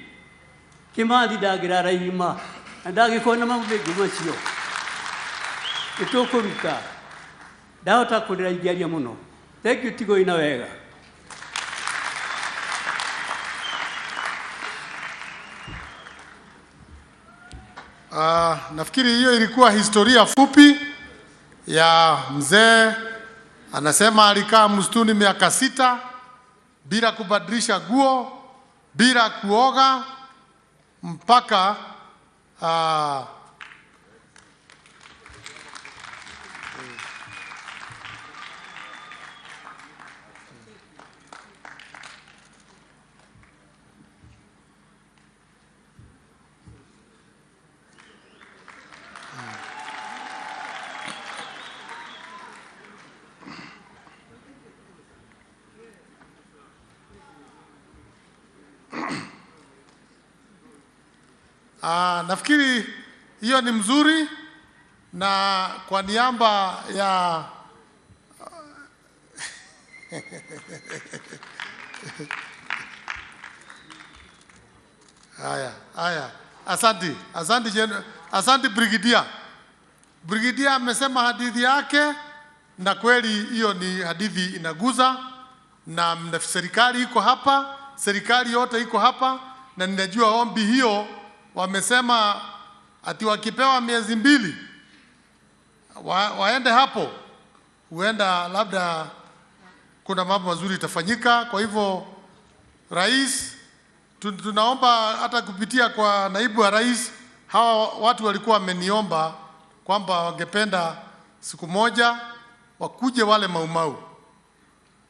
Kĩmathi ndangĩrara irima na ndangĩkorwo na mabĩngũ macio nĩtũkũruta. Ndahota kũrĩra ingĩaria mũno. Thank you, tigoi na wega. Nafikiri hiyo ilikuwa historia fupi ya mzee. Anasema alikaa msituni miaka 6 bila kubadilisha guo, bila kuoga mpaka nafikiri hiyo ni mzuri, na kwa niaba ya haya haya, asante asante asante Brigidia. Brigidia amesema hadithi yake, na kweli hiyo ni hadithi inaguza, na serikali iko hapa, serikali yote iko hapa, na ninajua ombi hiyo wamesema ati wakipewa miezi 2 waende hapo, huenda labda kuna mambo mazuri itafanyika. Kwa hivyo rais, tunaomba hata kupitia kwa naibu wa rais, hawa watu walikuwa wameniomba kwamba wangependa siku moja wakuje wale Maumau,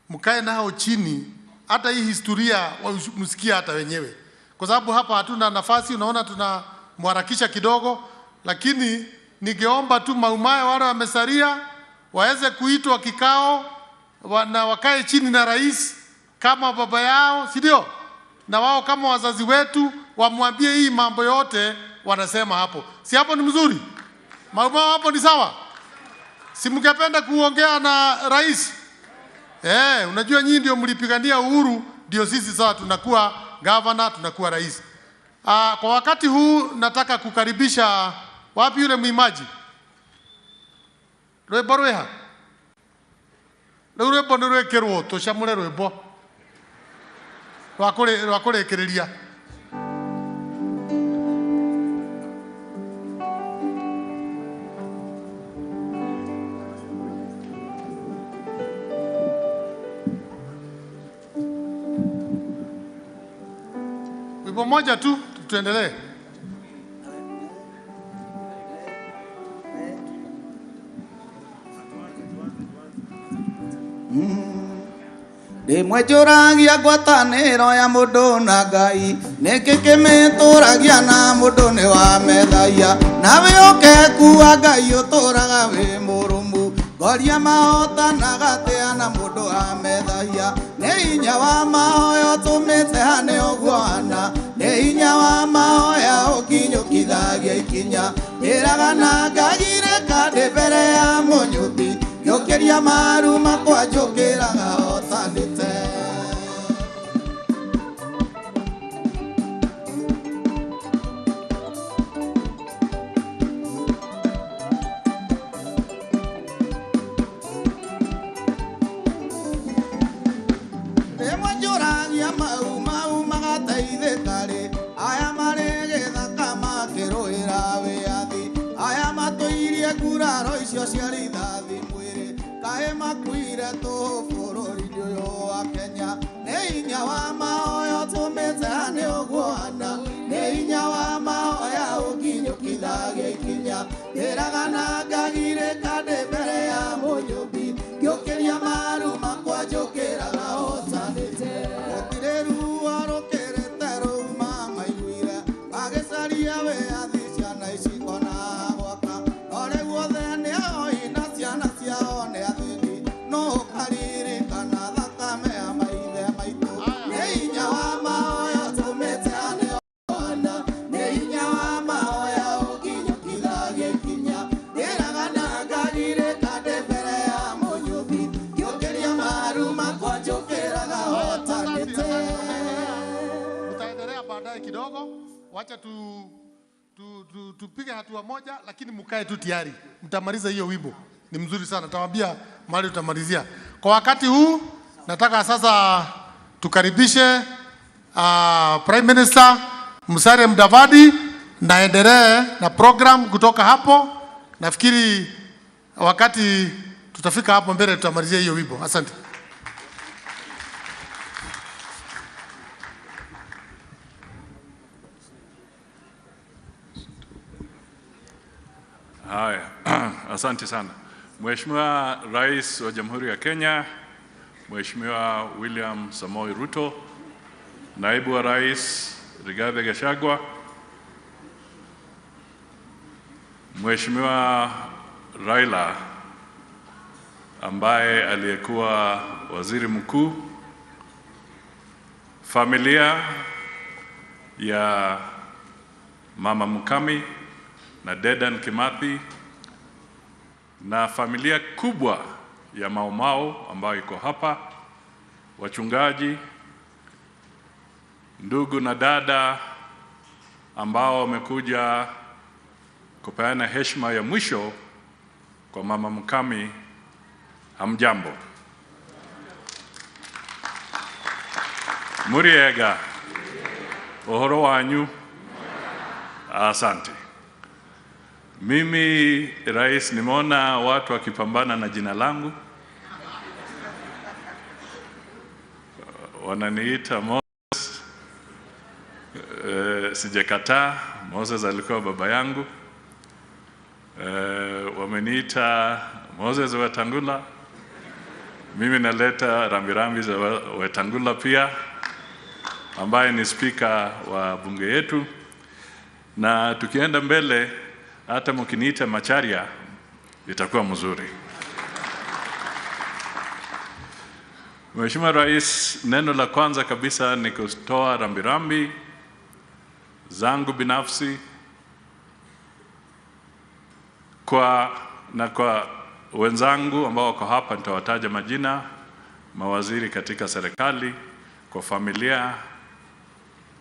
mkae nao chini, hata hii historia msikie hata wenyewe, kwa sababu hapa hatuna nafasi. Unaona tunamharakisha kidogo, lakini ningeomba tu Maumau wale wamesalia waweze kuitwa kikao na wakae chini na rais kama baba yao, si ndio? Na wao kama wazazi wetu wamwambie hii mambo yote wanasema hapo. Si hapo ni mzuri? Maumau hapo ni sawa? Si mngependa kuongea na rais? Unajua nyinyi ndio mlipigania uhuru, ndio sisi sasa tunakuwa governor, tunakuwa rais. Kwa wakati huu nataka kukaribisha wapi yule mwimaji? Rwimbo rwiha? Rĩu rwĩmbo nĩ rwĩkĩrwo tũcamũre rwĩmbo rwa kũrĩkĩrĩria. Wimbo moja tu tuendelee. Rĩmwe njũragia ngwatanĩro ya mũndũ na Ngai, nĩkĩ kĩmĩtũragia na mũndũ nĩ wamethaia, nawe ũke kuwa Ngai ũtũraga wĩ mũrũmu, ngoria mahotanaga atĩa na mũndũ amethaia, nĩ hinya wa mahoya ũtũmĩte hane ũguo hana, nĩ hinya wa mahoya ũkinyũkithagia ikinya, njĩraga na ngagirĩka ndĩ mbere ya mũnyũmbi, ngĩũkĩria maru makwa njũkĩraga hotanĩte. Rĩmwe njũragia mau mau magateithĩka rĩ, aya marĩ gĩthaka makĩrũĩra wĩyathi, aya matũirie nguraro icio cia rithathi. Makuire tũhũ bũrũri-inĩ ũyũ wa Kenya. Nĩ hinya wa mahoya ũtũmĩte hane ũguo hana, nĩ hinya wa mahoya ũkinyũkithagia ikinya. Ndĩraga na ngagirĩka ndĩ mbere ya mũnyũmbi, ngĩũkĩria maru makwa njũkĩraga hotanĩte. Gũtirĩ ruo rũkĩrĩte rũu mamaiguire, magĩcaria wĩyathi ciana ici ikona gwaka. No rĩu othe nĩ ahoi na ciana ciao nĩ athĩni, nũ ũkaririkana thakame ya maithe maitũ? Nĩ hinya wa mahoya ũtũmĩte hane ũguo, nĩ hinya wa mahoya ũkinyũkithagia ikinya. Ndĩraga na ngagirĩka ndĩ mbere ya mũnyũmbi, ngĩũkĩria maru makwa njũkĩraga hotanĩte. Tutaendelea baadaye kidogo. Wacha tu tu tupige hatua moja, lakini mkae tu tayari, mtamaliza hiyo wimbo. Ni mzuri sana, tawaambia mahali utamalizia. Kwa wakati huu nataka sasa tukaribishe Prime Minister Musalia Mudavadi na endelee na program kutoka hapo. Nafikiri wakati tutafika hapo mbele tutamalizia hiyo wimbo. Asante. Haya, asante sana. Mheshimiwa Rais wa Jamhuri ya Kenya, Mheshimiwa William Samoei Ruto, Naibu wa Rais Rigathi Gachagua, Mheshimiwa Raila ambaye aliyekuwa Waziri Mkuu, familia ya Mama Mukami na Dedan Kimathi na familia kubwa ya Mau Mau ambayo iko hapa, wachungaji, ndugu na dada ambao wamekuja kupeana heshima ya mwisho kwa Mama Mukami, hamjambo. Muriega, uhoro wanyu, asante. Mimi Rais, nimeona watu wakipambana na jina langu, wananiita Moses. Sijakataa, Moses alikuwa baba yangu. Wameniita Moses Wetangula. Mimi naleta rambirambi za Wetangula pia, ambaye ni spika wa bunge yetu. Na tukienda mbele, hata mkiniita Macharia itakuwa mzuri. Mheshimiwa Rais, neno la kwanza kabisa ni kutoa rambirambi zangu binafsi kwa na kwa wenzangu ambao wako hapa, nitawataja majina, mawaziri katika serikali, kwa familia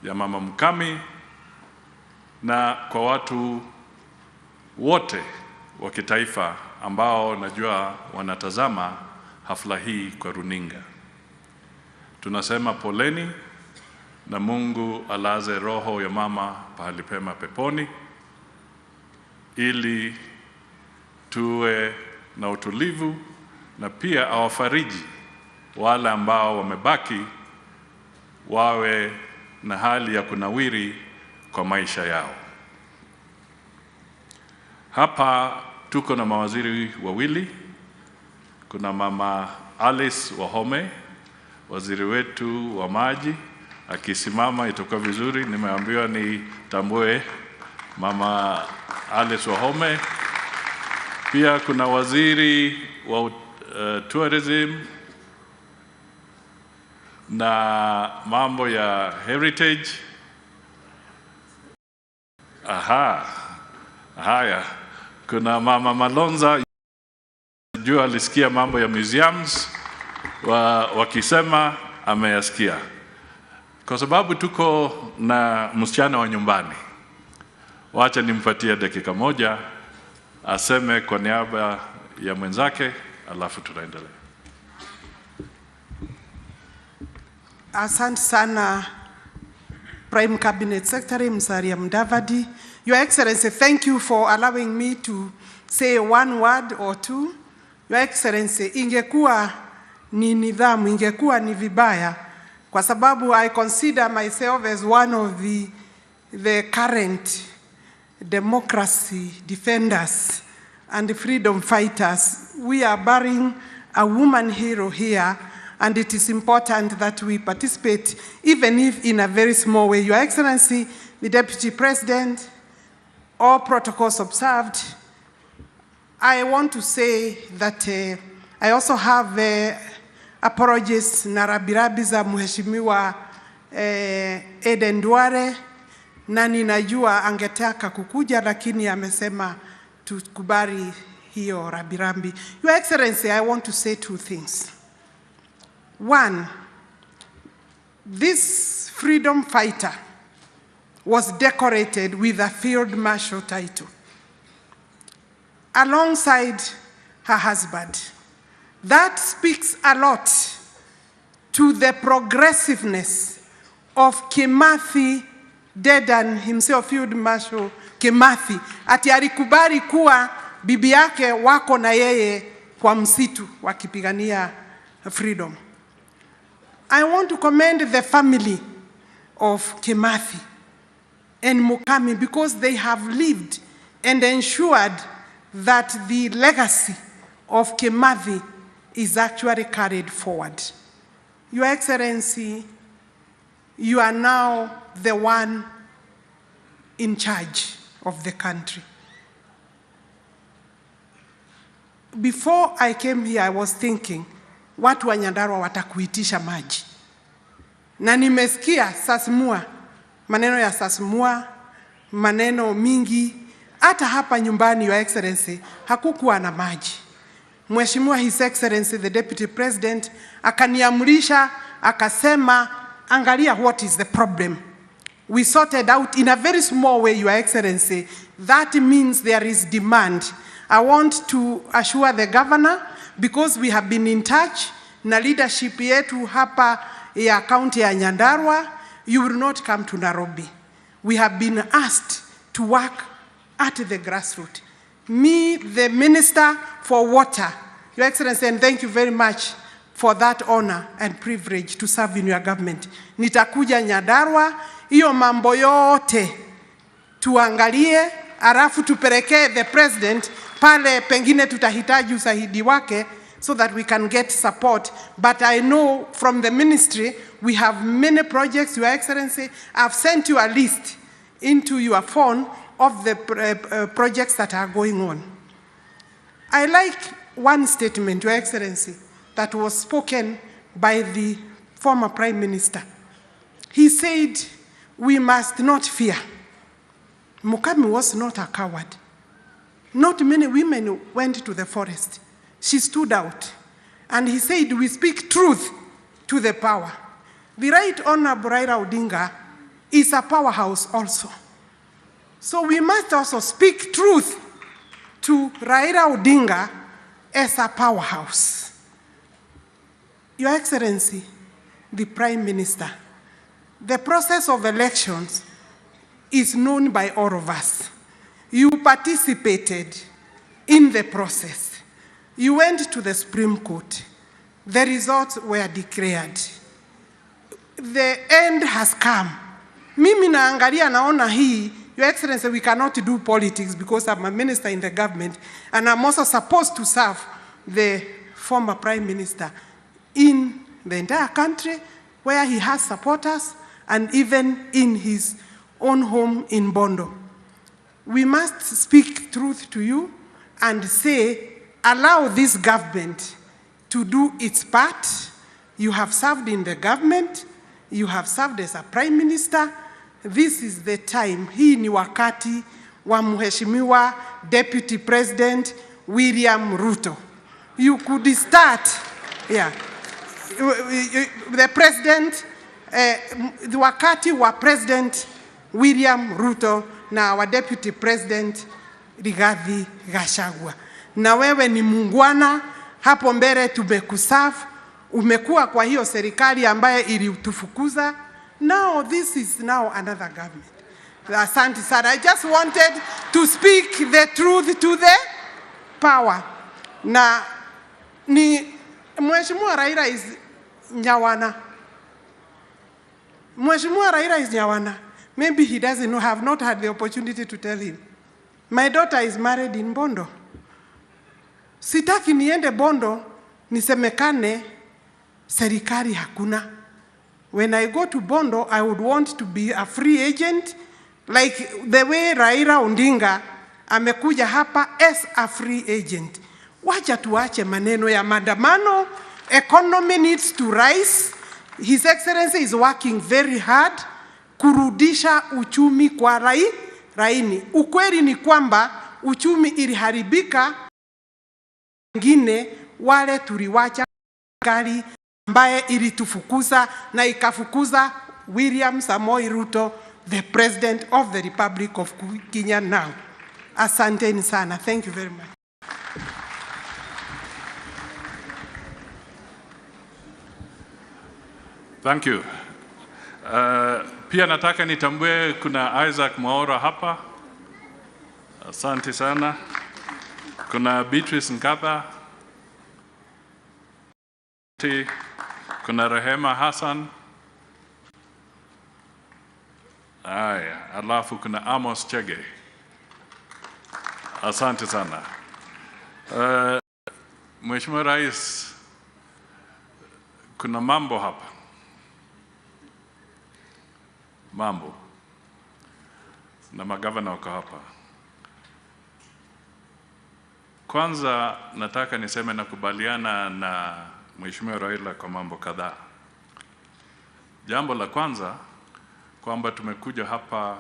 ya Mama Mukami na kwa watu wote wa kitaifa ambao najua wanatazama hafla hii kwa runinga. Tunasema poleni na Mungu alaze roho ya mama pahali pema peponi, ili tuwe na utulivu na pia awafariji wale ambao wamebaki wawe na hali ya kunawiri kwa maisha yao. Hapa tuko na mawaziri wawili. Kuna Mama Alice Wahome, waziri wetu wa maji. Akisimama itakuwa vizuri, nimeambiwa nitambue Mama Alice Wahome. Pia kuna waziri wa tourism na mambo ya heritage. Aha. Haya, kuna Mama Malonza, jua alisikia mambo ya museums, wakisema ameyasikia. Kwa sababu tuko na msichana wa nyumbani, wacha nimpatie dakika moja aseme kwa niaba ya mwenzake, alafu tunaendelea. Asante sana, Prime Cabinet Secretary Musalia Mudavadi. Your Excellency, thank you for allowing me to say one word or two. Your Excellency, ingekuwa ni nidhamu, ingekuwa ni vibaya kwa sababu I consider myself as one of the current democracy defenders and freedom fighters. We are burying a woman hero here, and it is important that we participate, even if in a very small way. Your Excellency, the Deputy President, all protocols observed. I want to say that I also have apologies na rabirabi za Mheshimiwa Aden Duale, na ninajua angetaka kukuja lakini amesema tukubali hiyo rambirambi. Your Excellency, I want to say two things. One, this freedom fighter was decorated with a field marshal title alongside her husband. That speaks a lot to the progressiveness of Kimathi Dedan himself, Field Marshal Kimathi, ati alikubali kuwa bibi yake wako na yeye kwa msitu wakipigania freedom. I want to commend the family of Kimathi and Mukami because they have lived and ensured that the legacy of Kimathi is actually carried forward. Your Excellency, you are now the one in charge of the country. Before I came here, I was thinking, watu wa Nyandarua watakuitisha maji, na nimesikia Sasmua, maneno ya Sasmua, maneno mingi. Hata hapa nyumbani, Your Excellency, hakukuwa na maji. Mheshimiwa His Excellency the Deputy President akaniamrisha akasema, angalia what is the problem. We sorted out in a very small way, Your Excellency. That means there is demand. I want to assure the governor, because we have been in touch na leadership yetu hapa ya county ya Nyandarua, you will not come to Nairobi. We have been asked to work at the grassroots. Me, the Minister for Water, Your Excellency, and thank you very much for that honor and privilege to serve in your government. Nitakuja Nyandarua, hiyo mambo yote tuangalie, alafu tupelekee the president pale, pengine tutahitaji usaidizi wake so that we can get support. But I know from the ministry, we have many projects, Your Excellency. I've sent you a list into your phone of the projects that are going on. I like one statement, Your Excellency, that was spoken by the former Prime Minister. He said, we must not fear. Mukami was not a coward. Not many women went to the forest. She stood out. And he said, we speak truth to the power. The Right Honorable Raila Odinga is a powerhouse also. So we must also speak truth to Raila Odinga as a powerhouse. Your Excellency, the Prime Minister, the process of elections is known by all of us. You participated in the process. You went to the Supreme Court. The results were declared. The end has come. Mimi naangalia naona hii, Your Excellency, we cannot do politics because I'm a minister in the government and I'm also supposed to serve the former Prime Minister in the entire country where he has supporters and even in his own home in Bondo. We must speak truth to you and say, allow this government to do its part. You have served in the government. You have served as a prime minister. This is the time. Hii ni wakati wa Mheshimiwa Deputy President William Ruto. You could start, yeah. The president, wakati wa President William Ruto na wa Deputy President Rigathi Gachagua. Na wewe ni muungwana, hapo mbele tumekuserve, umekuwa kwa hiyo serikali ambaye ilitufukuza. Now this is now another government. Asante sana. I just wanted to speak the truth to the power. Na Ni Mheshimiwa Raila is Nyawana. Mheshimiwa Raila is Nyawana. Maybe he doesn't know, have not had the opportunity to tell him. My daughter is married in Bondo. Sitaki niende Bondo nisemekane serikali hakuna. When I go to Bondo, I would want to be a free agent like the way Raila Odinga amekuja hapa as a free agent. Wacha tuache maneno ya maandamano. Economy needs to rise. His Excellency is working very hard kurudisha uchumi kwa laini. Ukweli ni kwamba uchumi iliharibika, wengine wale tuliwacha gari ambaye ilitufukuza na ikafukuza William Samoei Ruto, the President of the Republic of Kenya now. Asanteni sana. Thank you very much. Thank you. Pia nataka nitambue kuna Isaac Mwaura hapa. Asante sana. Kuna Beatrice Nkatha. Kuna Rehema Hassan. Aya, alafu kuna Amos Chege. Asante sana. Mheshimiwa Rais, kuna mambo hapa. Mambo. Na magavana wako hapa. Kwanza nataka niseme nakubaliana na Mheshimiwa Raila kwa mambo kadhaa. Jambo la kwanza kwamba tumekuja hapa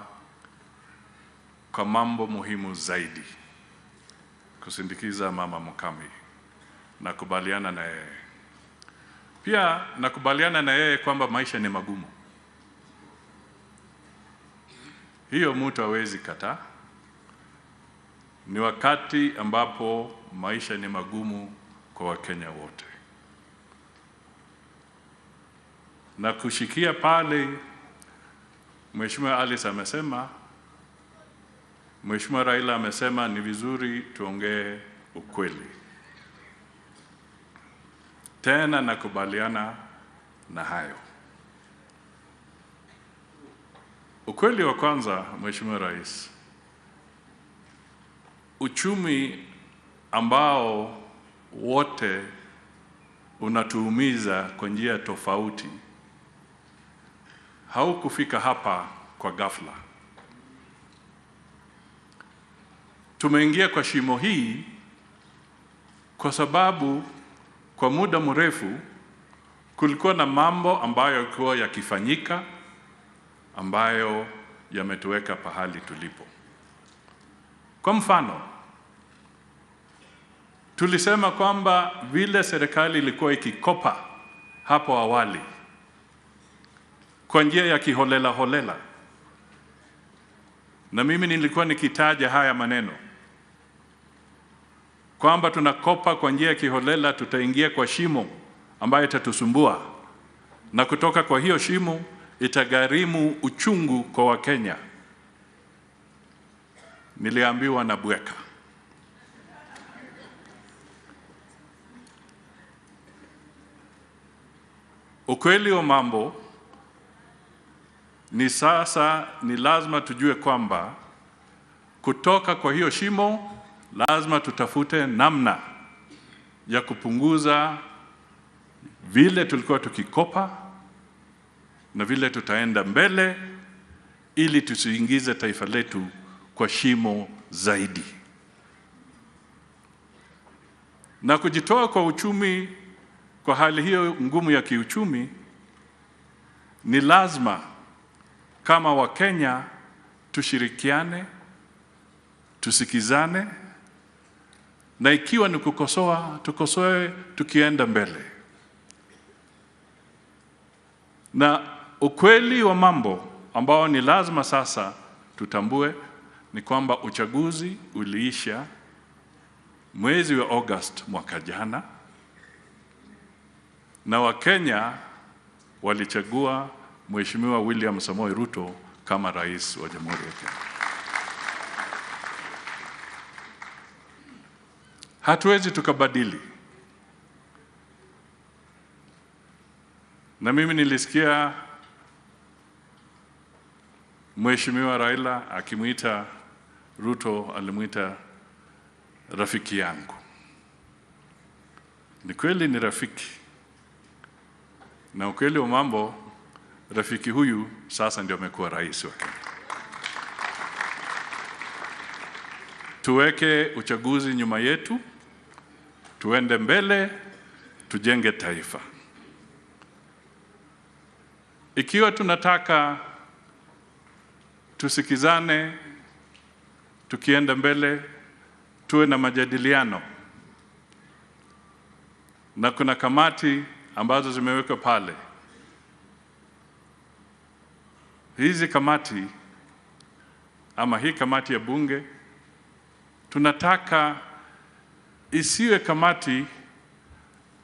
kwa mambo muhimu zaidi, kusindikiza Mama Mukami. Nakubaliana na yeye. Pia nakubaliana na yeye kwamba maisha ni magumu. Hiyo mtu hawezi kataa. Ni wakati ambapo maisha ni magumu kwa Wakenya wote. Na kushikia pale Mheshimiwa Alice amesema, Mheshimiwa Raila amesema ni vizuri tuongee ukweli. Tena nakubaliana na hayo. Ukweli wa kwanza, Mheshimiwa Rais, uchumi ambao wote unatuumiza kwa njia tofauti haukufika hapa kwa ghafla. Tumeingia kwa shimo hii kwa sababu kwa muda mrefu kulikuwa na mambo ambayo yalikuwa yakifanyika ambayo yametuweka pahali tulipo. Kwa mfano, tulisema kwamba vile serikali ilikuwa ikikopa hapo awali kwa njia ya kiholela holela, na mimi nilikuwa nikitaja haya maneno kwamba tunakopa kwa njia ya kiholela, tutaingia kwa shimo ambayo itatusumbua, na kutoka kwa hiyo shimo itagharimu uchungu kwa Wakenya. Niliambiwa na bweka. Ukweli wa mambo ni sasa ni lazima tujue kwamba kutoka kwa hiyo shimo lazima tutafute namna ya kupunguza vile tulikuwa tukikopa na vile tutaenda mbele ili tusiingize taifa letu kwa shimo zaidi. Na kujitoa kwa uchumi kwa hali hiyo ngumu ya kiuchumi ni lazima kama Wakenya tushirikiane, tusikizane, na ikiwa ni kukosoa, tukosoe tukienda mbele. Na ukweli wa mambo ambao ni lazima sasa tutambue ni kwamba uchaguzi uliisha mwezi wa August mwaka jana, na Wakenya walichagua Mheshimiwa William Samoei Ruto kama rais wa Jamhuri ya Kenya. Hatuwezi tukabadili. Na mimi nilisikia Mheshimiwa Raila akimuita Ruto, alimuita rafiki yangu. Ni kweli ni rafiki. Na ukweli wa mambo, rafiki huyu sasa ndio amekuwa rais wa Kenya. Tuweke uchaguzi nyuma yetu, tuende mbele, tujenge taifa. Ikiwa tunataka tusikizane, tukienda mbele, tuwe na majadiliano. Na kuna kamati ambazo zimewekwa pale. Hizi kamati ama hii kamati ya bunge, tunataka isiwe kamati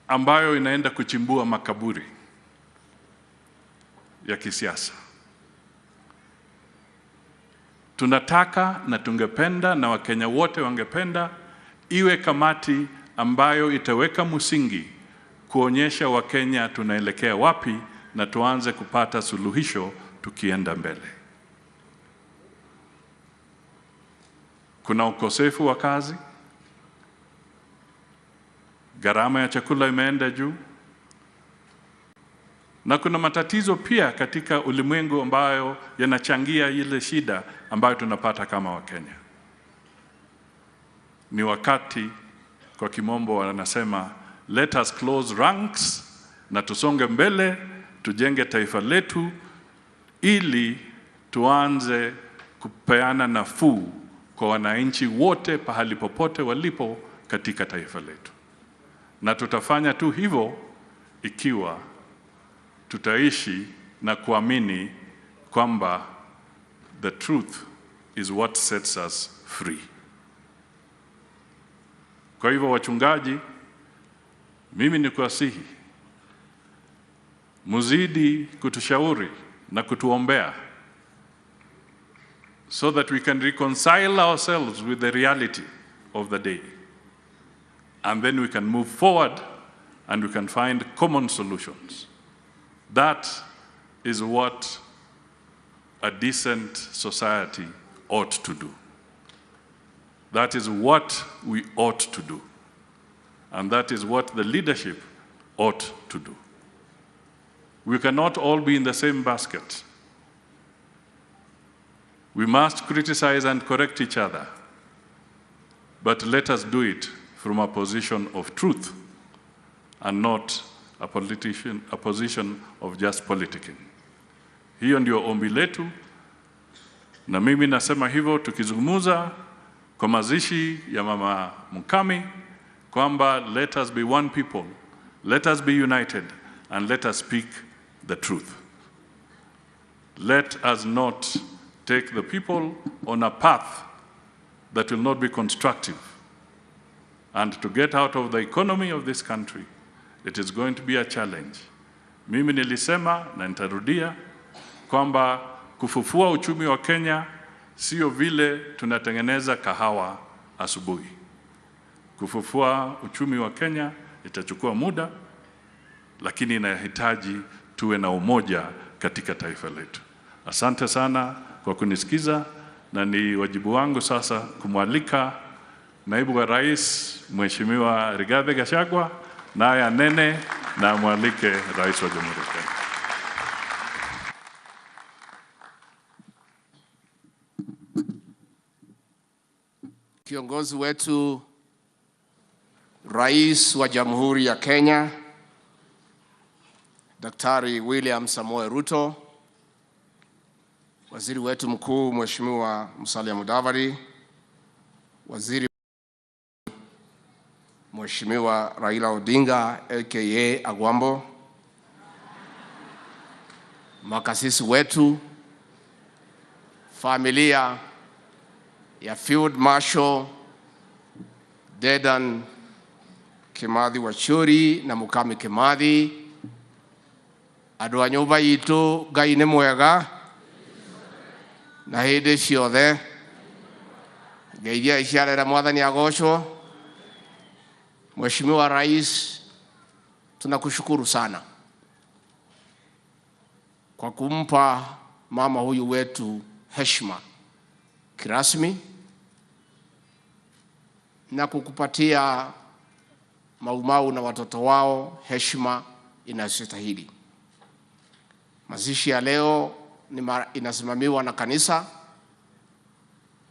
ambayo inaenda kuchimbua makaburi ya kisiasa. Tunataka na tungependa na Wakenya wote wangependa iwe kamati ambayo itaweka msingi kuonyesha Wakenya tunaelekea wapi na tuanze kupata suluhisho tukienda mbele. Kuna ukosefu wa kazi, gharama ya chakula imeenda juu, na kuna matatizo pia katika ulimwengu ambayo yanachangia ile shida ambayo tunapata kama Wakenya. Ni wakati, kwa kimombo wanasema, let us close ranks na tusonge mbele, tujenge taifa letu ili tuanze kupeana nafuu kwa wananchi wote pahali popote walipo katika taifa letu. Na tutafanya tu hivyo ikiwa tutaishi na kuamini kwamba the truth is what sets us free. Kwa hivyo wachungaji, mimi ni kuwasihi muzidi kutushauri na kutuombea so that we can reconcile ourselves with the reality of the day. And then we can move forward and we can find common solutions. That is what a decent society ought to do. That is what we ought to do. And that is what the leadership ought to do. We cannot all be in the same basket. We must criticize and correct each other, but let us do it from a position of truth and not a position of just politicking. Hiyo ndio ombi letu, na mimi nasema hivyo tukizungumza kwa mazishi ya Mama Mukami kwamba let us be one people, let us be united, and let us speak the truth. Let us not take the people on a path that will not be constructive. And to get out of the economy of this country, it is going to be a challenge. Mimi nilisema na nitarudia kwamba kufufua uchumi wa Kenya sio vile tunatengeneza kahawa asubuhi. Kufufua uchumi wa Kenya itachukua muda, lakini inahitaji tuwe na umoja katika taifa letu. Asante sana kwa kunisikiza, na ni wajibu wangu sasa kumwalika Naibu wa Rais Mheshimiwa Rigathi Gachagua naye anene na amwalike Rais wa Jamhuri ya Kenya. Kiongozi wetu Rais wa Jamhuri ya Kenya Daktari William Samoei Ruto, Waziri wetu mkuu Mheshimiwa Musalia Mudavadi, Waziri Mheshimiwa Raila Odinga aka Agwambo, makasisi wetu, familia ya Field Marshal Dedan Kimathi Wachiuri na Mukami Kimathi, andu a nyumba itu Ngai ni mwega na hindi ciothe. Ngeithia iciarera Mwathani agocwo. Mheshimiwa Rais, tunakushukuru sana kwa kumpa mama huyu wetu heshima kirasmi na kukupatia Maumau na watoto wao heshima inayostahili. Mazishi ya leo inasimamiwa na kanisa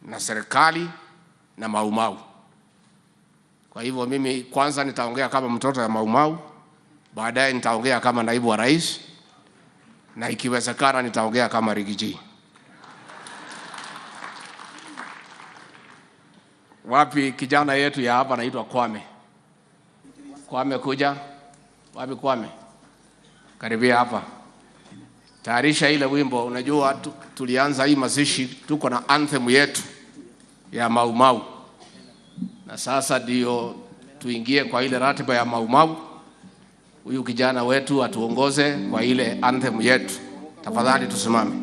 na serikali na Maumau. Kwa hivyo mimi kwanza nitaongea kama mtoto ya Maumau, baadaye nitaongea kama naibu wa rais, na ikiwezekana nitaongea kama Rigiji. Wapi kijana yetu ya hapa anaitwa Kwame? Kwame kuja. Wapi Kwame? Karibia hapa. Tayarisha ile wimbo. Unajua tulianza hii mazishi tuko na anthem yetu ya Maumau. Na sasa ndio tuingie kwa ile ratiba ya Maumau. Huyu kijana wetu atuongoze kwa ile anthem yetu. Tafadhali tusimame.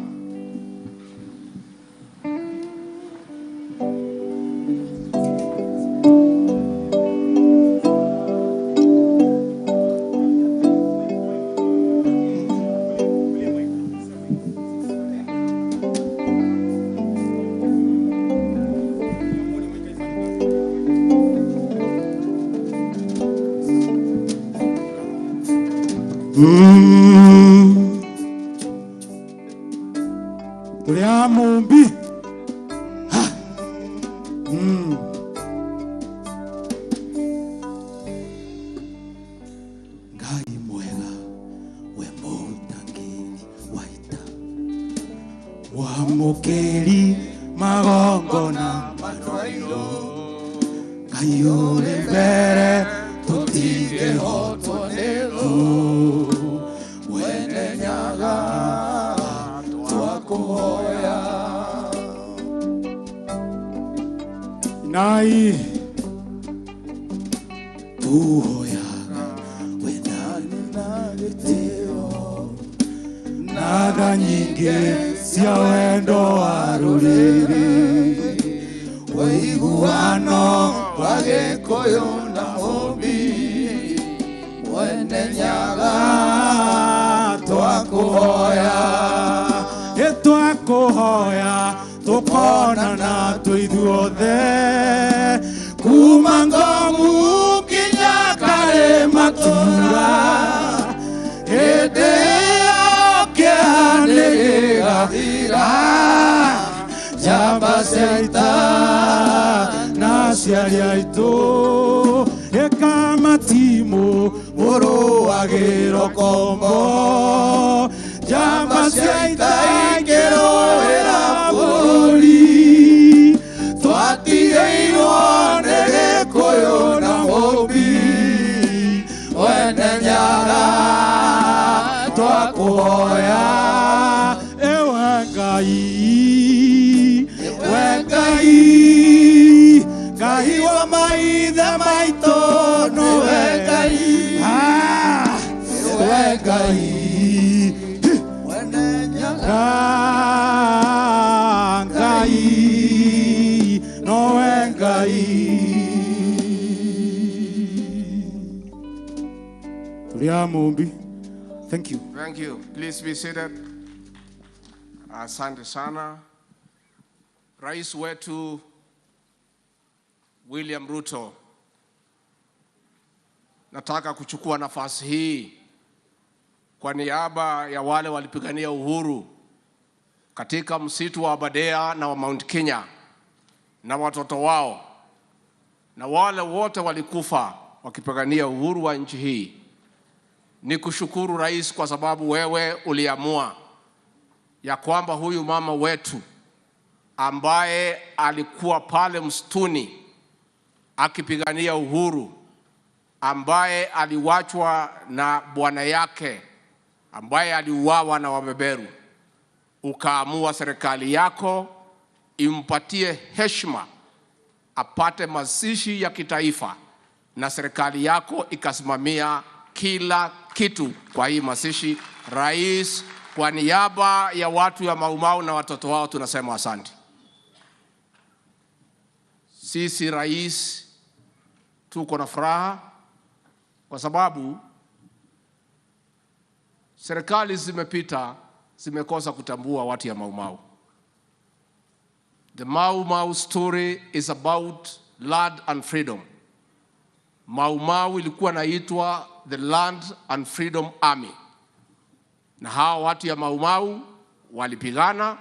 Mumbi. Ngai mwega we mũtangĩri wa ita, wamũkĩri magongona matwairwo, Ngai ũrĩ mbere tũtingĩhotwo nĩ thũ, wene nyaga twakũhoya. Nai tuhoyaga wendani na gĩtĩo na tha nyingĩ cia wendo wa rũrĩrĩ, ũiguano wa Gĩkũyũ na Mũmbi, mwene nyaga twakũhoya, twakũhoya tũkonana twĩ ithuothe kuma Ngomu nginya Karĩmatura, hĩndĩ ĩyo kĩeha nĩgĩgathira, njamba cia ita na aciari aitũ ĩkamatimũ mũrũagĩro kombo, njamba cia ita ikĩrũĩra bũrũri, twatigĩirwo nĩ Gĩkũyũ na Mũmbi, wene nyaga twakũhoya. Ewe Ngai, we Ngai, Ngai wa maithe maitũ nĩwe Ngai, we Ngai, wene nyaga Ngai, nowe Ngai. Tulia Mumbi. Thank you. Thank you. Please be seated. Asante sana. Rais wetu William Ruto, nataka kuchukua nafasi hii kwa niaba ya wale walipigania uhuru katika msitu wa Aberdare na wa Mount Kenya na watoto wao na wale wote walikufa wakipigania uhuru wa nchi hii. Ni kushukuru Rais kwa sababu wewe uliamua ya kwamba huyu mama wetu ambaye alikuwa pale msituni akipigania uhuru, ambaye aliwachwa na bwana yake, ambaye aliuawa na wabeberu, ukaamua serikali yako impatie heshima apate mazishi ya kitaifa, na serikali yako ikasimamia kila kitu kwa hii mazishi. Rais, kwa niaba ya watu ya Maumau na watoto wao tunasema asante. Sisi Rais tuko na furaha kwa sababu serikali zimepita zimekosa kutambua watu ya Mau Mau. The Mau Mau story is about land and freedom. Mau Mau ilikuwa naitwa the Land and Freedom Army, na hawa watu ya Mau Mau walipigana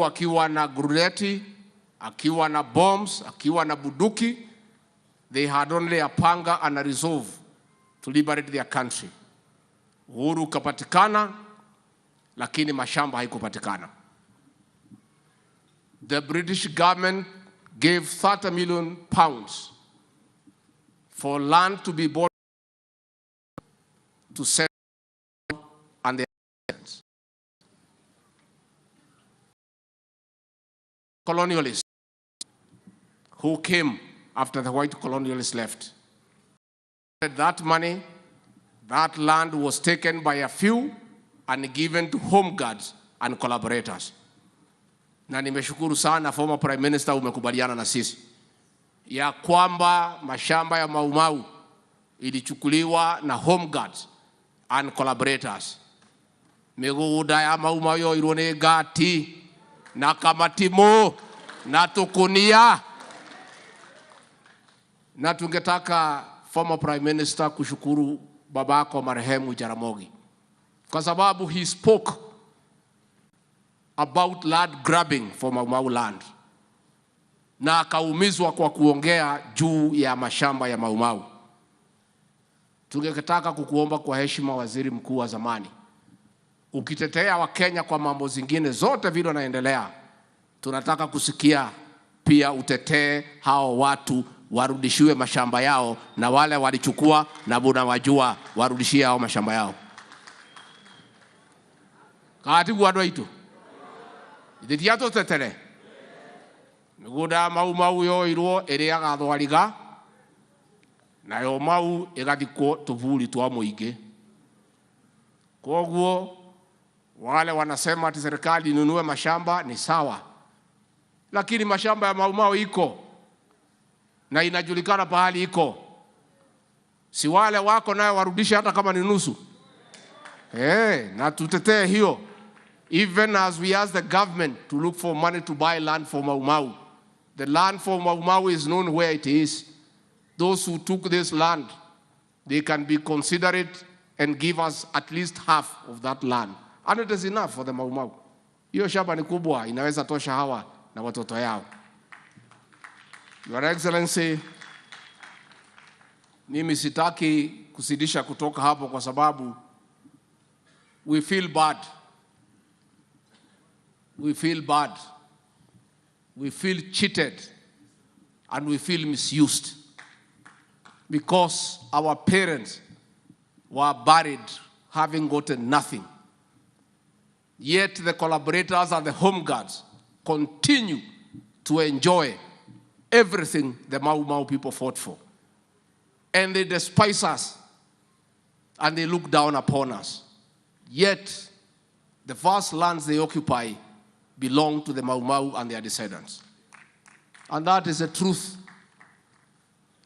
akiwa na guruneti, akiwa na bombs, akiwa na buduki. They had only a panga and a resolve to liberate their country. Uhuru ukapatikana, lakini mashamba haikupatikana. The British government gave 30 million pounds for land to be bought to sell and their colonialists who came after the white colonialists left. That money, that land was taken by a few and given to home guards and collaborators. Na nimeshukuru sana former Prime Minister, umekubaliana na sisi ya kwamba mashamba ya Mau Mau ilichukuliwa na home guards and collaborators. Migunda ya Mau Mau yoirwo ni ngati na kamatimo na tukunia. Na tungetaka former Prime Minister kushukuru babako marehemu Jaramogi kwa sababu he spoke about land grabbing for Mau Mau land, na akaumizwa kwa kuongea juu ya mashamba ya Mau Mau. Tungetaka kukuomba kwa heshima, waziri mkuu wa zamani, ukitetea Wakenya kwa mambo zingine zote vile wanaendelea, tunataka kusikia pia utetee hao watu warudishiwe mashamba yao, na wale walichukua na bunawajua warudishie hao mashamba yao. Katibu andũ aitũ ithĩtia tũtetere mĩgũnda ya Mau Mau yoirwo ĩrĩaga thwariga, nayo Mau ĩgathikwo tũburi twa mũingĩ. Koguo wale wanasema ati serikali inunue mashamba ni sawa, lakini mashamba ya Mau Mau iko na inajulikana pahali iko, si wale wako nayo warudishe hata kama ni nusu. Na tutetee hiyo. Even as we ask the government to look for money to buy land for Mau Mau. The land for Mau Mau is known where it is. Those who took this land, they can be considerate and give us at least half of that land. And it is enough for the Mau Mau. Hiyo shamba ni kubwa, inaweza tosha hawa na watoto yao. Your Excellency, mimi sitaki kusidisha kutoka hapo kwa sababu we feel bad. We feel bad. We feel cheated. And we feel misused. Because our parents were buried having gotten nothing. Yet the collaborators and the home guards continue to enjoy everything the Mau Mau people fought for. And they despise us. And they look down upon us. Yet, the vast lands they occupy belong to the Mau Mau and their descendants. And that is the truth.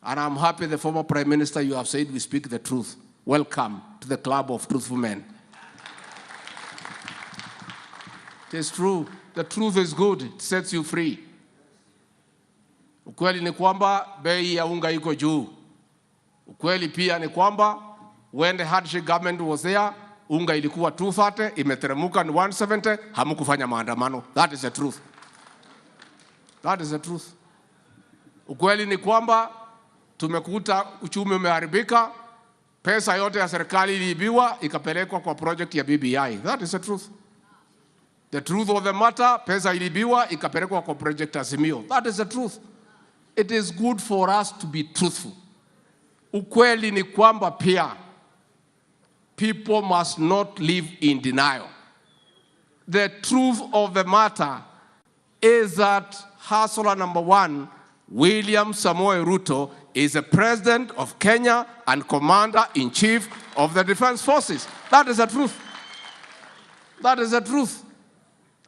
And I'm happy the former Prime Minister, you have said we speak the truth. Welcome to the club of truthful men. It is true. The truth is good. It sets you free. Ukweli ni kwamba bei ya unga iko juu. Ukweli pia ni kwamba when the handshake government was there, unga ilikuwa 230, imeteremuka ni 170, hamukufanya maandamano. That is the truth. That is the truth. Ukweli ni kwamba tumekuta uchumi umeharibika, pesa yote ya serikali iliibiwa ikapelekwa kwa project ya BBI. That is the truth. The truth of the matter, pesa iliibiwa ikapelekwa kwa project Azimio. That is the truth. It is good for us to be truthful. Ukweli ni kwamba pia people must not live in denial. The truth of the matter is that hustler number one, William Samoei Ruto, is the president of Kenya and commander-in-chief of the defense forces. That is the truth. That is the truth.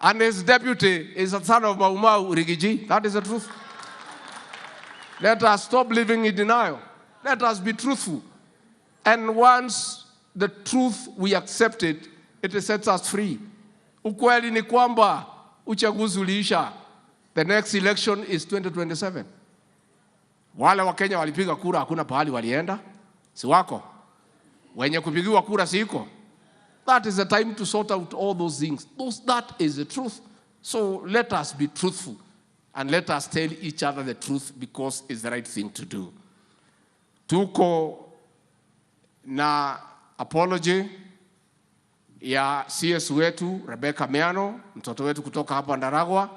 And his deputy is the son of Mau Mau Riggy G. That is the truth. Let us stop living in denial. Let us be truthful. And once the truth we accept it, It sets us free. Ukweli ni kwamba uchaguzi uliisha. The next election is 2027. Wale wa Kenya walipiga kura, hakuna pahali walienda, si wako wenye kupigiwa kura, siko. That is the time to sort out all those things. That is the truth. So let us be truthful and let us tell each other the truth because it's the right thing to do. Tuko na apology ya CS wetu Rebecca Miano, mtoto wetu kutoka hapa Ndaragwa,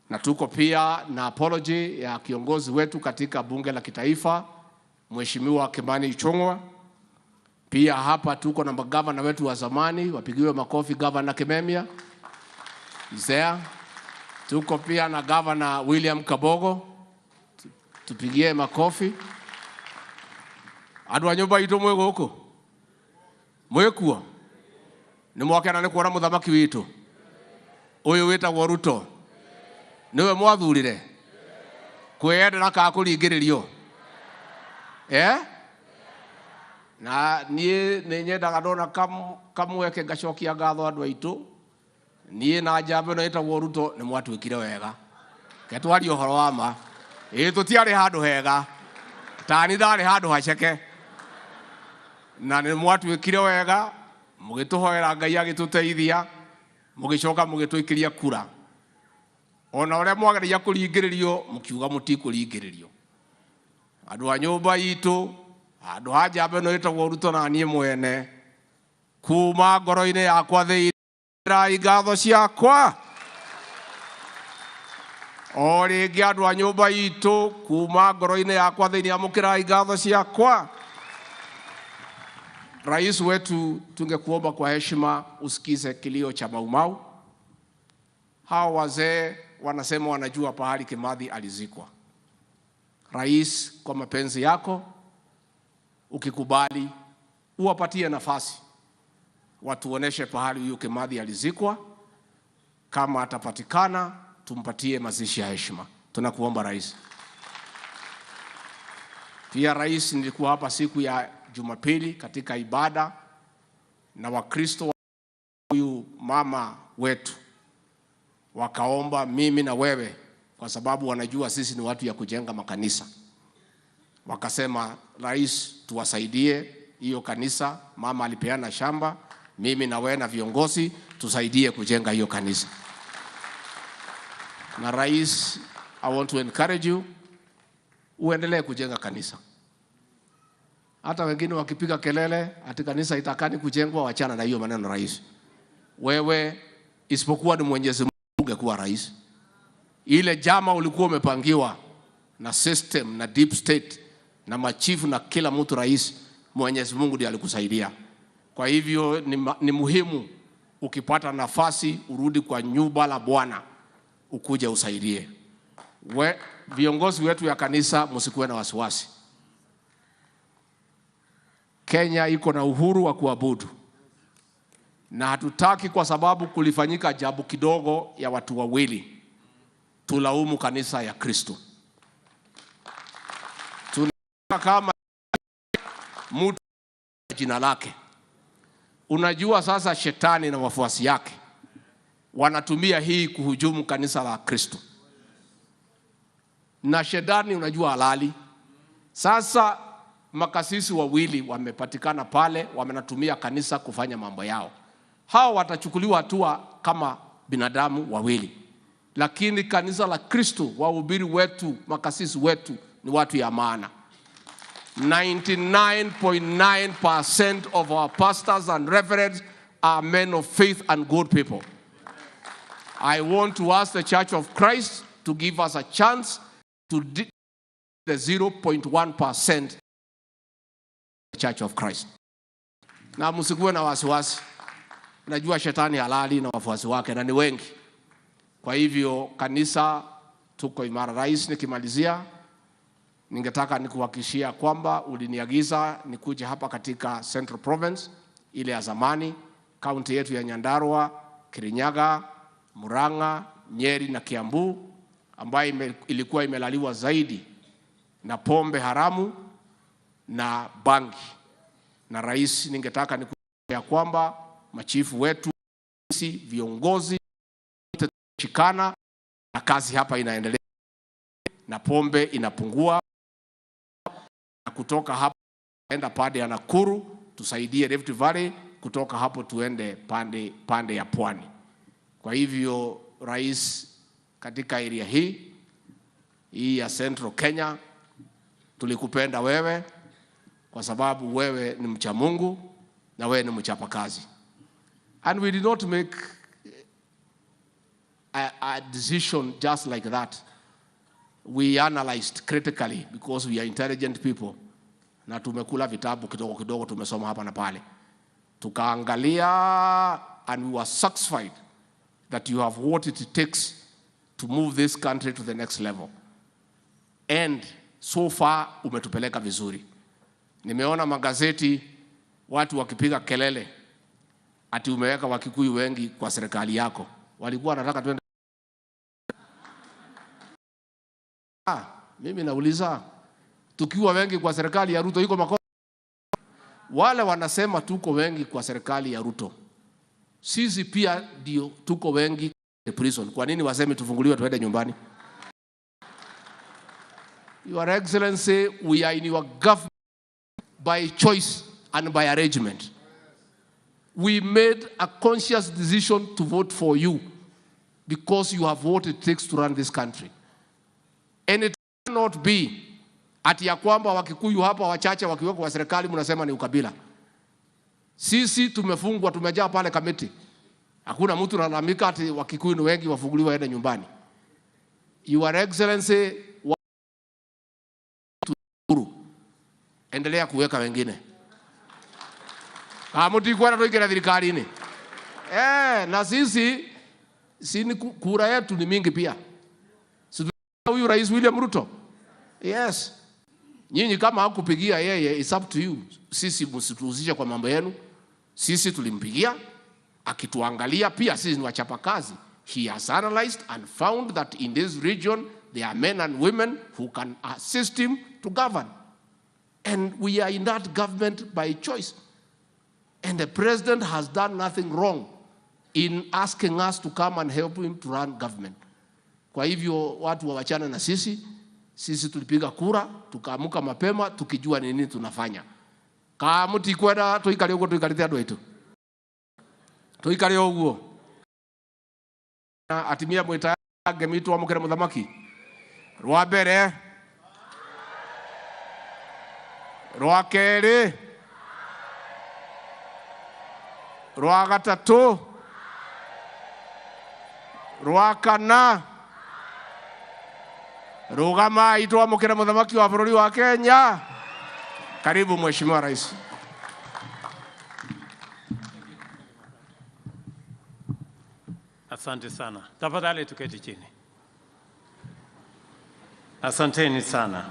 na tuko pia na apology ya kiongozi wetu katika bunge la kitaifa Mheshimiwa Kimani Ichung'wa. Pia hapa tuko na magavana wetu wa zamani, wapigiwe makofi. Gavana Kimemia is there. Tuko pia na Gavana William Kabogo, tupigie makofi. Andu a nyumba itu mwi guku mwikuo ni mwakena ni kuona muthamaki witu uyu witagwo Ruto niwe mwathurire kwiyendera ka kuringiririo eh? Na nie ni nyendaga ndona kamweke ngacokia ngatho andu aitu. Nie na njamba ĩno ĩtagwo Ruto nĩ mwatwĩkire wega. Ke twarie ũhoro wa ma. Ĩ tũtiarĩ handũ hega, tani ndarĩ handũ haceke, na nĩ mwatwĩkire wega, mũgĩtũhoera Ngai agĩtũteithia, mũgĩcoka mũgĩtũikĩria kura. Ona ũrĩa mwageragia kũringĩrĩrio mũkiuga mũtikũringĩrĩrio. Andũ a nyũmba itũ, handũ ha njamba ĩno ĩtagwo Ruto na niĩ mwene, kuma ngoro-inĩ yakwa thĩinĩ ngatho ciakwa. O rĩngĩ andũ a nyũmba itũ, kuma ngoro-inĩ yakwa thĩinĩ amũkĩrai ngatho ciakwa. Rais wetu, tungekuomba kwa heshima usikize kilio cha Mau Mau. Hawa wazee wanasema wanajua pahali Kimathi alizikwa. Rais, kwa mapenzi yako, ukikubali, uwapatie nafasi watuoneshe pahali huyu Kimathi alizikwa. Kama atapatikana, tumpatie mazishi ya heshima. Tunakuomba Rais. Pia Rais, nilikuwa hapa siku ya Jumapili katika ibada na Wakristo huyu mama wetu wakaomba mimi na wewe, kwa sababu wanajua sisi ni watu ya kujenga makanisa. Wakasema, Rais, tuwasaidie hiyo kanisa. Mama alipeana shamba, mimi na wewe na viongozi tusaidie kujenga hiyo kanisa. Na Rais, I want to encourage you, uendelee kujenga kanisa. Hata wengine wakipiga kelele ati kanisa itakani kujengwa, wachana na hiyo maneno Rais. Wewe isipokuwa ni Mwenyezi Mungu ungekuwa rais. Ile jama ulikuwa umepangiwa na system na deep state na machifu na kila mtu rais, Mwenyezi Mungu ndiye alikusaidia. Kwa hivyo ni muhimu ukipata nafasi urudi kwa nyumba la Bwana ukuje usaidie. Viongozi wetu ya kanisa, msikuwe na wasiwasi. Kenya iko na uhuru wa kuabudu. Na hatutaki kwa sababu kulifanyika jambo kidogo ya watu wawili tulaumu kanisa ya Kristo. Tunataka kama mtu jina lake. Unajua sasa shetani na wafuasi yake wanatumia hii kuhujumu kanisa la Kristo. Na shetani unajua halali. Sasa makasisi wawili wamepatikana pale, wamenatumia kanisa kufanya mambo yao. Hao watachukuliwa hatua kama binadamu wawili. Lakini kanisa la Kristo, wahubiri wetu, makasisi wetu ni watu ya maana. 99.9% of our pastors and reverends are men of faith and good people. I want to ask the Church of Christ to give us a chance to the 0.1% Church of Christ. Na msikuwe na wasiwasi. Najua shetani halali na wafuasi wake na ni wengi. Kwa hivyo kanisa tuko imara. Rais, nikimalizia ningetaka nikuhakikishia kwamba uliniagiza nikuje hapa katika Central Province ile ya zamani, kaunti yetu ya Nyandarua, Kirinyaga, Murang'a, Nyeri na Kiambu, ambayo ilikuwa imelaliwa zaidi na pombe haramu na bangi. Na rais, ningetaka nikuhakikishia kwamba machifu wetu, sisi viongozi shikana na kazi hapa inaendelea na pombe inapungua, na kutoka hapa enda pande ya Nakuru tusaidie Rift Valley, kutoka hapo tuende pande ya Pwani. Kwa hivyo rais, katika area hii ya Central Kenya, tulikupenda wewe kwa sababu wewe ni mcha Mungu na wewe ni mchapakazi. And we did not make a decision just like that. We analyzed critically because we are intelligent people. Na tumekula vitabu kidogo kidogo, tumesoma hapa na pale. Tukaangalia and we were satisfied that you have what it takes to move this country to the next level. And so far umetupeleka vizuri. Nimeona magazeti watu wakipiga kelele ati umeweka Wakikuyu wengi kwa serikali yako. Walikuwa wanataka tuende. Mimi nauliza, tukiwa wengi kwa serikali ya Ruto iko makosa? Wale wanasema tuko wengi kwa serikali ya Ruto, sisi pia ndio tuko wengi prison. Kwa nini waseme tufunguliwe tuende nyumbani? Your Excellency, we are in your government by choice and by arrangement. We made a conscious decision to vote for you because you have what it takes to run this country. And it cannot be ati ya kwamba Wakikuyu hapa wachache wakiwekwa kwa serikali mnasema ni ukabila. Sisi tumefungwa, tumejaa pale Kamiti. Hakuna mtu analalamika ati Wakikuyu ni wengi wafunguliwe waende nyumbani. Your Excellency, endelea kuweka wengine. Hamutikwenda tuingire thirikari-inĩ. Na sisi si kura yetu ni mingi pia. Si huyu Rais William Ruto? Yes. Nyinyi kama hakupigia yeye, it's up to you. Sisi msituhusishe kwa mambo yenu. Sisi tulimpigia, akituangalia pia sisi ni wachapakazi. He has analyzed and found that in this region there are men and women who can assist him to govern. And we are in that government by choice. And the president has done nothing wrong in asking us to come and help him to run government. Kwa hivyo watu wawachane na sisi. Sisi tulipiga kura, tukaamuka mapema, tukijua nini tunafanya. Ka mutikwenda tuikare uguo tuikarite andu aitu. Tuikare uguo. Atimia mwita ngemi twamukire muthamaki. Rwa mbere, rwa keri, rwa gatatu, rwa kana. Rugama itwamukire muthamaki wa bururi wa Kenya. Karibu Mheshimiwa Rais. Asante sana. Tafadhali tuketi chini. Asanteni sana.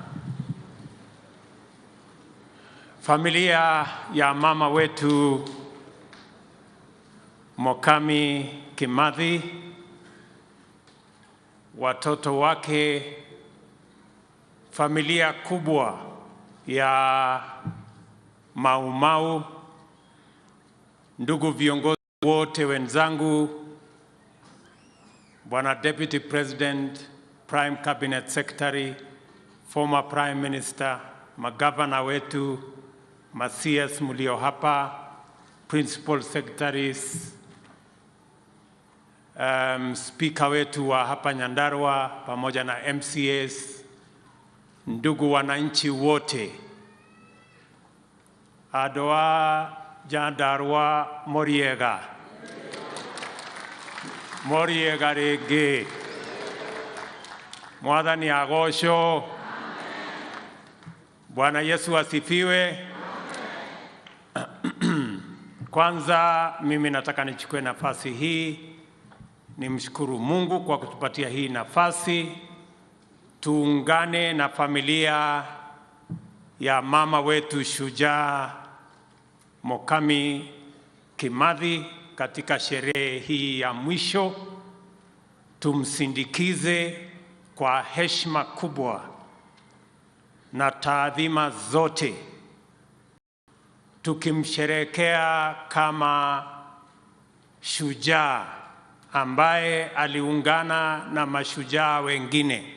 Familia ya mama wetu Mukami Kimathi, watoto wake, familia kubwa ya Mau Mau, ndugu viongozi wote wenzangu, Bwana Deputy President, Prime Cabinet Secretary, former Prime Minister, magavana wetu, ma-CS mlio hapa, Principal Secretaries, Speaker wetu wa hapa Nyandarua pamoja na MCAs, ndugu wananchi wote, Adoa Nyandarua Moriega, Moriega rĩngĩ, Mwathani agocwo. Bwana Yesu asifiwe. Kwanza mimi nataka nichukue nafasi hii nimshukuru Mungu kwa kutupatia hii nafasi tuungane na familia ya mama wetu shujaa Mukami Kimathi katika sherehe hii ya mwisho. Tumsindikize kwa heshima kubwa na taadhima zote, tukimsherehekea kama shujaa ambaye aliungana na mashujaa wengine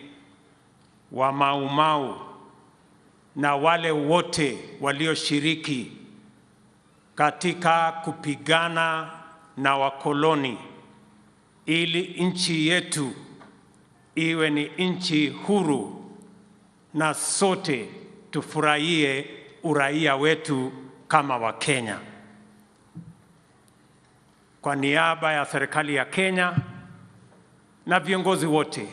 wa Mau Mau na wale wote walioshiriki katika kupigana na wakoloni ili nchi yetu iwe ni nchi huru na sote tufurahie uraia wetu kama Wakenya. Kwa niaba ya serikali ya Kenya na viongozi wote,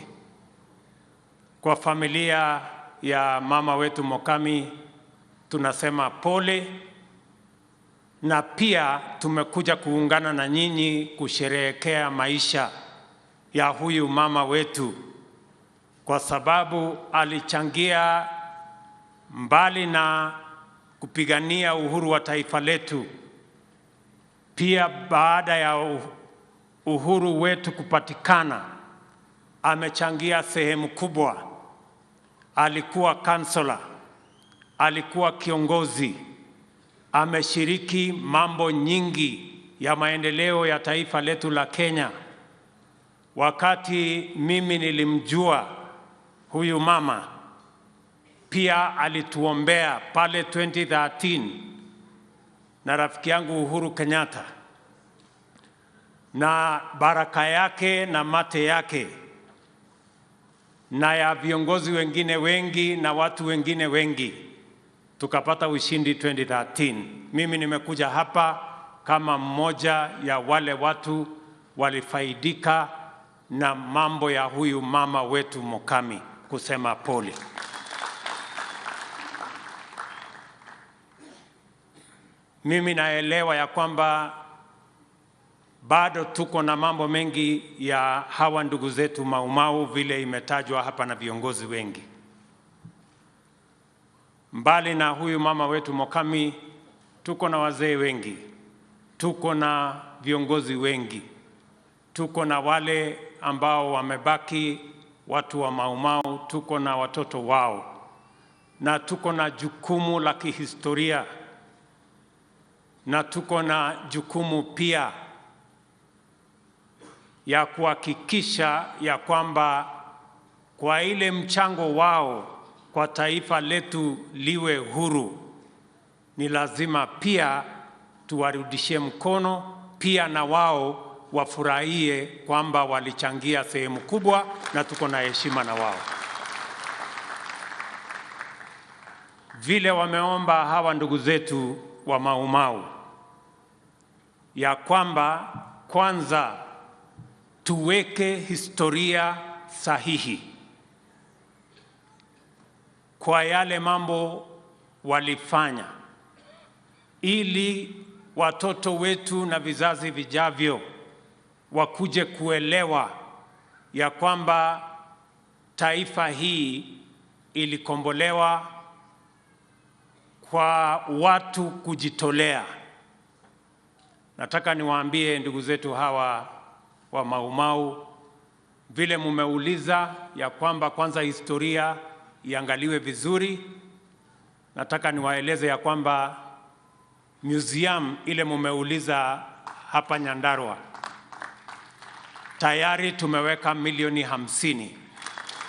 kwa familia ya mama wetu Mukami tunasema pole, na pia tumekuja kuungana na nyinyi kusherehekea maisha ya huyu mama wetu, kwa sababu alichangia mbali na kupigania uhuru wa taifa letu, pia baada ya uhuru wetu kupatikana amechangia sehemu kubwa. Alikuwa kansela, alikuwa kiongozi, ameshiriki mambo nyingi ya maendeleo ya taifa letu la Kenya. Wakati mimi nilimjua huyu mama, pia alituombea pale 2013 na rafiki yangu Uhuru Kenyatta, na baraka yake na mate yake na ya viongozi wengine wengi na watu wengine wengi tukapata ushindi 2013. Mimi nimekuja hapa kama mmoja ya wale watu walifaidika na mambo ya huyu mama wetu Mukami kusema pole. Mimi naelewa ya kwamba bado tuko na mambo mengi ya hawa ndugu zetu Mau Mau vile imetajwa hapa na viongozi wengi. Mbali na huyu mama wetu Mukami, tuko na wazee wengi, tuko na viongozi wengi, tuko na wale ambao wamebaki watu wa Mau Mau, tuko na watoto wao, na tuko na jukumu la kihistoria, na tuko na jukumu pia ya kuhakikisha ya kwamba kwa ile mchango wao kwa taifa letu liwe huru, ni lazima pia tuwarudishie mkono, pia na wao wafurahie kwamba walichangia sehemu kubwa na tuko na heshima na wao. Vile wameomba hawa ndugu zetu wa Mau Mau ya kwamba kwanza tuweke historia sahihi kwa yale mambo walifanya, ili watoto wetu na vizazi vijavyo wakuje kuelewa ya kwamba taifa hii ilikombolewa kwa watu kujitolea. Nataka niwaambie ndugu zetu hawa wa Mau Mau, vile mumeuliza ya kwamba kwanza historia iangaliwe vizuri, nataka niwaeleze ya kwamba museum ile mumeuliza hapa Nyandarua, tayari tumeweka milioni 50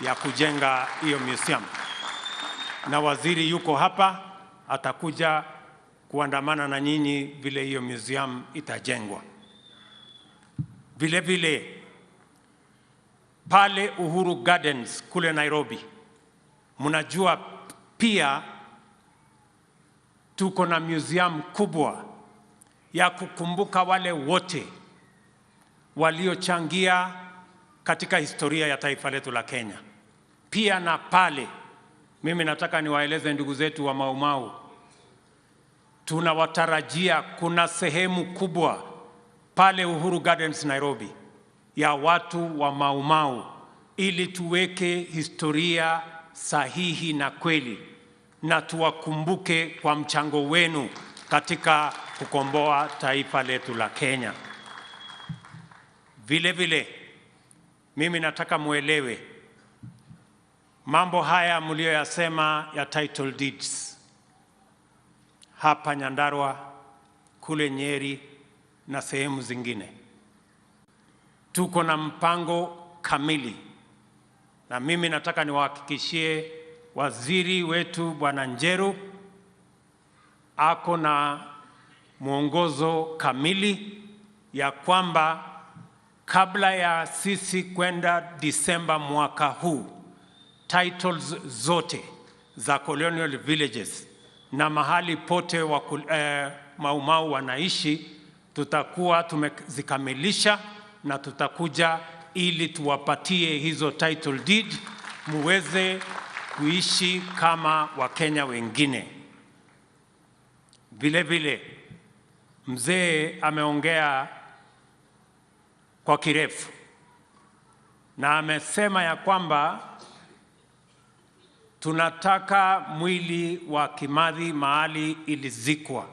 ya kujenga hiyo museum, na waziri yuko hapa, atakuja kuandamana na nyinyi vile hiyo museum itajengwa. Vile vile pale Uhuru Gardens kule Nairobi, mnajua pia tuko na museum kubwa ya kukumbuka wale wote waliochangia katika historia ya taifa letu la Kenya. Pia na pale, mimi nataka niwaeleze ndugu zetu wa Mau Mau, tunawatarajia kuna sehemu kubwa pale Uhuru Gardens Nairobi ya watu wa Mau Mau, ili tuweke historia sahihi na kweli na tuwakumbuke kwa mchango wenu katika kukomboa taifa letu la Kenya. Vile vile mimi nataka muelewe mambo haya mlioyasema ya title deeds hapa Nyandarua, kule Nyeri na sehemu zingine. Tuko na mpango kamili, na mimi nataka niwahakikishie waziri wetu Bwana Njeru ako na mwongozo kamili ya kwamba kabla ya sisi kwenda Disemba mwaka huu, titles zote za colonial villages na mahali pote Mau Mau wanaishi tutakuwa tumezikamilisha na tutakuja ili tuwapatie hizo title deed muweze kuishi kama Wakenya wengine. Vile vile mzee ameongea kwa kirefu na amesema ya kwamba tunataka mwili wa Kimathi mahali ilizikwa,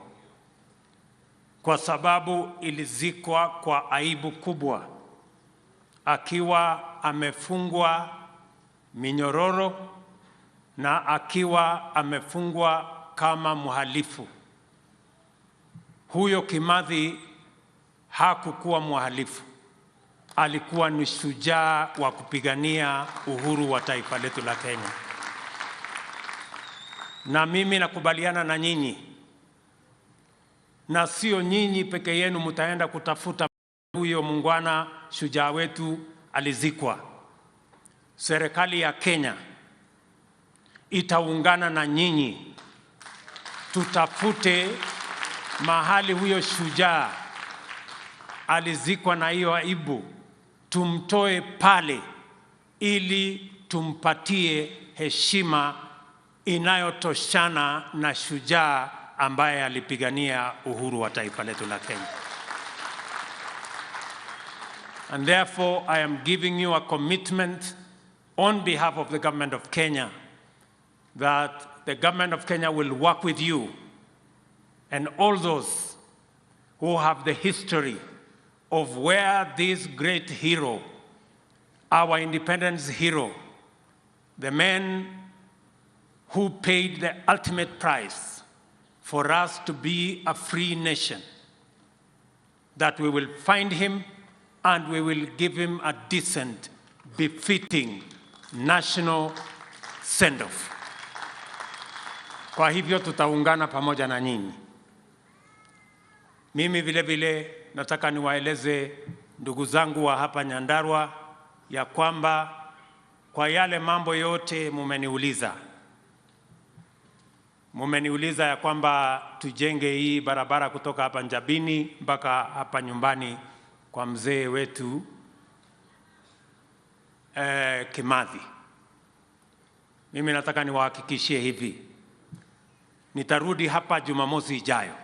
kwa sababu ilizikwa kwa aibu kubwa, akiwa amefungwa minyororo na akiwa amefungwa kama mhalifu. Huyo Kimathi hakukuwa mhalifu, alikuwa ni shujaa wa kupigania uhuru wa taifa letu la Kenya. Na mimi nakubaliana na nyinyi, na sio nyinyi peke yenu mtaenda kutafuta huyo mungwana shujaa wetu alizikwa. Serikali ya Kenya itaungana na nyinyi, tutafute mahali huyo shujaa alizikwa na hiyo aibu, tumtoe pale ili tumpatie heshima inayotoshana na shujaa ambaye alipigania uhuru wa taifa letu la Kenya. And therefore, I am giving you a commitment on behalf of the government of Kenya that the government of Kenya will work with you and all those who have the history of where this great hero, our independence hero, the man who paid the ultimate price for us to be a free nation, that we will find him and we will give him a decent, befitting national send-off. Kwa hivyo tutaungana pamoja na nyinyi. Mimi vile vile nataka niwaeleze ndugu zangu wa hapa Nyandarua ya kwamba kwa yale mambo yote mumeniuliza ya kwamba tujenge hii barabara kutoka hapa Njabini mpaka hapa nyumbani kwa mzee wetu Kimathi. Mimi nataka niwahakikishie hivi, nitarudi hapa Jumamosi ijayo.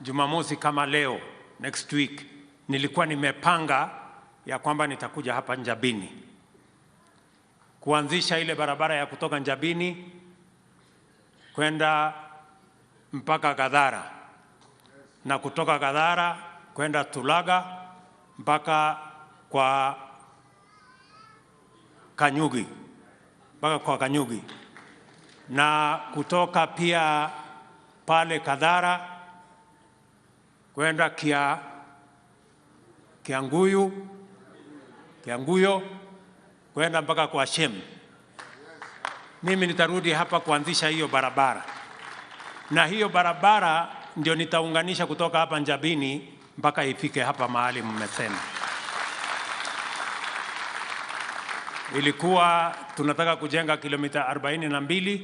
Jumamosi kama leo, next week, nilikuwa nimepanga ya kwamba nitakuja hapa Njabini kuanzisha ile barabara ya kutoka Njabini kwenda mpaka Gadhara na kutoka Gadhara kwenda Tulaga mpaka kwa Kanyugi, mpaka kwa Kanyugi, na kutoka pia pale Kadhara kwenda Kianguyo kwenda mpaka kwa Shem. Mimi nitarudi hapa kuanzisha hiyo barabara, na hiyo barabara ndio nitaunganisha kutoka hapa Njabini mpaka ifike hapa mahali mmesema. Ilikuwa tunataka kujenga kilomita 42,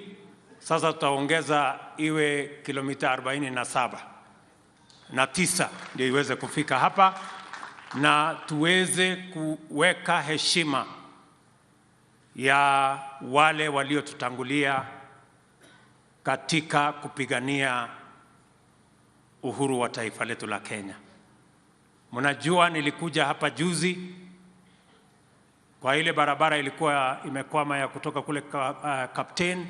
sasa tutaongeza iwe kilomita 47 na 9 ndio iweze kufika hapa na tuweze kuweka heshima ya wale waliotutangulia katika kupigania uhuru wa taifa letu la Kenya. Mnajua nilikuja hapa juzi kwa ile barabara ilikuwa imekwama ya kutoka kule Captain.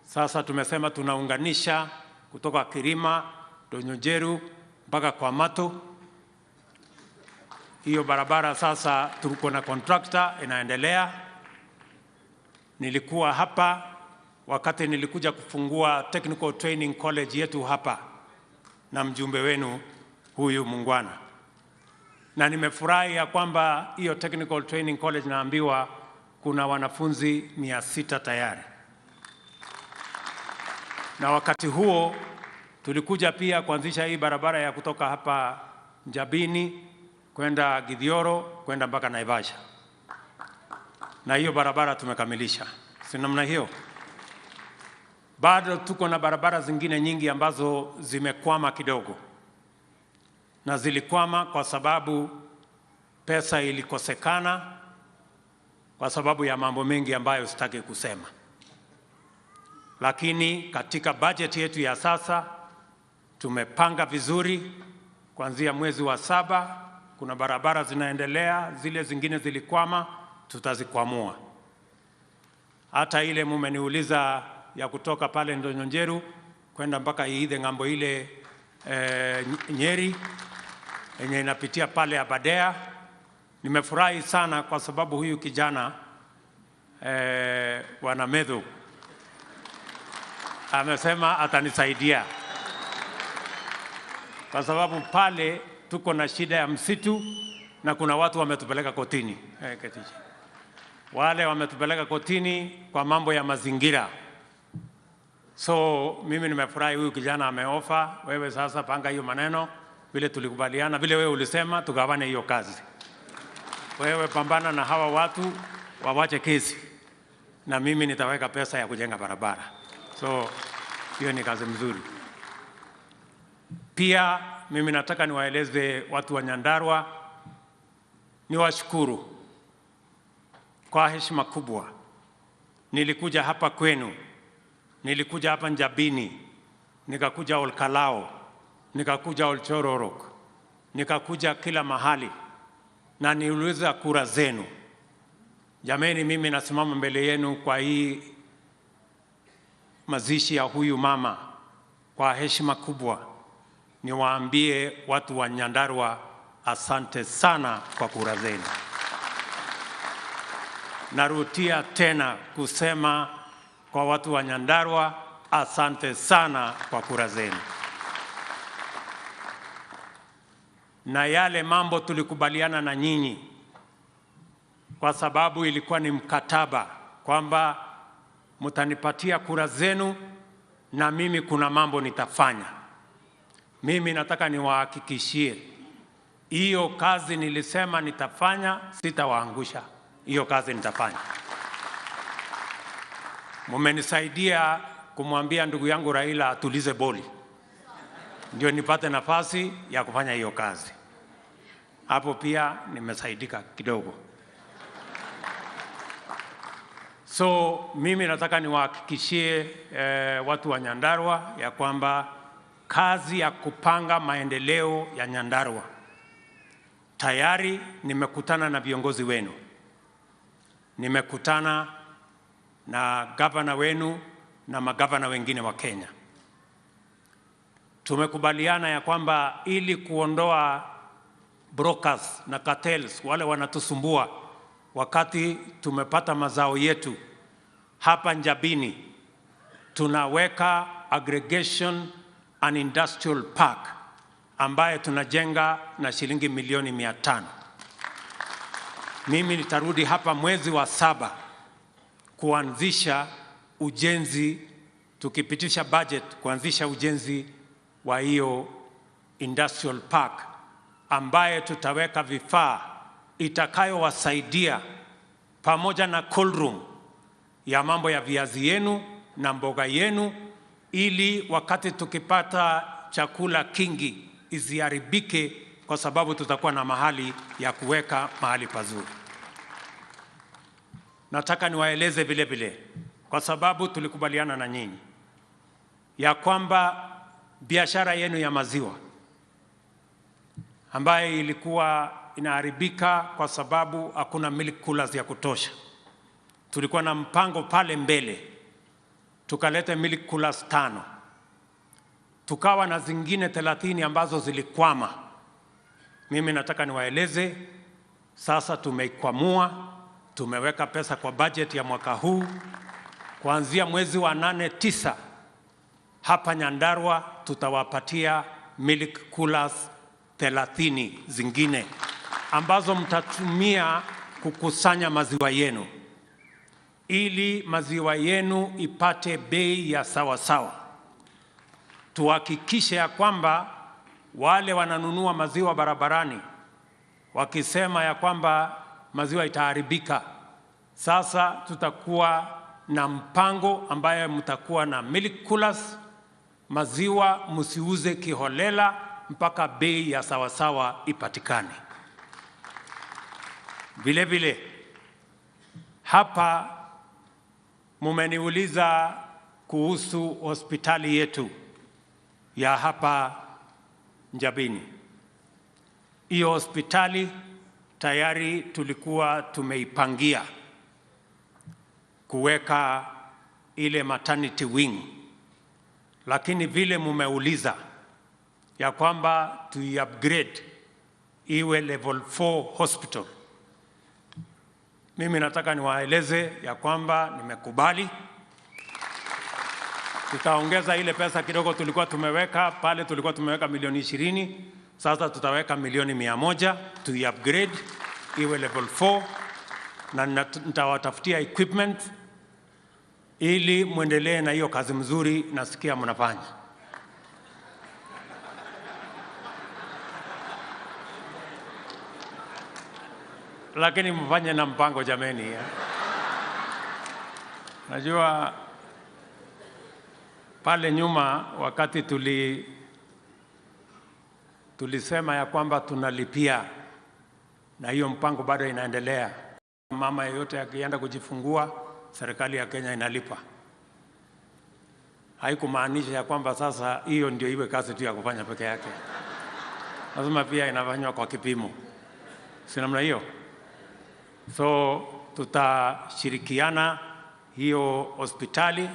Sasa tumesema tunaunganisha kutoka Kirima, Donyojeru mpaka kwa Mato. Hiyo barabara sasa tuko na contractor inaendelea. Nilikuwa hapa wakati nilikuja kufungua Technical Training College yetu hapa. na mjumbe wenu huyu mungwana. Na nimefurahi ya kwamba hiyo Technical Training College naambiwa kuna wanafunzi 600 tayari. Na wakati huo tulikuja pia kuanzisha hii barabara ya kutoka hapa Njabini kwenda Githioro kwenda mpaka Naivasha. Na hiyo barabara tumekamilisha. Si namna hiyo? Bado tuko na barabara zingine nyingi ambazo zimekwama kidogo. Na zilikwama kwa sababu pesa ilikosekana, kwa sababu ya mambo mengi ambayo sitaki kusema. Lakini katika budget yetu ya sasa tumepanga vizuri kuanzia mwezi wa 7 kuna barabara zinaendelea, zile zingine zilikwama tutazikwamua. Hata ile mumeniuliza ya kutoka pale Ndonyonjeru kwenda mpaka Iithe ng'ambo ile Nyeri yenye inapitia pale Aberdare. Nimefurahi sana kwa sababu huyu kijana Bwana Medhu amesema atanisaidia, kwa sababu pale tuko na shida ya msitu na kuna watu wametupeleka kotini. Wale wametupeleka kotini kwa mambo ya mazingira. So mimi nimefurahi huyu kijana ameofa. Wewe sasa panga hiyo maneno vile tulikubaliana, vile wewe ulisema tugawane hiyo kazi. Wewe pambana na hawa watu wawache kesi, na mimi nitaweka pesa ya kujenga barabara. So hiyo ni kazi mzuri. Pia mimi nataka niwaeleze watu wa Nyandarua, niwashukuru kwa heshima kubwa. Nilikuja hapa kwenu, nilikuja hapa Njabini, nikakuja Olkalao, nikakuja Olchororok, nikakuja kila mahali na niuliza kura zenu. Jameni, mimi nasimama mbele yenu kwa hii mazishi ya huyu mama kwa heshima kubwa. Niwaambie watu wa Nyandarua asante sana kwa kura zenu. Narudia tena kusema kwa watu wa Nyandarua asante sana kwa kura zenu. Na yale mambo tulikubaliana na nyinyi, kwa sababu ilikuwa ni mkataba kwamba mtanipatia kura zenu na mimi kuna mambo nitafanya. Mimi nataka niwahakikishie hiyo kazi nilisema nitafanya, sitawaangusha. Hiyo kazi nitafanya. Mumenisaidia kumwambia ndugu yangu Raila atulize boli, ndio nipate nafasi ya kufanya hiyo kazi. Hapo pia nimesaidika kidogo. So mimi nataka niwahakikishie watu wa Nyandarua ya kwamba kazi ya kupanga maendeleo ya Nyandarua tayari nimekutana na viongozi wenu. Nimekutana na gavana wenu na magavana wengine wa Kenya. Tumekubaliana ya kwamba ili kuondoa brokers na cartels wale wanatusumbua wakati tumepata mazao yetu hapa Njabini, tunaweka aggregation and industrial park ambaye tunajenga na shilingi milioni 500. Mimi nitarudi hapa mwezi wa 7 kuanzisha ujenzi, tukipitisha budget kuanzisha ujenzi wa hiyo industrial park ambaye tutaweka vifaa itakayowasaidia pamoja na cold room ya mambo ya viazi yenu na mboga yenu, ili wakati tukipata chakula kingi isiharibike, kwa sababu tutakuwa na mahali ya kuweka mahali pazuri. Nataka niwaeleze vile vile, kwa sababu tulikubaliana na nyinyi ya kwamba biashara yenu ya maziwa ambaye ilikuwa inaharibika kwa sababu hakuna milk coolers ya kutosha, tulikuwa na mpango pale mbele tukaleta milk coolers 5, tukawa na zingine 30 ambazo zilikwama. Mimi nataka niwaeleze sasa tumeikwamua, tumeweka pesa kwa budget ya mwaka huu. Kuanzia mwezi wa 8 9 hapa Nyandarua tutawapatia milk coolers 30 zingine ambazo mtatumia kukusanya maziwa yenu ili maziwa yenu ipate bei ya sawa sawa. Tuhakikishe ya kwamba wale wananunua maziwa barabarani wakisema ya kwamba maziwa itaharibika, sasa tutakuwa na mpango ambaye mtakuwa na milk coolers, maziwa msiuze kiholela mpaka bei ya sawasawa ipatikane. Vile vile hapa mumeniuliza kuhusu hospitali yetu ya hapa Njabini. Hiyo hospitali tayari tulikuwa tumeipangia kuweka ile maternity wing, lakini vile mumeuliza ya kwamba tui-upgrade iwe level 4 hospital, mimi nataka niwaeleze ya kwamba nimekubali. Tutaongeza ile pesa kidogo tulikuwa tumeweka pale, tulikuwa tumeweka milioni 20, sasa tutaweka milioni 100 tui-upgrade iwe level 4, na nitawatafutia equipment ili muendelee na hiyo kazi mzuri nasikia mnafanya. Lakini mfanye na mpango jameni. Najua pale nyuma wakati tulisema ya kwamba tunalipia, na hiyo mpango bado inaendelea. Mama yeyote akienda kujifungua, serikali ya Kenya inalipa. Haikumaanisha ya kwamba sasa hiyo ndio iwe kazi tu ya kufanya peke yake. Lazima pia inafanywa kwa kipimo. Si namna hiyo? So tutashirikiana hiyo hospitali,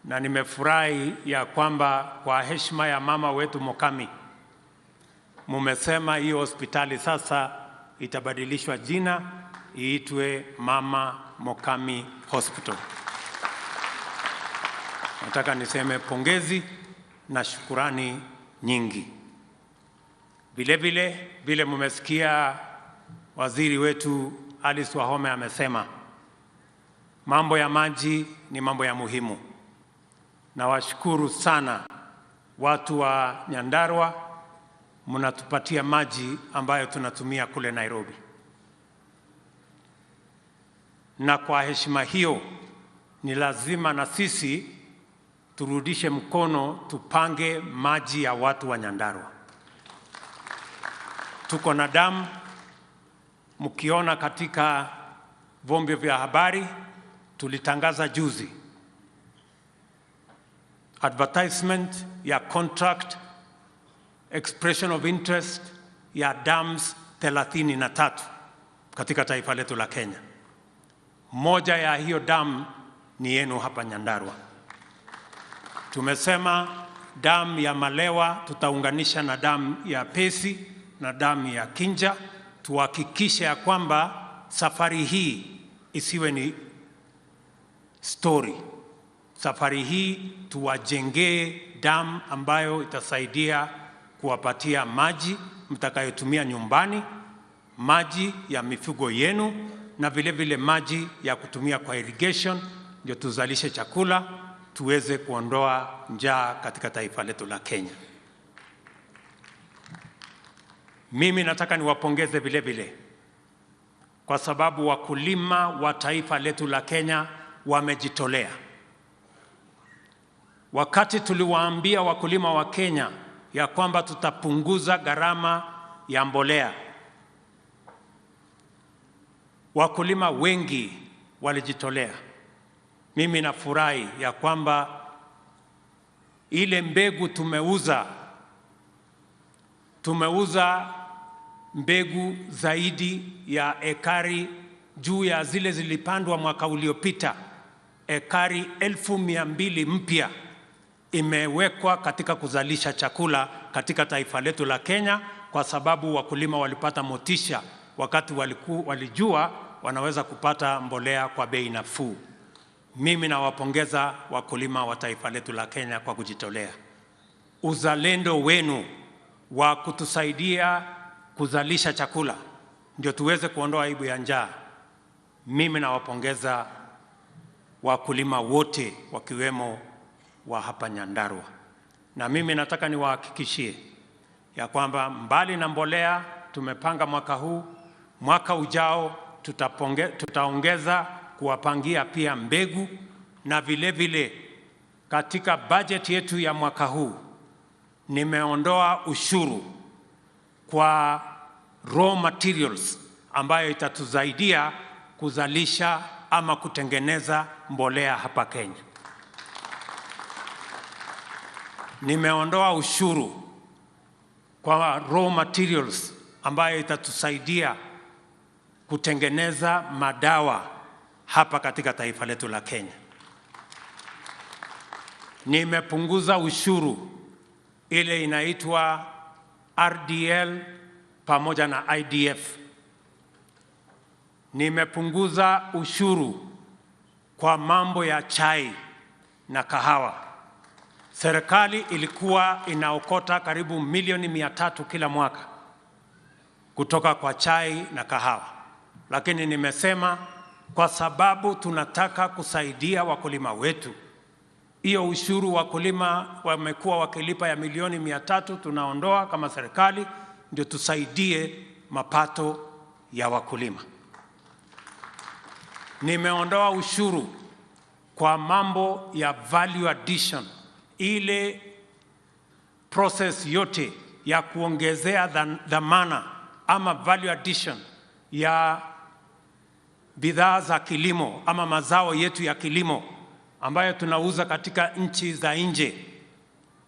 na nimefurahi ya kwamba kwa heshima ya mama wetu Mokami, mumesema hiyo hospitali sasa itabadilishwa jina iitwe Mama Mokami Hospital. Nataka niseme pongezi na shukurani nyingi. Vile vile vile mumesikia waziri wetu Alice Wahome amesema mambo ya maji ni mambo ya muhimu. Nawashukuru sana watu wa Nyandarua, mnatupatia maji ambayo tunatumia kule Nairobi. Na kwa heshima hiyo ni lazima na sisi turudishe mkono, tupange maji ya watu wa Nyandarua. Tuko na damu, mkiona katika vyombo vya habari tulitangaza juzi advertisement ya contract expression of interest ya dams 33 katika taifa letu la Kenya. Moja ya hiyo dam ni yenu hapa Nyandarua. Tumesema dam ya Malewa tutaunganisha na dam ya Pesi na dam ya Kinja, tuhakikishe ya kwamba safari hii isiwe ni story. Safari hii tuwajengee dam ambayo itasaidia kuwapatia maji mtakayotumia nyumbani, maji ya mifugo yenu, na vile vile maji ya kutumia kwa irrigation, ndio tuzalishe chakula tuweze kuondoa njaa katika taifa letu la Kenya. Mimi nataka niwapongeze vile vile kwa sababu wakulima wa taifa letu la Kenya wamejitolea. Wakati tuliwaambia wakulima wa Kenya ya kwamba tutapunguza gharama ya mbolea, wakulima wengi walijitolea. Mimi nafurahi ya kwamba ile mbegu tumeuza mbegu zaidi ya ekari juu ya zile zilipandwa mwaka uliopita, ekari 200,000 mpya imewekwa katika kuzalisha chakula katika taifa letu la Kenya, kwa sababu wakulima walipata motisha wakati walijua wanaweza kupata mbolea kwa bei nafuu. Mimi nawapongeza wakulima wa taifa letu la Kenya kwa kujitolea. Uzalendo wenu wa kutusaidia kuzalisha chakula ndio tuweze kuondoa aibu ya njaa. Mimi nawapongeza wakulima wote wakiwemo wa hapa Nyandarua. Na mimi nataka niwahakikishie ya kwamba mbali na mbolea tumepanga mwaka huu, mwaka ujao tutaongeza kuwapangia pia mbegu, na vile vile katika budget yetu ya mwaka huu nimeondoa ushuru kwa raw materials ambayo itatusaidia kuzalisha ama kutengeneza mbolea hapa Kenya. Nimeondoa ushuru kwa raw materials ambayo itatusaidia kutengeneza madawa hapa katika taifa letu la Kenya. Nimepunguza ushuru ile inaitwa RDL pamoja na IDF. Nimepunguza ushuru kwa mambo ya chai na kahawa. Serikali ilikuwa inaokota karibu milioni 300 kila mwaka kutoka kwa chai na kahawa. Lakini nimesema kwa sababu tunataka kusaidia wakulima wetu, hiyo ushuru wakulima wamekuwa wakilipa ya milioni 300 tunaondoa kama serikali ndio tusaidie mapato ya wakulima. Nimeondoa ushuru kwa mambo ya value addition, ile process yote ya kuongezea dhamana ama value addition ya bidhaa za kilimo ama mazao yetu ya kilimo ambayo tunauza katika nchi za nje.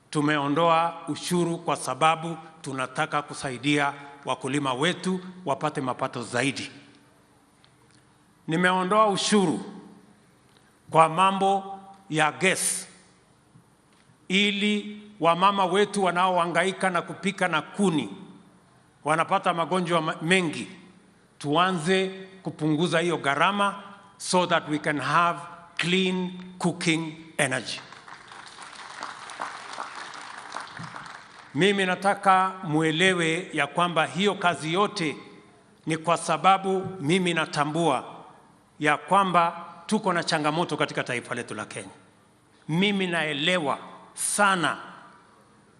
Tumeondoa ushuru kwa sababu tunataka kusaidia wakulima wetu wapate mapato zaidi. Nimeondoa ushuru kwa mambo ya gas ili wamama wetu wanaohangaika na kupika na kuni wanapata magonjwa mengi, tuanze kupunguza hiyo gharama so that we can have clean cooking energy. Mimi nataka muelewe ya kwamba hiyo kazi yote ni kwa sababu mimi natambua ya kwamba tuko na changamoto katika taifa letu la Kenya. Mimi naelewa sana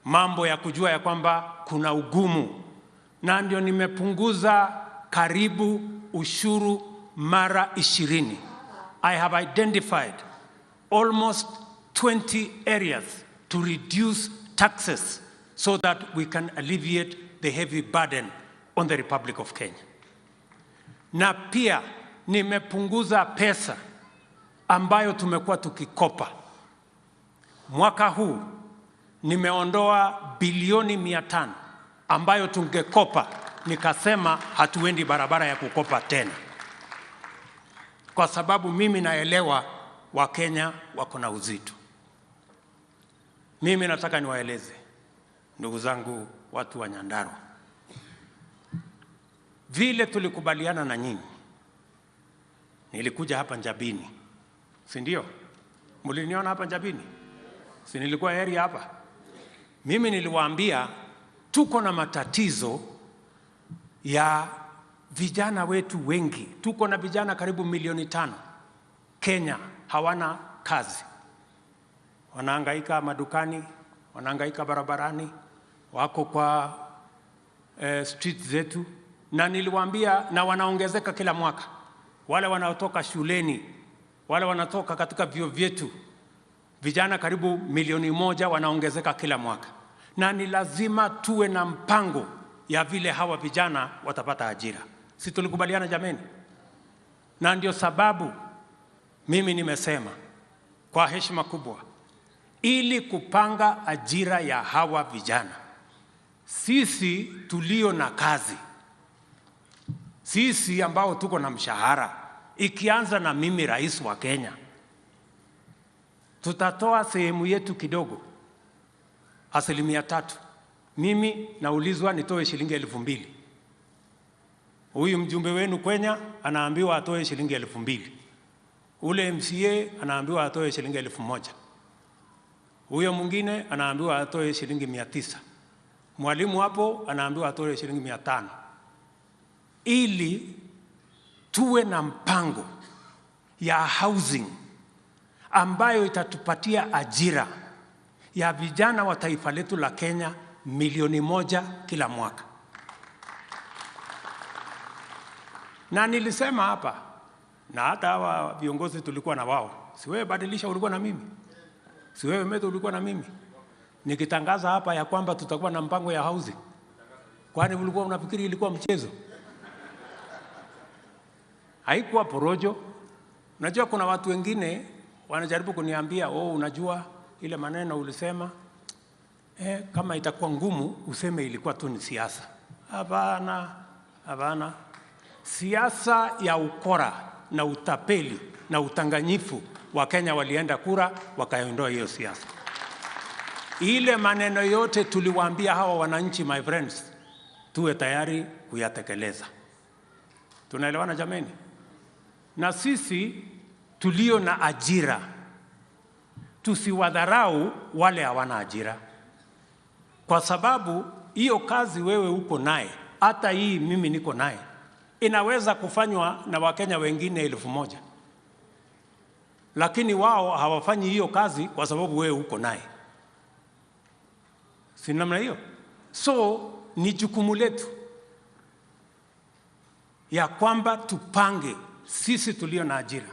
mambo ya kujua ya kwamba kuna ugumu, na ndio nimepunguza karibu ushuru mara 20. I have identified almost 20 areas to reduce taxes so that we can alleviate the heavy burden on the Republic of Kenya. Na pia nimepunguza pesa ambayo tumekuwa tukikopa. Mwaka huu nimeondoa bilioni 500 ambayo tungekopa, nikasema hatuendi barabara ya kukopa tena. Kwa sababu mimi naelewa Wakenya wako na uzito. Mimi nataka niwaeleze ndugu zangu watu wa Nyandarua, vile tulikubaliana na nyinyi, nilikuja hapa Njabini, si ndio? Mliniona hapa Njabini? Si nilikuwa area hapa? Mimi niliwaambia tuko na matatizo ya vijana wetu wengi. Tuko na vijana karibu milioni 5 Kenya hawana kazi. Wanahangaika madukani, wanahangaika barabarani, wako kwa street zetu. Na niliwaambia, na wanaongezeka kila mwaka. Wale wanaotoka shuleni, wale wanatoka katika vyuo vyetu, vijana karibu milioni 1 wanaongezeka kila mwaka. Na ni lazima tuwe na mpango ya vile hawa vijana watapata ajira. Si tulikubaliana jameni? Na ndio sababu mimi nimesema kwa heshima kubwa, ili kupanga ajira ya hawa vijana, sisi tulio na kazi, sisi ambao tuko na mshahara, ikianza na mimi rais wa Kenya, tutatoa sehemu yetu kidogo, 3%. Mimi naulizwa nitoe shilingi 2,000. Huyu mjumbe wenu Kenya anaambiwa atoe shilingi 2,000. Ule MCA anaambiwa atoe shilingi 1,000. Huyo mwingine anaambiwa atoe shilingi 900. Mwalimu hapo anaambiwa atoe shilingi 500 ili tuwe na mpango ya housing ambayo itatupatia ajira ya vijana wa taifa letu la Kenya 1 milioni kila mwaka. Na nilisema hapa, na hata hawa viongozi tulikuwa na wao, si wewe Badilisha ulikuwa na mimi, si wewe Methu ulikuwa na mimi, nikitangaza hapa ya kwamba tutakuwa na mpango ya housing. Kwani ulikuwa unafikiri ilikuwa mchezo? Haikuwa porojo. Unajua kuna watu wengine wanajaribu kuniambia, oh, unajua ile maneno ulisema kama itakuwa ngumu useme ilikuwa tu ni siasa. Hapana, hapana. Siasa ya ukora na utapeli na utanganyifu, Wakenya walienda kura wakaondoa hiyo siasa. Ile maneno yote tuliwaambia hawa wananchi, my friends, tuwe tayari kuyatekeleza. Tunaelewana jameni? Na sisi tulio na ajira tusiwadharau wale hawana ajira, kwa sababu hiyo kazi wewe uko naye, hata hii mimi niko naye, inaweza kufanywa na Wakenya wengine 1,000, lakini wao hawafanyi hiyo kazi kwa sababu wewe uko naye. Si namna hiyo? So ni jukumu letu ya kwamba tupange sisi tulio na ajira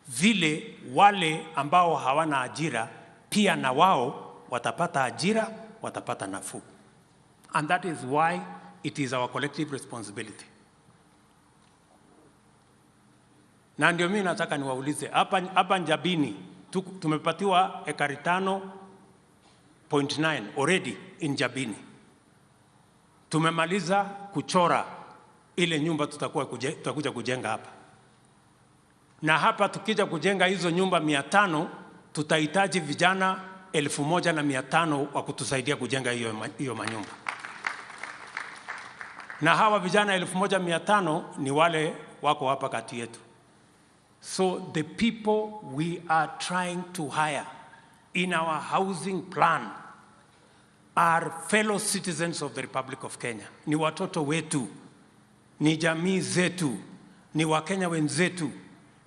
vile wale ambao hawana ajira pia na wao watapata ajira, watapata nafuu. And that is why it is our collective responsibility. Na ndio mimi nataka niwaulize hapa hapa Njabini tumepatiwa ekari 5.9 already in Njabini. Tumemaliza kuchora ile nyumba tutakuja kujenga hapa, na hapa tukija kujenga hizo nyumba 500 tutahitaji vijana 1,500 wa kutusaidia kujenga hiyo manyumba. Na hawa vijana 1,500 ni wale wako hapa kati yetu. So the people we are trying to hire in our housing plan are fellow citizens of the Republic of Kenya. Ni watoto wetu, ni jamii zetu, ni Wakenya wenzetu.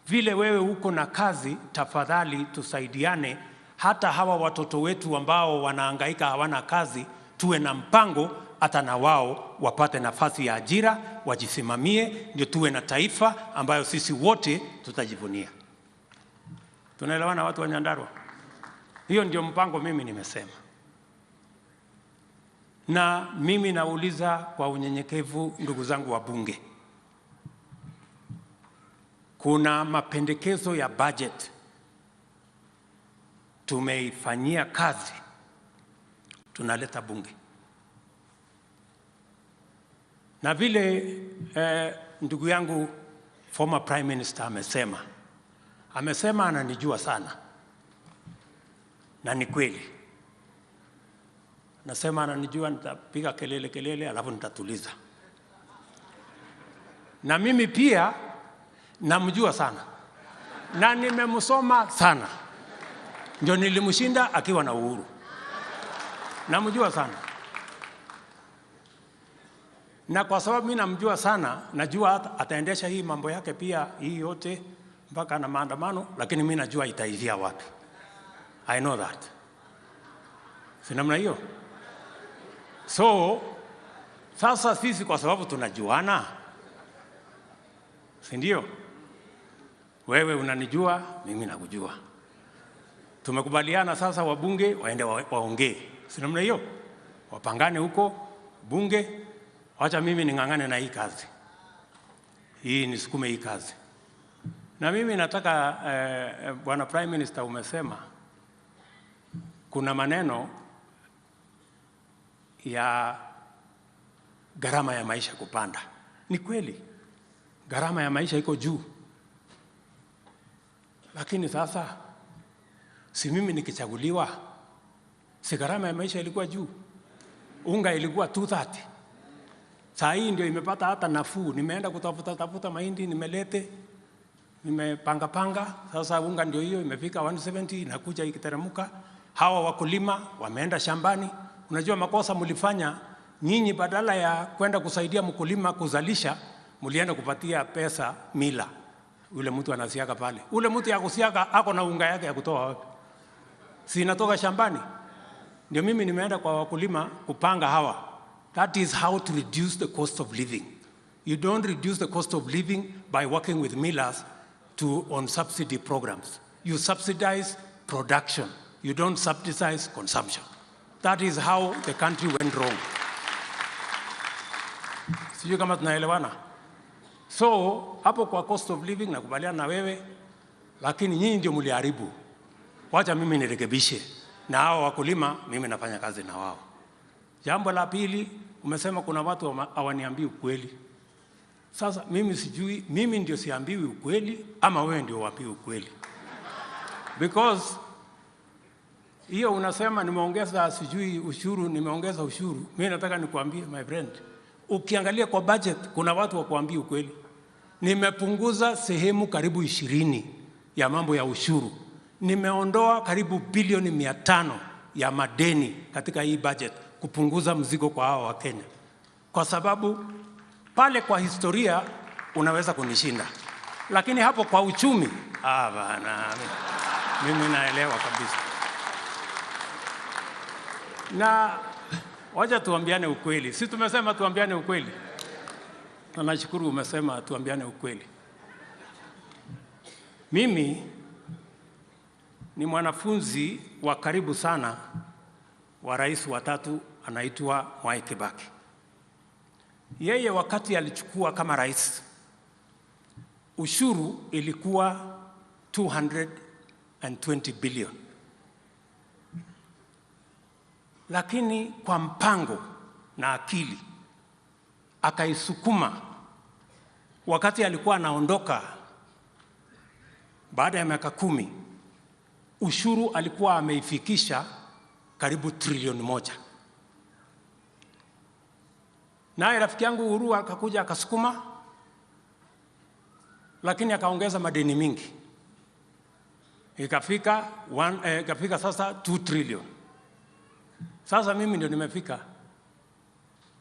Vile wewe uko na kazi, tafadhali tusaidiane. Hata hawa watoto wetu ambao wanahangaika hawana kazi, tuwe na mpango hata na wao wapate nafasi ya ajira, wajisimamie, ndio tuwe na taifa ambayo sisi wote tutajivunia. Tunaelewana watu wa Nyandarua? Hiyo ndio mpango mimi nimesema. Na mimi nauliza kwa unyenyekevu, ndugu zangu wa bunge, kuna mapendekezo ya budget tumeifanyia kazi, tunaleta bunge. Na vile ndugu yangu former Prime Minister amesema ananijua sana, na ni kweli. Nasema ananijua, nitapiga kelele kelele, alafu nitatuliza. Na mimi pia namjua sana na nimemsoma sana, ndio nilimshinda akiwa na Uhuru. Namjua sana, na kwa sababu mimi namjua sana, najua hata ataendesha hii mambo yake pia hii yote mpaka na maandamano, lakini mimi najua itaishia wapi. I know that. Si namna hiyo? So sasa sisi kwa sababu tunajuana, si ndio? Wewe unanijua, mimi nakujua. Tumekubaliana sasa wabunge waende waongee, si namna hiyo? Wapangane huko bunge, wacha mimi ning'ang'ane na hii kazi hii, nisukume hii kazi. Na mimi nataka Bwana Prime Minister, umesema kuna maneno ya gharama ya maisha kupanda. Ni kweli gharama ya maisha iko juu, lakini sasa si mimi nikichaguliwa, si gharama ya maisha ilikuwa juu? Unga ilikuwa 230, saa hii ndio imepata hata nafuu. Nimeenda kutafuta tafuta mahindi, nimelete, nimepanga panga. Sasa unga ndio hiyo imefika 170, inakuja ikiteremuka. Hawa wakulima wameenda shambani. Unajua makosa mlifanya Nyinyi badala ya kwenda kusaidia mkulima kuzalisha, mlienda kupatia pesa mila. Ule mtu anasiaga pale. Ule mtu ya kusiaga ako na unga yake ya kutoa wapi? Si inatoka shambani? Ndio mimi nimeenda kwa wakulima kupanga hawa. That is how to reduce the cost of living. You don't reduce the cost of living by working with millers on subsidy programs. You subsidize production. You don't subsidize consumption. That is how the country went wrong. Sijui kama tunaelewana. So, hapo kwa cost of living nakubaliana na wewe, lakini nyinyi ndio mliharibu. Wacha mimi nirekebishe. Na hao wakulima mimi nafanya kazi na wao. Jambo la pili, umesema kuna watu hawaniambii ukweli. Sasa mimi sijui, mimi ndio siambiwi ukweli ama wewe ndio uambiwi ukweli. Because hiyo unasema nimeongeza sijui ushuru, nimeongeza ushuru. Mimi nataka nikuambie my friend, ukiangalia kwa budget kuna watu wa kuambia ukweli. Nimepunguza sehemu karibu 20 ya mambo ya ushuru. Nimeondoa karibu bilioni 500 ya madeni katika hii budget kupunguza mzigo kwa hawa wa Kenya. Kwa sababu pale kwa historia unaweza kunishinda. Lakini hapo kwa uchumi, bana, mimi naelewa kabisa. Na wacha tuambiane ukweli. Si tumesema tuambiane ukweli? Na nashukuru umesema tuambiane ukweli. Mimi ni mwanafunzi wa karibu sana wa rais wa tatu anaitwa Mwai Kibaki. Yeye wakati alichukua kama rais, ushuru ilikuwa 220 billion. Lakini kwa mpango na akili akaisukuma. Wakati alikuwa anaondoka baada ya miaka 10, ushuru alikuwa ameifikisha karibu trilioni 1. Naye rafiki yangu Uhuru akakuja akasukuma, lakini akaongeza madeni mingi. Ikafika sasa 2 trillion. Sasa mimi ndio nimefika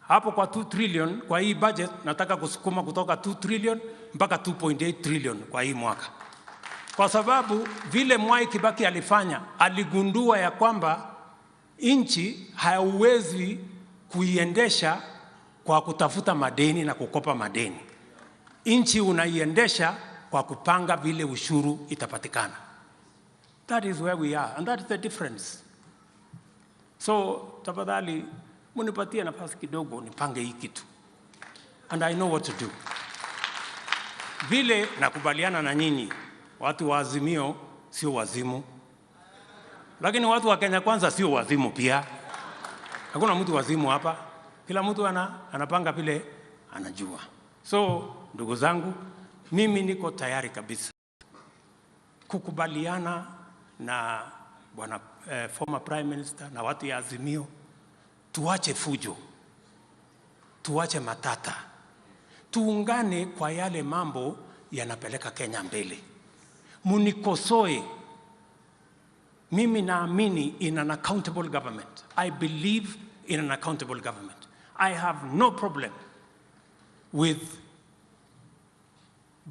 hapo kwa 2 trillion. Kwa hii budget nataka kusukuma kutoka 2 trillion mpaka 2.8 trillion kwa hii mwaka. Kwa sababu vile Mwai Kibaki alifanya, aligundua ya kwamba nchi haiwezi kuiendesha kwa kutafuta madeni na kukopa madeni. Nchi unaiendesha kwa kupanga vile ushuru itapatikana. That is where we are, and that is the difference. So, tafadhali, munipatie nafasi kidogo nipange hii kitu. And I know what to do. Vile nakubaliana na nyinyi, watu wa Azimio sio wazimu. Lakini watu wa Kenya Kwanza sio wazimu pia. Hakuna mtu wazimu hapa. Kila mtu anapanga vile anajua. So, ndugu zangu, mimi niko tayari kabisa kukubaliana na bwana former Prime Minister na watu ya Azimio. Tuache fujo, tuache matata, tuungane kwa yale mambo yanapeleka Kenya mbele. Munikosoe. Mimi naamini in an accountable government. I believe in an accountable government. I have no problem with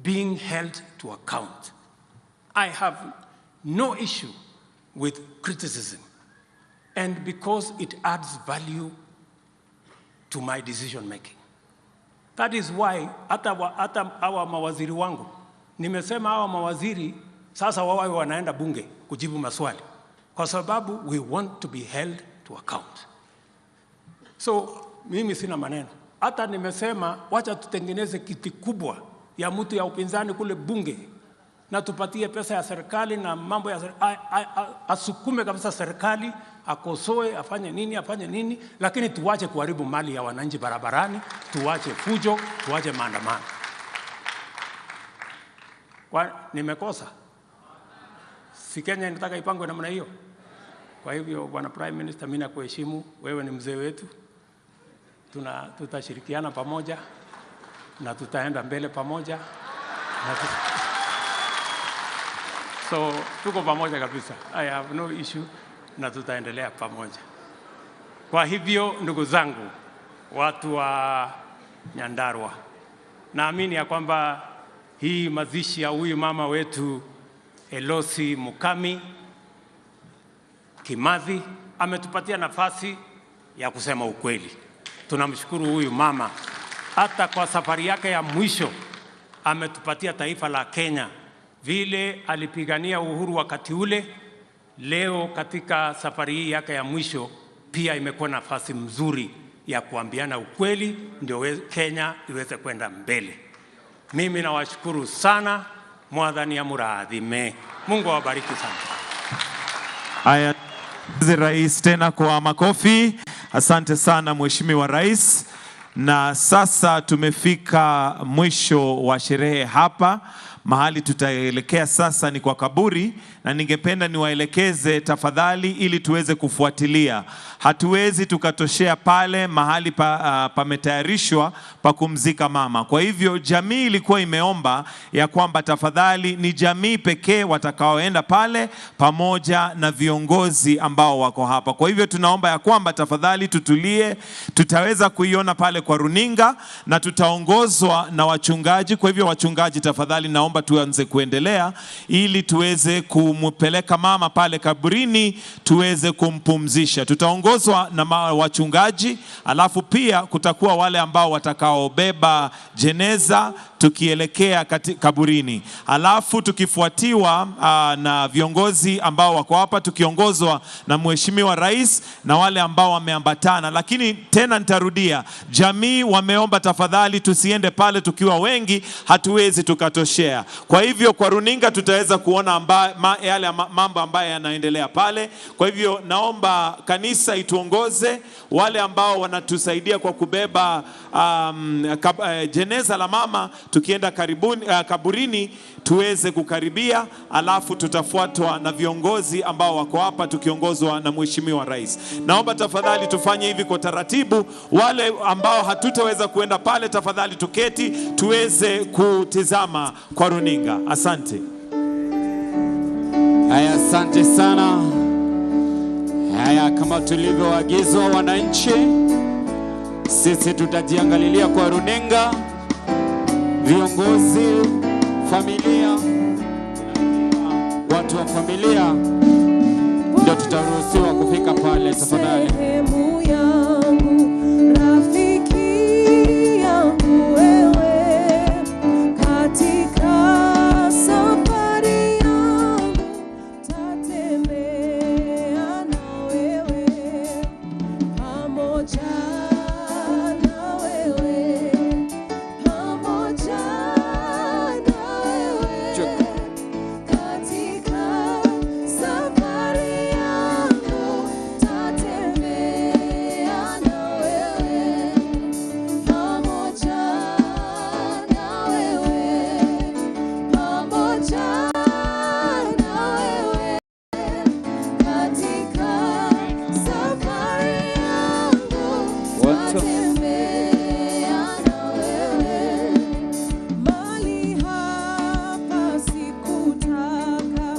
being held to account. I have no issue with criticism. And because it adds value to my decision making. That is why hata hawa mawaziri wangu, nimesema hawa mawaziri sasa wawe wanaenda bunge kujibu maswali. Kwa sababu we want to be held to account. So mimi sina maneno. Hata nimesema wacha tutengeneze kiti kubwa ya mtu ya upinzani kule bunge na tupatie pesa ya serikali na mambo ya serikali, asukume kabisa serikali, akosoe, afanye nini, lakini tuache kuharibu mali ya wananchi barabarani, tuache fujo, tuache maandamano. Kwa nimekosa? Si Kenya inataka ipangwe namna hiyo? Kwa hivyo Bwana Prime Minister, mimi nakuheshimu, wewe ni mzee wetu. Tutashirikiana pamoja na tutaenda mbele pamoja. So tuko pamoja kabisa. I have no issue na tutaendelea pamoja. Kwa hivyo ndugu zangu, watu wa Nyandarua. Naamini ya kwamba hii mazishi ya huyu mama wetu Elosi Mukami Kimathi ametupatia nafasi ya kusema ukweli. Tunamshukuru huyu mama, hata kwa safari yake ya mwisho ametupatia taifa la Kenya vile alipigania uhuru wakati ule. Leo katika safari hii yake ya mwisho pia imekuwa nafasi mzuri ya kuambiana ukweli, ndio Kenya iweze kwenda mbele. Mimi nawashukuru sana, Mwathani amurathime. Mungu awabariki sana. Haya, Rais tena kwa makofi. Asante sana Mheshimiwa Rais. Na sasa tumefika mwisho wa sherehe hapa. Mahali tutaelekea sasa ni kwa kaburi, na ningependa niwaelekeze tafadhali ili tuweze kufuatilia. Hatuwezi tukatoshea pale mahali pametayarishwa pa kumzika mama. Kwa hivyo jamii ilikuwa imeomba ya kwamba tafadhali ni jamii pekee watakaoenda pale pamoja na viongozi ambao wako hapa. Kwa hivyo tunaomba ya kwamba tafadhali tutulie, tutaweza kuiona pale kwa runinga na tutaongozwa na wachungaji. Kwa hivyo wachungaji tafadhali naomba tuanze kuendelea ili tuweze kumpeleka mama pale kaburini, tuweze kumpumzisha. Tutaongozwa na wachungaji, alafu pia kutakuwa wale ambao watakaobeba jeneza tukielekea kaburini, alafu tukifuatiwa na viongozi ambao wako hapa tukiongozwa na Mheshimiwa Rais na wale ambao wameambatana. Lakini tena nitarudia, jamii wameomba tafadhali tusiende pale tukiwa wengi, hatuwezi tukatoshea. Kwa hivyo kwa runinga tutaweza kuona yale mambo ambayo yanaendelea pale. Kwa hivyo naomba kanisa ituongoze, wale ambao wanatusaidia kwa kubeba jeneza la mama tukienda kaburini tuweze kukaribia, alafu tutafuatwa na viongozi ambao wako hapa tukiongozwa na Mheshimiwa Rais. Naomba tafadhali tufanye hivi kwa taratibu. Wale ambao hatutaweza kuenda pale tafadhali tuketi tuweze kutizama kwa runinga. Asante. Haya, asante sana. Haya, kama tulivyoagizwa wananchi, sisi tutajiangalilia kwa runinga, viongozi, familia, watu wa familia ndio tutaruhusiwa kufika pale tafadhali. Sehemu yangu, rafiki yangu wewe, katika safari yangu tatembea na wewe, pamoja na wewe, pamoja na wewe, katika safari yangu tatembea na wewe, pamoja na wewe, pamoja na wewe, katika safari yangu tatembea na wewe. Mali hapa sikutaka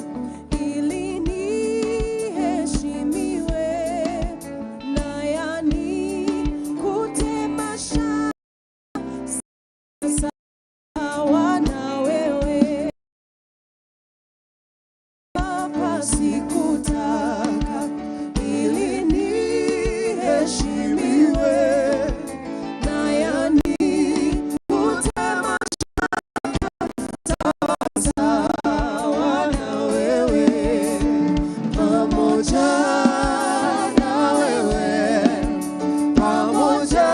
ili niheshimiwe, na yani kutemasha sawa na wewe. Hapa sikutaka ili niheshimiwe, na yani kutemasha sawa na wewe, pamoja na wewe, pamoja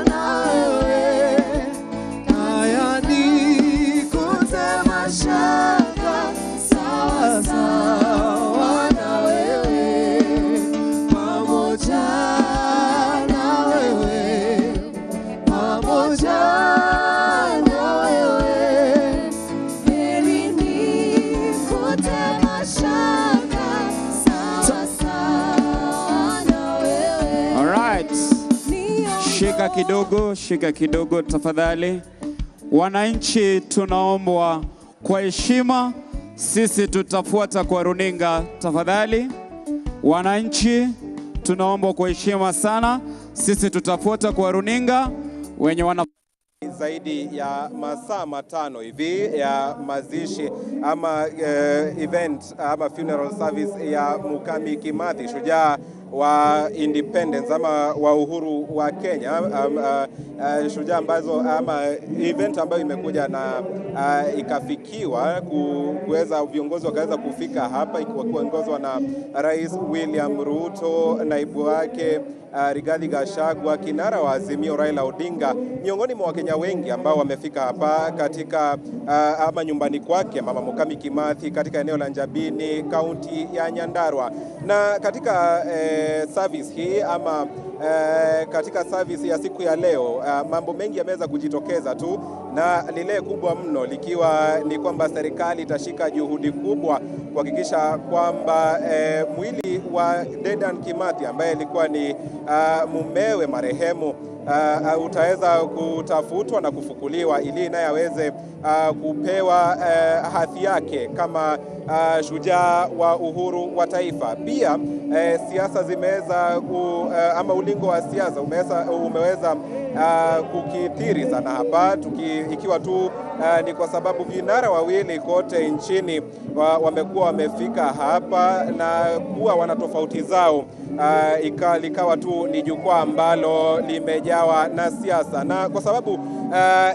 na wewe, haya ni kutema shaka sawa sawa na wewe, pamoja na wewe, pamoja na wewe, heri ni kutema shaka sawa sawa na wewe. All right. Shika kidogo tafadhali. Wananchi tunaombwa kwa heshima, sisi tutafuata kwa runinga tafadhali. Wananchi tunaombwa kwa heshima sana, Sisi tutafuata kwa runinga wenye wana zaidi ya masaa 5 hivi ya mazishi ama event ama funeral service ya Mukami Kimathi, shujaa wa independence ama wa uhuru wa Kenya, shujaa ambazo ama event ambayo imekuja na ikafikiwa kuweza viongozi wakaweza kufika hapa wakiongozwa na Rais William Ruto, naibu wake Rigathi Gachagua, kinara wa Azimio Raila Odinga, miongoni mwa Wakenya wengi ambao wamefika hapa katika ama nyumbani kwake Mama Mukami Kimathi katika eneo la Njabini, kaunti ya Nyandarua. Na katika service hii ama katika service ya siku ya leo, mambo mengi yameweza kujitokeza tu, na lile kubwa mno likiwa ni kwamba serikali itashika juhudi kubwa kuhakikisha kwamba mwili wa Dedan Kimathi ambaye alikuwa ni mumewe marehemu utaweza kutafutwa na kufukuliwa ili naye aweze kupewa hadhi yake kama shujaa wa uhuru wa taifa. Pia siasa zimeweza ama ulingo wa siasa umeweza kukithiri sana hapa ikiwa tu ni kwa sababu vinara wawili kote nchini wamekuwa wamefika hapa na kuwa wana tofauti zao. Likawa tu ni jukwaa ambalo limejawa na siasa, na kwa sababu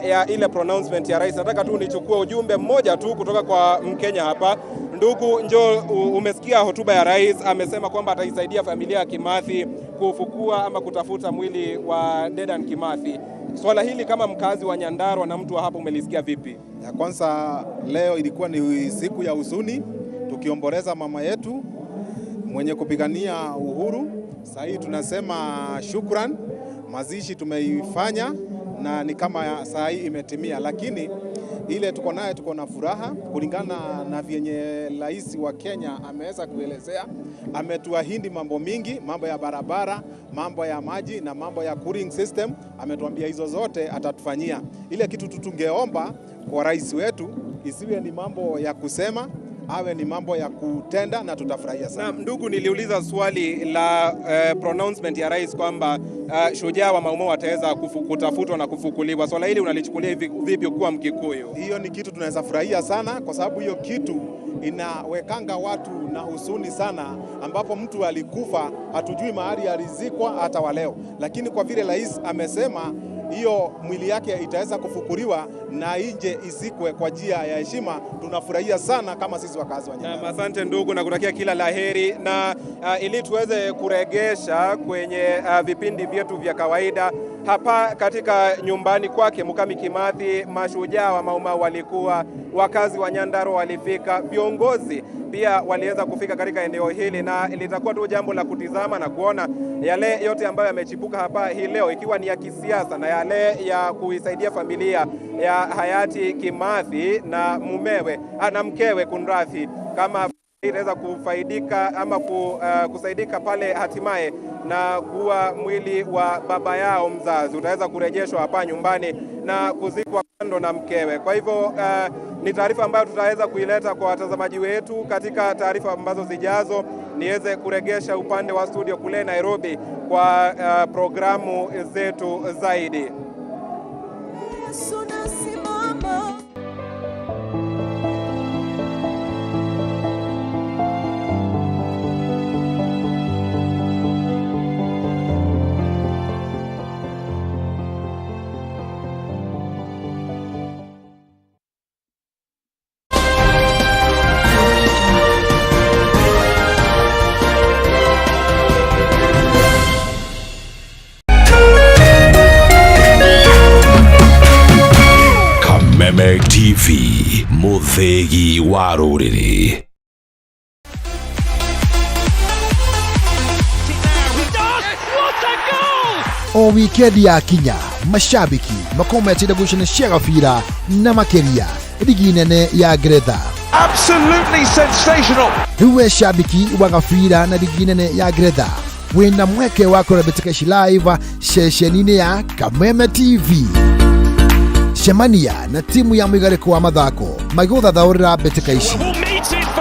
ya ile pronouncement ya rais, nataka tu nichukue ujumbe mmoja tu kutoka kwa Mkenya hapa. Ndugu njoo, umesikia hotuba ya rais, amesema kwamba ataisaidia familia ya Kimathi kufukua ama kutafuta mwili wa Dedan Kimathi. Swala hili kama mkazi wa Nyandarua na mtu wa hapa umelisikia vipi? Ya kwanza, leo ilikuwa ni siku ya huzuni tukiomboleza mama yetu mwenye kupigania uhuru. Sasa hii tunasema shukran, mazishi tumeifanya na ni kama saa hii imetimia, lakini ile tuko naye, tuko na furaha kulingana na vyenye rais wa Kenya ameweza kuelezea. Ametuahidi mambo mingi, mambo ya barabara, mambo ya maji na mambo ya cooling system. Ametuambia hizo zote atatufanyia. Ile kitu tungeomba kwa rais wetu isiwe ni mambo ya kusema, awe ni mambo ya kutenda, na tutafurahia sana. Na ndugu, niliuliza swali la pronouncement ya rais kwamba shujaa wa Mau Mau ataweza kutafutwa na kufukuliwa. Swala hili unalichukulia vipi kuwa Mkikuyu? Hiyo ni kitu tunaweza furahia sana, kwa sababu hiyo kitu inawekanga watu na huzuni sana, ambapo mtu alikufa hatujui mahali alizikwa hata wa leo, lakini kwa vile rais amesema hiyo mwili yake itaweza kufukuliwa na nje izikwe kwa njia ya heshima, tunafurahia sana kama sisi wakazi wa Nyandarua. Asante ndugu, na kutakia kila laheri, na ili tuweze kuregesha kwenye vipindi vyetu vya kawaida hapa katika nyumbani kwake Mukami Kimathi, mashujaa wa Mau Mau walikuwa, wakazi wa Nyandarua walifika, viongozi pia waliweza kufika katika eneo hili, na litakuwa tu jambo la kutizama na kuona yale yote ambayo yamechipuka hapa hii leo, ikiwa ni ya kisiasa na yale ya kuisaidia familia ya hayati Kimathi na mumewe na mkewe kunrathi, kama itaweza kufaidika ama kusaidika pale hatimaye na kuwa mwili wa baba yao mzazi utaweza kurejeshwa hapa nyumbani na kuzikwa kando na mkewe. Kwa hivyo ni taarifa ambayo tutaweza kuileta kwa watazamaji wetu katika taarifa ambazo zijazo. Niweze kuregesha upande wa studio kule Nairobi kwa programu zetu zaidi. Kameme TV, muthegi wa rũrĩrĩ. O wikendi yakinya, mashabiki makometire gucana cia gabira na makiria ligi nene ya Ngeretha. Absolutely sensational. Riu we shabiki wa gabira na ligi nene ya Ngeretha wina mweke wa kũrora mbĩtĩka ici live ceceni-inĩ ya Kameme TV. Cemania na timu ya mũigarĩko wa mathako magĩgũthathaũrĩra mbĩtĩka ici.